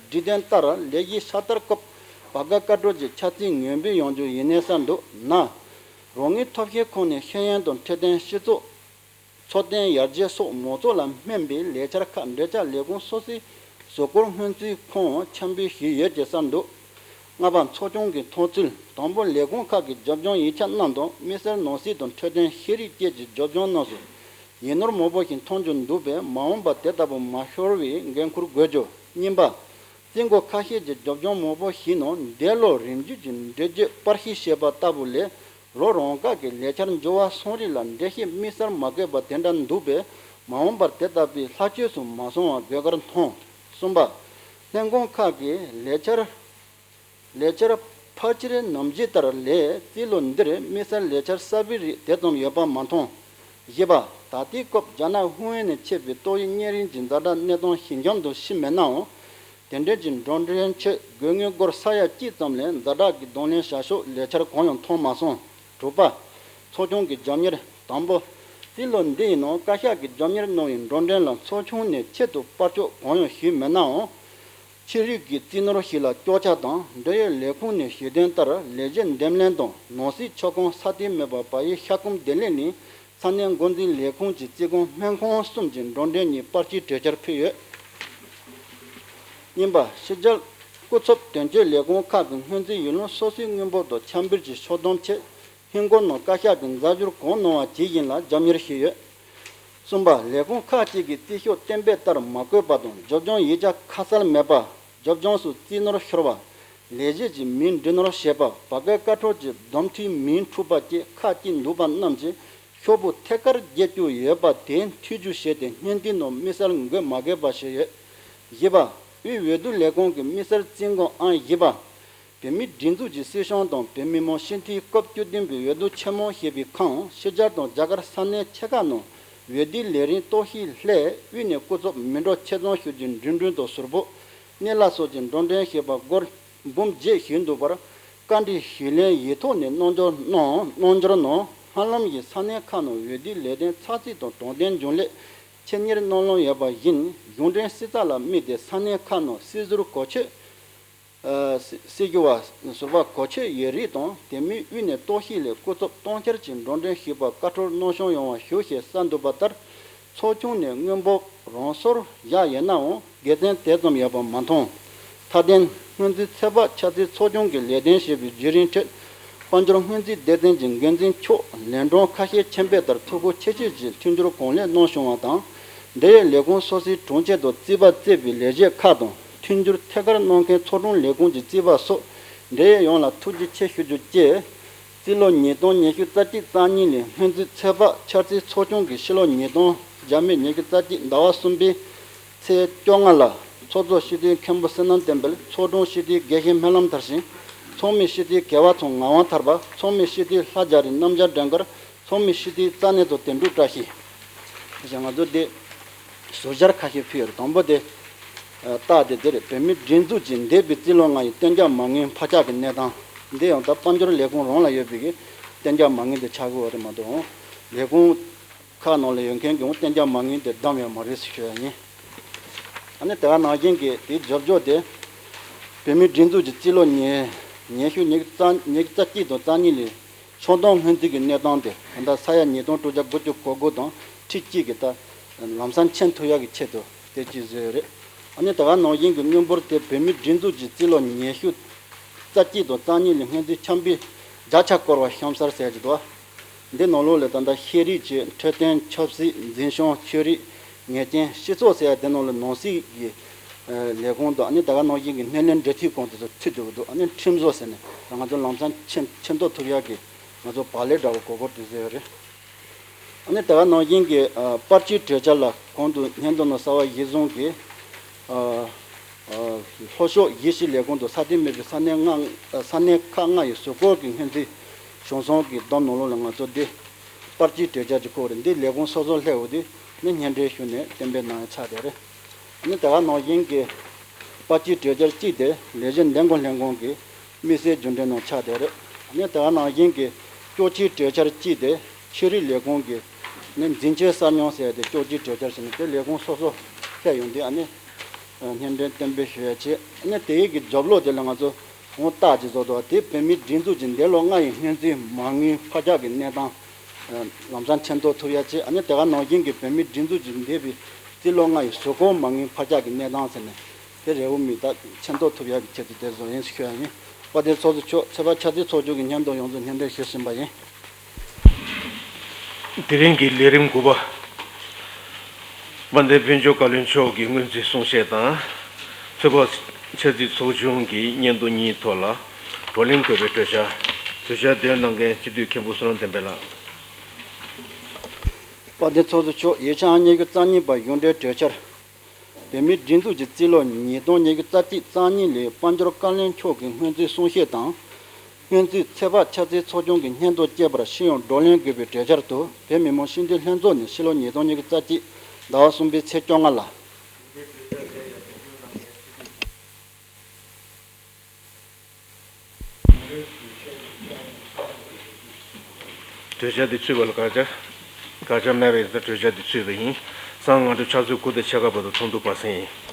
སྒྲིག་དོན་ལྟར་ལས་གཞི་ཤ་སྟག་སྐབས་བར་བརྒལ་བཀའ་འཁྲོལ་གྱི་ཆ་རྩིས་ངོས་འབུལ་ཡོང་རྒྱུ་ཡིན་ནའི་གསལ་འདུག་ན། རོགས་དངུལ་ཐོབ་ཤེས་ཁང་ནས་ཤེས་ཡོན་དང་འཕྲོད་བསྟེན་སྤྱི་ཚོགས་འཚོ་རྟེན་ཡར་རྒྱས་སོགས་མང་ཚོགས་ལ་སྨན་པའི་ལས་འཆར་ཁག་འབྲེལ་ཆགས་ལས་ཁུངས་སོ་སོའི་གཟའ་འཁོར་སྔོན་རྩིས་ཁང་འཆམ་འབུལ་ཞུས་ཡོད་ཅེས་གསལ་འདུག་ལྔ་པ། ཚོགས་ཆུང་གི་མཐོང་ཚུལ། དང་པོ། ལས་ཁུངས་ཁག་གི་རྒྱབ་ལྗོངས་ཡིག་ཆ་རྣམས་དང་། དམིགས་བསལ་ནང་སྲིད་དང་འཕྲོད་བསྟེན། ཤེས་རིག་བཅས་ཀྱི་རྒྱབ་ལྗོངས་རྣམས་སུ་ཡིག་ནོར་མང་པོ་ཞིག་མཐོང་རྒྱུ་འདུག་པས། མ་འོངས་པར་དེ་ལྟ་བུ་མ་ཤོར་བའི་འགན་འཁུར་དགོས་རྒྱུ། གཉིས་པ། རྩིས་འགོ་ཁ་ཤས་ཀྱི་རྒྱབ་ལྗོངས་མང་པོ་ཞིག་ནང་འདས་ལོ་རིམ་བརྒྱུད་ཀྱི་འགྲེལ་བརྗོད་པར་ཤིང་བྱས་པ་ལྟ་བུ་ལས། རོགས་རང་འགན་གྱི་ལས་འཆར་འགྱུར་བ་སོང་རིགས་ལ་འགྲེལ་བཤད་དམིགས་བསལ་མ་དགོས་པ་དེ་འདྲ་འདུག་པས། མ་འོངས་པར་དེ་ལྟ་བུའི་ལྷག་བཅོས་སུ་མ་སོང་བ་དགོས་ཀར་མཐོང་། གསུམ་པ། ལྷན་ཁང་ཁག་གི་ལས་འཆར། ལས་འཆར་ཕལ་ཆེར་ནམ་རྒྱུན་ལྟར་ལས། རྩིས་ལོ་འདིར་དམིགས་བསལ་ལས་འཆར་གསར་པའི་རིགས་དེ་ཙམ་ཡོད་པ་མ་མཐོང་། བཞི་པ། ད་ལྟའི་སྐབས་རྒྱ་ནག་ཧུའུ་ཨན་ནས་མཆེད་པའི་ཏོག་དབྱིབས་གཉན་རིམས་ཀྱི་ཛ་དྲག་གནས་སྟངས་ཞི་འཇམ་དུ་ཕྱིན་མེད་ནའང་། དེ་འབྲེལ་གྱི་འགྲོ་གྲོན་ཆེད་དགོས་དངུལ་སྒོར་ས་ཡ་གཅིག་ཙམ་ལས་ཛ་དྲག་གི་གདོང་ལེན་བྱ་ཕྱོགས་ལས་འཆར་གང་ཡང་མཐོང་མ་སོང་། དྲུག་པ། ཚོགས་ཆུང་གི་རྒྱབ་གཉེར། དང་པོ། རྩིས་ལོ་འདི་ཡི་ནང་བཀའ་ཤག་གིས་རྒྱབ་གཉེར་གནང་བའི་འགྲོ་གྲོན་ལ་ཚོགས་ཆུང་ནས་ཆེད་དུ་པར་ཆོག་གང་ཡང་ཞུས་མེད་ནའང་། ཆེད་རིགས་ཀྱི་རྩིས་ནོར་ཞིག་ལ་སྐྱོར་ཆ་དང་། འབྲེལ་ཡོད་ལས་ཁུངས་ནས་ཞུས་དོན་ལྟར་ལས་གཞི་འདེམས་ལེན་དང་། ནང་སྲིད་ཆོག་ཁང་སྲ་བརྟན་མེད་པར་བལ་ཡུལ་ཤར་ཁུམ་བདེ་ལེགས་གླིང་ས་གནས་འགོ་འཛིན་ལས་ཁུངས་ཀྱི་རྩིས་ཁང་སྨན་ཁང་གསུམ་གྱི་འགྲོ་གྲོན་གཉིས་པར་སྐྱིལ་གྲོས་འཆར་ཕུལ་ཡོད། གཉིས་པ། ཕྱི་རྒྱལ་སྐུ་ཚབ་དོན་གཅོད་ལས་ཁུངས་ཁག་གི་སྔོན་རྩིས་ཡུལ་ལུང་སོ་སོའི་དངུལ་འབོར་དང་འཆར་འབུལ་གྱི་ཕྱོགས་བསྡོམས་ཆེད། ཧིན་སྒོར་ནང་བཀའ་ཤག་གིས་འཛར་སྦྱོར་གང་གནང་བ་ཇི་བཞིན་ལ་རྒྱབ་གཉེར་ཞུས་ཡོད། གསུམ་པ། ལས་ཁུངས་ཁག་ཅིག་གིས་རྩིས་ཤོག་གཏན་འབེབས་ལྟར་མ་བཀོད་པ་དང་། རྒྱབ་ལྗོངས་ཡིག་ཆ་ཁ་གསལ་མེད་པ། རྒྱབ་ལྗོངས་སུ་རྩིས་ནོར་ཤོར་བ། ལས་བྱེད་ཀྱི་མིང་འབྲི་ནོར་བྱས་པ། བར་བརྒལ་བཀའ་འཁྲོལ་གྱི་བསྡོམས་ཐིག་མིང་འཁྲུགས་པ་བཅས་ཁག་ཅིག་འདུག་པ་རྣམས་ཀྱི་ཤོག་བུ་ཐད་ཀར་བརྒྱད་ཅུ་ཡོད་པ་དེ་འཐུས་རྒྱུ་བྱས་ཏེ་སྔོན་རྩིས་ནང་དམིགས་བསལ་འགོད་མ་དགོས་པ་བྱས་ཡོད། བཞི་པ། དབུས་འོས་བསྡུ་ལས་ཁུངས་ཀྱི་དམིགས་བསལ་རྩིས་འགོ་ཨང་བཞི་པ། བོད་མིའི་སྒྲིག་འཛུགས་ཀྱི་སྲིད་གཞུང་དང་བོད་མི་མང་སྤྱི་འཐུས་སྐབས་བཅུ་བདུན་པའི་འོས་བསྡུ་ཆེན་མོ་ཞེས་པའི་ཁང་ཕྱི་རྒྱལ་དང་རྒྱ་གར་ས་གནས་ཆེ་ཁག་ནང་འོས་བསྡུའི་ལས་རིམ་གཏོར་བཤིག་སླད་དབུས་ནས་སྐུ་ཚབ་མི་འགྲོ་ཆེད་རྫོང་ཞུ་རྒྱུའི་འགྲིམ་འགྲུལ་དང་ཟུར་ཕོགས། གནས་ལ་སོགས་ཀྱི་འགྲོ་གྲོན་ཞེས་པ་སྒོར་འབུམ་བརྒྱད་ཞིག་འདུག་པར། བཀའ་འདྲི་ཞུས་ལན་ཡིག་ཐོག་ནས་གནང་འབྱོར་གནང་གནང་འབྱོར་གནང་། ཧ་ལམ་གྱི་ས་གནས་ཁག་ནང་འོས་བསྡུའི་ལས་དོན་ཚགས་ཚུད་དང་དྲང་བདེན་འབྱུང་སླད་ཆེད་གཉེར་གནང་ལོང་ཡོད་པ་བཞིན། གཞུང་འབྲེལ་གསལ་བསྒྲགས་ལ་དམིགས་ཏེ་ས་གནས་ཁག་ནང་སྲིད་ཟུར་གོ་ཆོད། ཨ་སྲི་སྲིད་ཞུ་བ་ཟུར་པ་གོ་ཆོད་ཡོད་རིགས་དང་། དེ་མིན་དབུས་ནས་གཏོར་བཤིག་ལས་སྐུ་ཚབ་གཏོང་འཆར་གྱི་འགྲོ་གྲོན་ཞུས་པ་བཀའ་འཁྲོལ་གནང་བྱུང་ཡོང་བ་ཞུ་ཞེས་གསལ་འདུག་པ་ལྟར། ཚོགས་ཆུང་ནས་དངུལ་འབོར་རང་སོར་བཞག་ཡོད་ནའང་དགེ་མཚན་དེ་ཙམ་ཡོད་པ་མ་མཐོང་། མཐའ་དོན། སྔོན་རྩིས་ཚོད་དཔག་འཆར་རྩིས་ཚོགས་ཆུང་གིས་ལས་དོན་བྱེད་པའི་བརྒྱུད་རིམ་ཁྲོད། དཔལ་འབྱོར་སྔོན་རྩིས་སྡེ་ཚན་གྱི་འགན་འཛིན་མཆོག་ལན་གྲངས་ཁ་ཤས་ཆེན་པོའི་ལྟར་ཐུགས་ཁུར་ཆེ་བསྐྱེད་ཀྱིས་མཐུན་འགྱུར་གང་ལེགས་གནང་བྱུང་བ་དང་། འབྲེལ་ཡོད་ལས་ཁུངས་སོ་སོའི་དྲུང་ཆེ་དང་རྩིས་པ་གཙོས་པའི་ལས་བྱེད་ཁག་དང་། མཐུན་འགྱུར་ཐད་ཀར་གནང་མཁན་ཚོགས་དྲུང་ལས་ཁུངས་ཀྱི་རྩིས་པ་སོགས་འབྲེལ་ཡོད་ཡོངས་ལ་ཐུགས་རྗེ་ཆེ་ཞུ་རྒྱུ་བཅས། རྩིས་ལོ་ཉིས་སྟོང་ཉི་ཤུ་རྩ་གཅིག་རྩ་གཉིས་ལོའི་སྔོན་རྩིས་ཚོད་དཔག་འཆར་རྩིས་ཚོགས་ཆུང་གིས་ཕྱི་ལོ་ཉིས་སྟོང་རྒྱ་མིའི་ཉི་ཤུ་རྩ་གཅིག་ཟླ་བ་གསུམ་པའི་ཚེས་བཅོ་ལྔ་ལ་ཚོགས་གཙོ་སྤྱི་འཐུས་མཁན་པོ་བསོད་ནམས་བསྟན་འཕེལ། ཚོགས་དྲུང་སྤྱི་འཐུས་དགེ་བཤེས་སྨོན་ལམ་མཐར་ཕྱིན། ཚོགས་མི་སྤྱི་འཐུས་དགེ་བ་ཚང་ངག་དབང་ཐར་པ། ཚོགས་མི་སྤྱི་འཐུས་ལྷ་རྒྱ་རི་རྣམ་རྒྱལ་སྒྲོན་དཀར། ཚོགས་མི་སྤྱི་འཐུས་རྩ་གནས་ཚོ་དོན་གྲུབ་བཀྲ་ཤིས། ང་ཚོ་འདི་ཟུར་བཞག་ཁ་ཤས་ཕུལ་ཡོད་རེད། དང་པོ་དེ། ཨ་རྟགས་དེ་འདི་རེད། བོད་མིའི་སྒྲིག་འཛུགས་ཀྱི་འདས་པའི་རྩིས་ལོ་ལྔ་ཡི་གཏན་འཇགས་མ་དངུལ་འཕར་ཆག་གི་གནས་སྟངས། འདི་ཡང་ད་དཔལ་འབྱོར་ལས་ཁུངས་རང་ལ་ཡོད་པའི་གི་གཏན་འཇགས་མ་དངུལ་དེ་ཆགས་ཀྱི་ཡོད་རེད་མ་གཏོགས། ལས་ཁུངས་ཁག་ནང་ལ་ཡོད་མཁན་གྱི་གཏན་འཇགས་མ་དངུལ་དེ་བདམས་ཡོད་མ་རེད་ཟེར་ཞུ་ཡ་ཡིན། ཨ་ནི་དེ་ག་ནང་བཞིན་གྱི་དེའི་རྒྱབ་ལྗོངས་དེ། བོད་མིའི་སྒྲིག་འཛུགས་ཀྱི་རྩིས་ལོ་ཉི་ཉི་ཤུ་ཉི་ཤུ་རྩ་ཉི་ཤུ་རྩ་གཅིག་དང་རྩ་གཉིས་ལོའི་ཕྱོགས་བསྡོམས་སྔོན་རྩིས་ཀྱི་གནས་སྟངས་དེ་ད་ལྟ་ས་ཡ་ཉིས་སྟོང་དྲུག་བརྒྱ་དགུ་བཅུ་གོ་དགུ་དང་ཁྲི་གཅིག་གི་ད་ལམ་སང་ཕྱིན་ཐུབ་ཡག་གི་ཆེད་དུ་དེ་གཅིག་བཟོས་ཡོད་རེད། ཨ་ནི་དེ་ག་ནང་བཞིན་གྱི་དངུལ་འབོར་དེ་བོད་མིའི་སྒྲིག་འཛུགས་ཀྱི་རྩིས་ལོ་ཉི་ཤུ་རྩ་གཅིག་དང་རྩ་གཉིས་ལོའི་སྔོན་རྩིས་འཆམ་འབུལ་བརྒྱ་ཆ་སྐོར་བ་གཤམ་གསལ་ཟེར་གྱི་འདུག་འདི་ནང་ལོགས་ལ་ད་ལྟ་ཤེས་རིག་བཅས་འཕྲོད་བསྟེན་ཆབ་སྲིད་འཛིན་སྐྱོང་ཆོས་རིག་ཉེས་ཅན་སྤྱི་ཚོགས་ཟེར་ཡ་དེ་ནང་ལ་ནང་སྲིད་ཀྱི་ལས་ཁུངས་དང་ཨ་ནི་ད་ག་ནང་བཞིན་གྱི་སྣེ་ལེན་འབྲེལ་མཐུད་ཁང་དེ་ཚོ་ཚུད་འདུག་འདུག་ཨ་ནི་ཁྲིམས་བཟོ་ཟེར་ནས་ང་ཚོ་ལམ་སང་ཕྱིན་ཕྱིན་ཐོག་ཐུབ་ཡག་གི་ང་ཚོ་བག་ལེབ་འདྲ་བོ་གོ་སྐོར་དེ་བཟོས་ཡོད་རེད། ཨ་ནི་དེ་ག་ནང་བཞིན་གྱི་ཨ་པར་སྐྱིལ་གྲོས་འཆར་ལ་གོང་དུ་སྙན་ཐོ་ནང་གསལ་བ་གཞིར་བཟུང་གིས་ཨ་ཨ་ལྷོ་ཕྱོགས་གཞིས་བྱེས་ལས་ཁུངས་དང་ས་གནས་མེད་པའི་ས་གནས་ལྔ་ཨ་ས་གནས་ཁག་ལྔ་ཡི་ཟུར་བཀོད་ཀྱི་སྔོན་རྩིས་བྱུང་སོང་གི་བསྡོམས་ནང་ལོགས་ལ་ང་ཚོ་འདི་པར་སྐྱིལ་གྲོས་འཆར་གྱི་སྐོར་རེད། འདི་ལས་ཁུངས་སོ་སོར་སླེབས་འོ་དུས་ནི་སྙན་སྒྲོན་ཞུས་ནས་གཏན་འབེབས་གནང་ཡ་ཆགས་བསྡད་རེད། ཨ་ནི་དེ་ག་ནང་བཞིན་གྱི་པར་སྐྱིལ་གྲོས་འཆར་གཅིག་དེ་ལས་གཞི་འདེམས་བསྐོ་ལྷན་ཁང་གིས་དམིགས་བསལ་རྒྱུན་འབྲེལ་ནང་ཆགས་བསྡད་རེད། ཨ་ནི་དེ་ག་ནང་བཞིན་གྱི་སྐྱོར་སྐྱིལ་གྲོས་འཆར་གཅིག་དེ་ཆོས་རིག་ལས་ཁུངས་ཀྱི་ ནི་འཛིན་སྐྱོང་གསར་རྙིང་ཟེར་ཏེ་བཅོ་བརྒྱད་གྲོས་འཆར་ཟེར་ནས་དེ་ལས་ཁུངས་སོ་སོ་ཕེབས་ཡོང་དུས་ཨ་ནི་སྙན་སྒྲོན་གཏན་འབེབས་ཞུ་ཡ་བྱས། ཨ་ནི་དེ་ཡི་གི་རྒྱབ་ལོགས་དེ་ལ་ང་ཚོ་ཧོང་རྟགས་ཅིག་བཟོ་འདུག་དེ་བོད་མིའི་སྒྲིག་འཛུགས་ཀྱི་འདས་ལོ་ལྔ་ཡི་སྔོན་རྩིས་མ་དངུལ་ཕར་རྒྱག་གི་གནས་སྟངས་ལམ་སང་མཁྱེན་རྟོགས་ཐུབ་ཡ་བྱས། ཨ་ནི་དེ་ག་ནང་བཞིན་གྱི་བོད་མིའི་སྒྲིག་འཛུགས་ཀྱི་འདས་པའི་རྩིས་ལོ་ལྔ་ཡི་ཟུར་བཀོད་མ་དངུལ་ཕར་རྒྱག་གི་གནས་སྟངས་ཟེར་ནས་དེ་རེའུ་མིག་དང་མཁྱེན་རྟོགས་ཐུབ་ཡ་གི་ཆེད་དུ་དེ་བཟོ་ཡིན་ཞུ་ཡ་ཡིན། དཔལ་ལྡན་ཚོགས་གཙོ་མཆོག་ཚོད་དཔག་འཆར་རྩིས་ཚོགས་ཆུང་གི་སྙན་ཐོ་ཡོངས་རྫོགས་སྙན་སྒྲོན་ཞུ་བཞིན་པ་ཡིན། དེ་རིང་གི་ལས་རིམ་དགུ་པ། དཔལ་ལྡན་དཔལ་འབྱོར་བཀའ་བློན་མཆོག་གི་སྔོན་རྩིས་གསུང་བཤད་དང་། ཚོད་དཔག་འཆར་རྩིས་ཚོགས་ཆུང་གི་སྙན་ཐོ་གཉིས་ཐོག་ལ་བགྲོ་གླེང་དགོས་པའི་གྲོས་འཆར། གྲོས་འཆར་དེ་གནང་མཁན་སྤྱི་འཐུས་མཁན་པོ་བསོད་ནམས་བསྟན་འཕེལ་ལགས། དཔལ་ལྡན་ཚོགས་གཙོ་མཆོག་ཡིག་ཆ་ཉི་ཤུ་རྩ་གཉིས་པ་གཞུང་འབྲེལ་གྲོས་འཆར། བོད་མིའི་སྒྲིག་འཛུགས་ཀྱི་རྩིས་ལོ་ཉིས་སྟོང་ཉི་ཤུ་རྩ་གཅིག་རྩ་གཉིས་ལོའི་དཔལ་འབྱོར་བཀའ་བློན་མཆོག་གི་སྔོན་རྩིས་གསུང་བཤད་དང་། སྔོན་རྩིས་ཚོད་དཔག་འཆར་རྩིས་ཚོགས་ཆུང་གི་སྙན་ཐོ་བཅས་པར་སྤྱི་ཡོངས་བགྲོ་གླེང་དགོས་པའི་གྲོས་འཆར་དུ་བོད་མི་མང་སྤྱི་འཐུས་ལྷན་ཚོགས་ནས་ཕྱི་ལོ་ཉིས་སྟོང་ཉི་ཤུ་རྩ་གཅིག་ཟླ་བ་གསུམ་པའི་ཚེས་བཅོ་ལྔ་ལ། གྲོས་འཆར་འདི་ཚུད་པ་ལ་དགག་བྱ། དགག་བྱ་མེད་པའི་གྲོས་འཆར་འདི་ཚུད་པ་ཡིན། གསང་སྔ་དྲོ་ཕྱག་ཚོད་དགུ་དང་ཕྱེད་ཀ་བར་དུ་ཚོགས་འདུ་སྤར་གསུངས་ཡིན།